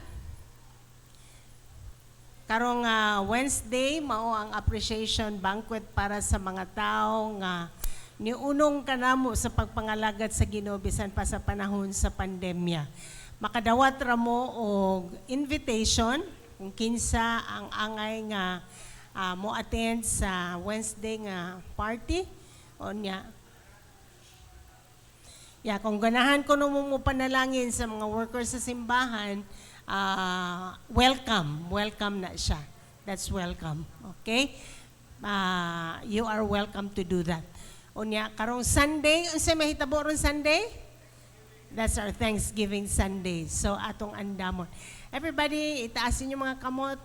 Karong Wednesday mao ang appreciation banquet para sa mga tao nga niunong kanamo sa pagpangalagad sa Ginoo bisan pa sa panahon sa pandemya. Makadawat ra mo og invitation kung kinsa ang angay nga mo attend sa Wednesday nga party unya. Yeah, kung ganahan ko mo mo panalangin sa mga workers sa simbahan, welcome, welcome na siya. That's welcome. Okay? You are welcome to do that. Unya, karong Sunday, unsa mahitabo ron Sunday? That's our Thanksgiving Sunday. So atong andamon. Everybody, itaas ninyo mga kamot.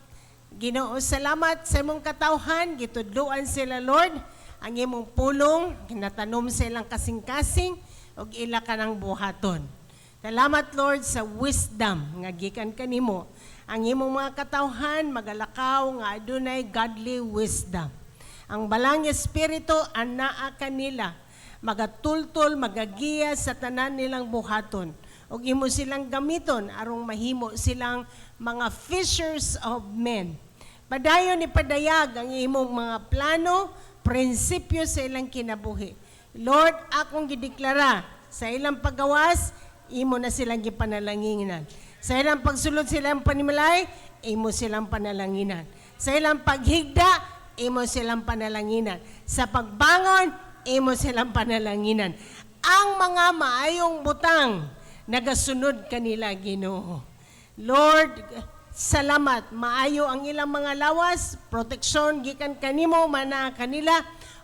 Ginoo, salamat sa imong katawhan, gitudloan sila, Lord. Ang imong pulong, ginatanom sa ilang kasing-kasing, ug ila ka ng buhaton. Salamat, Lord, sa wisdom nga gikan kanimo. Ang imong mga katawhan magalakaw nga adunay godly wisdom. Ang Balang Espiritu anaa kanila, magatultol, magagiya sa tanan nilang buhaton. Ug imo silang gamiton arong mahimo silang mga fishers of men. Padayon ni padayag ang imong mga plano, prinsipyo sa ilang kinabuhi. Lord, akong gideklara sa ilang pagawas, imo na silang gipanalanginan. Sa ilang pagsulod silang panimalay, imo silang panalanginan. Sa ilang paghigda, imo silang panalanginan. Sa pagbangon, imo silang panalanginan. Ang mga maayong butang nagasunod kanila, Ginoo. Lord, salamat, maayo ang ilang mga lawas, proteksyon gikan kanimo mana kanila.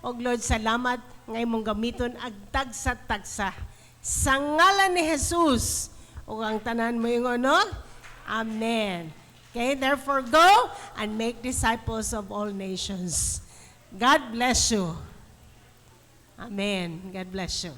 Og Lord, salamat nga imong gamiton ag tagsa-tagsa. Sa ngalan ni Jesus, ug ang tanan mo yung ano? Amen. Okay, therefore go and make disciples of all nations. God bless you. Amen. God bless you.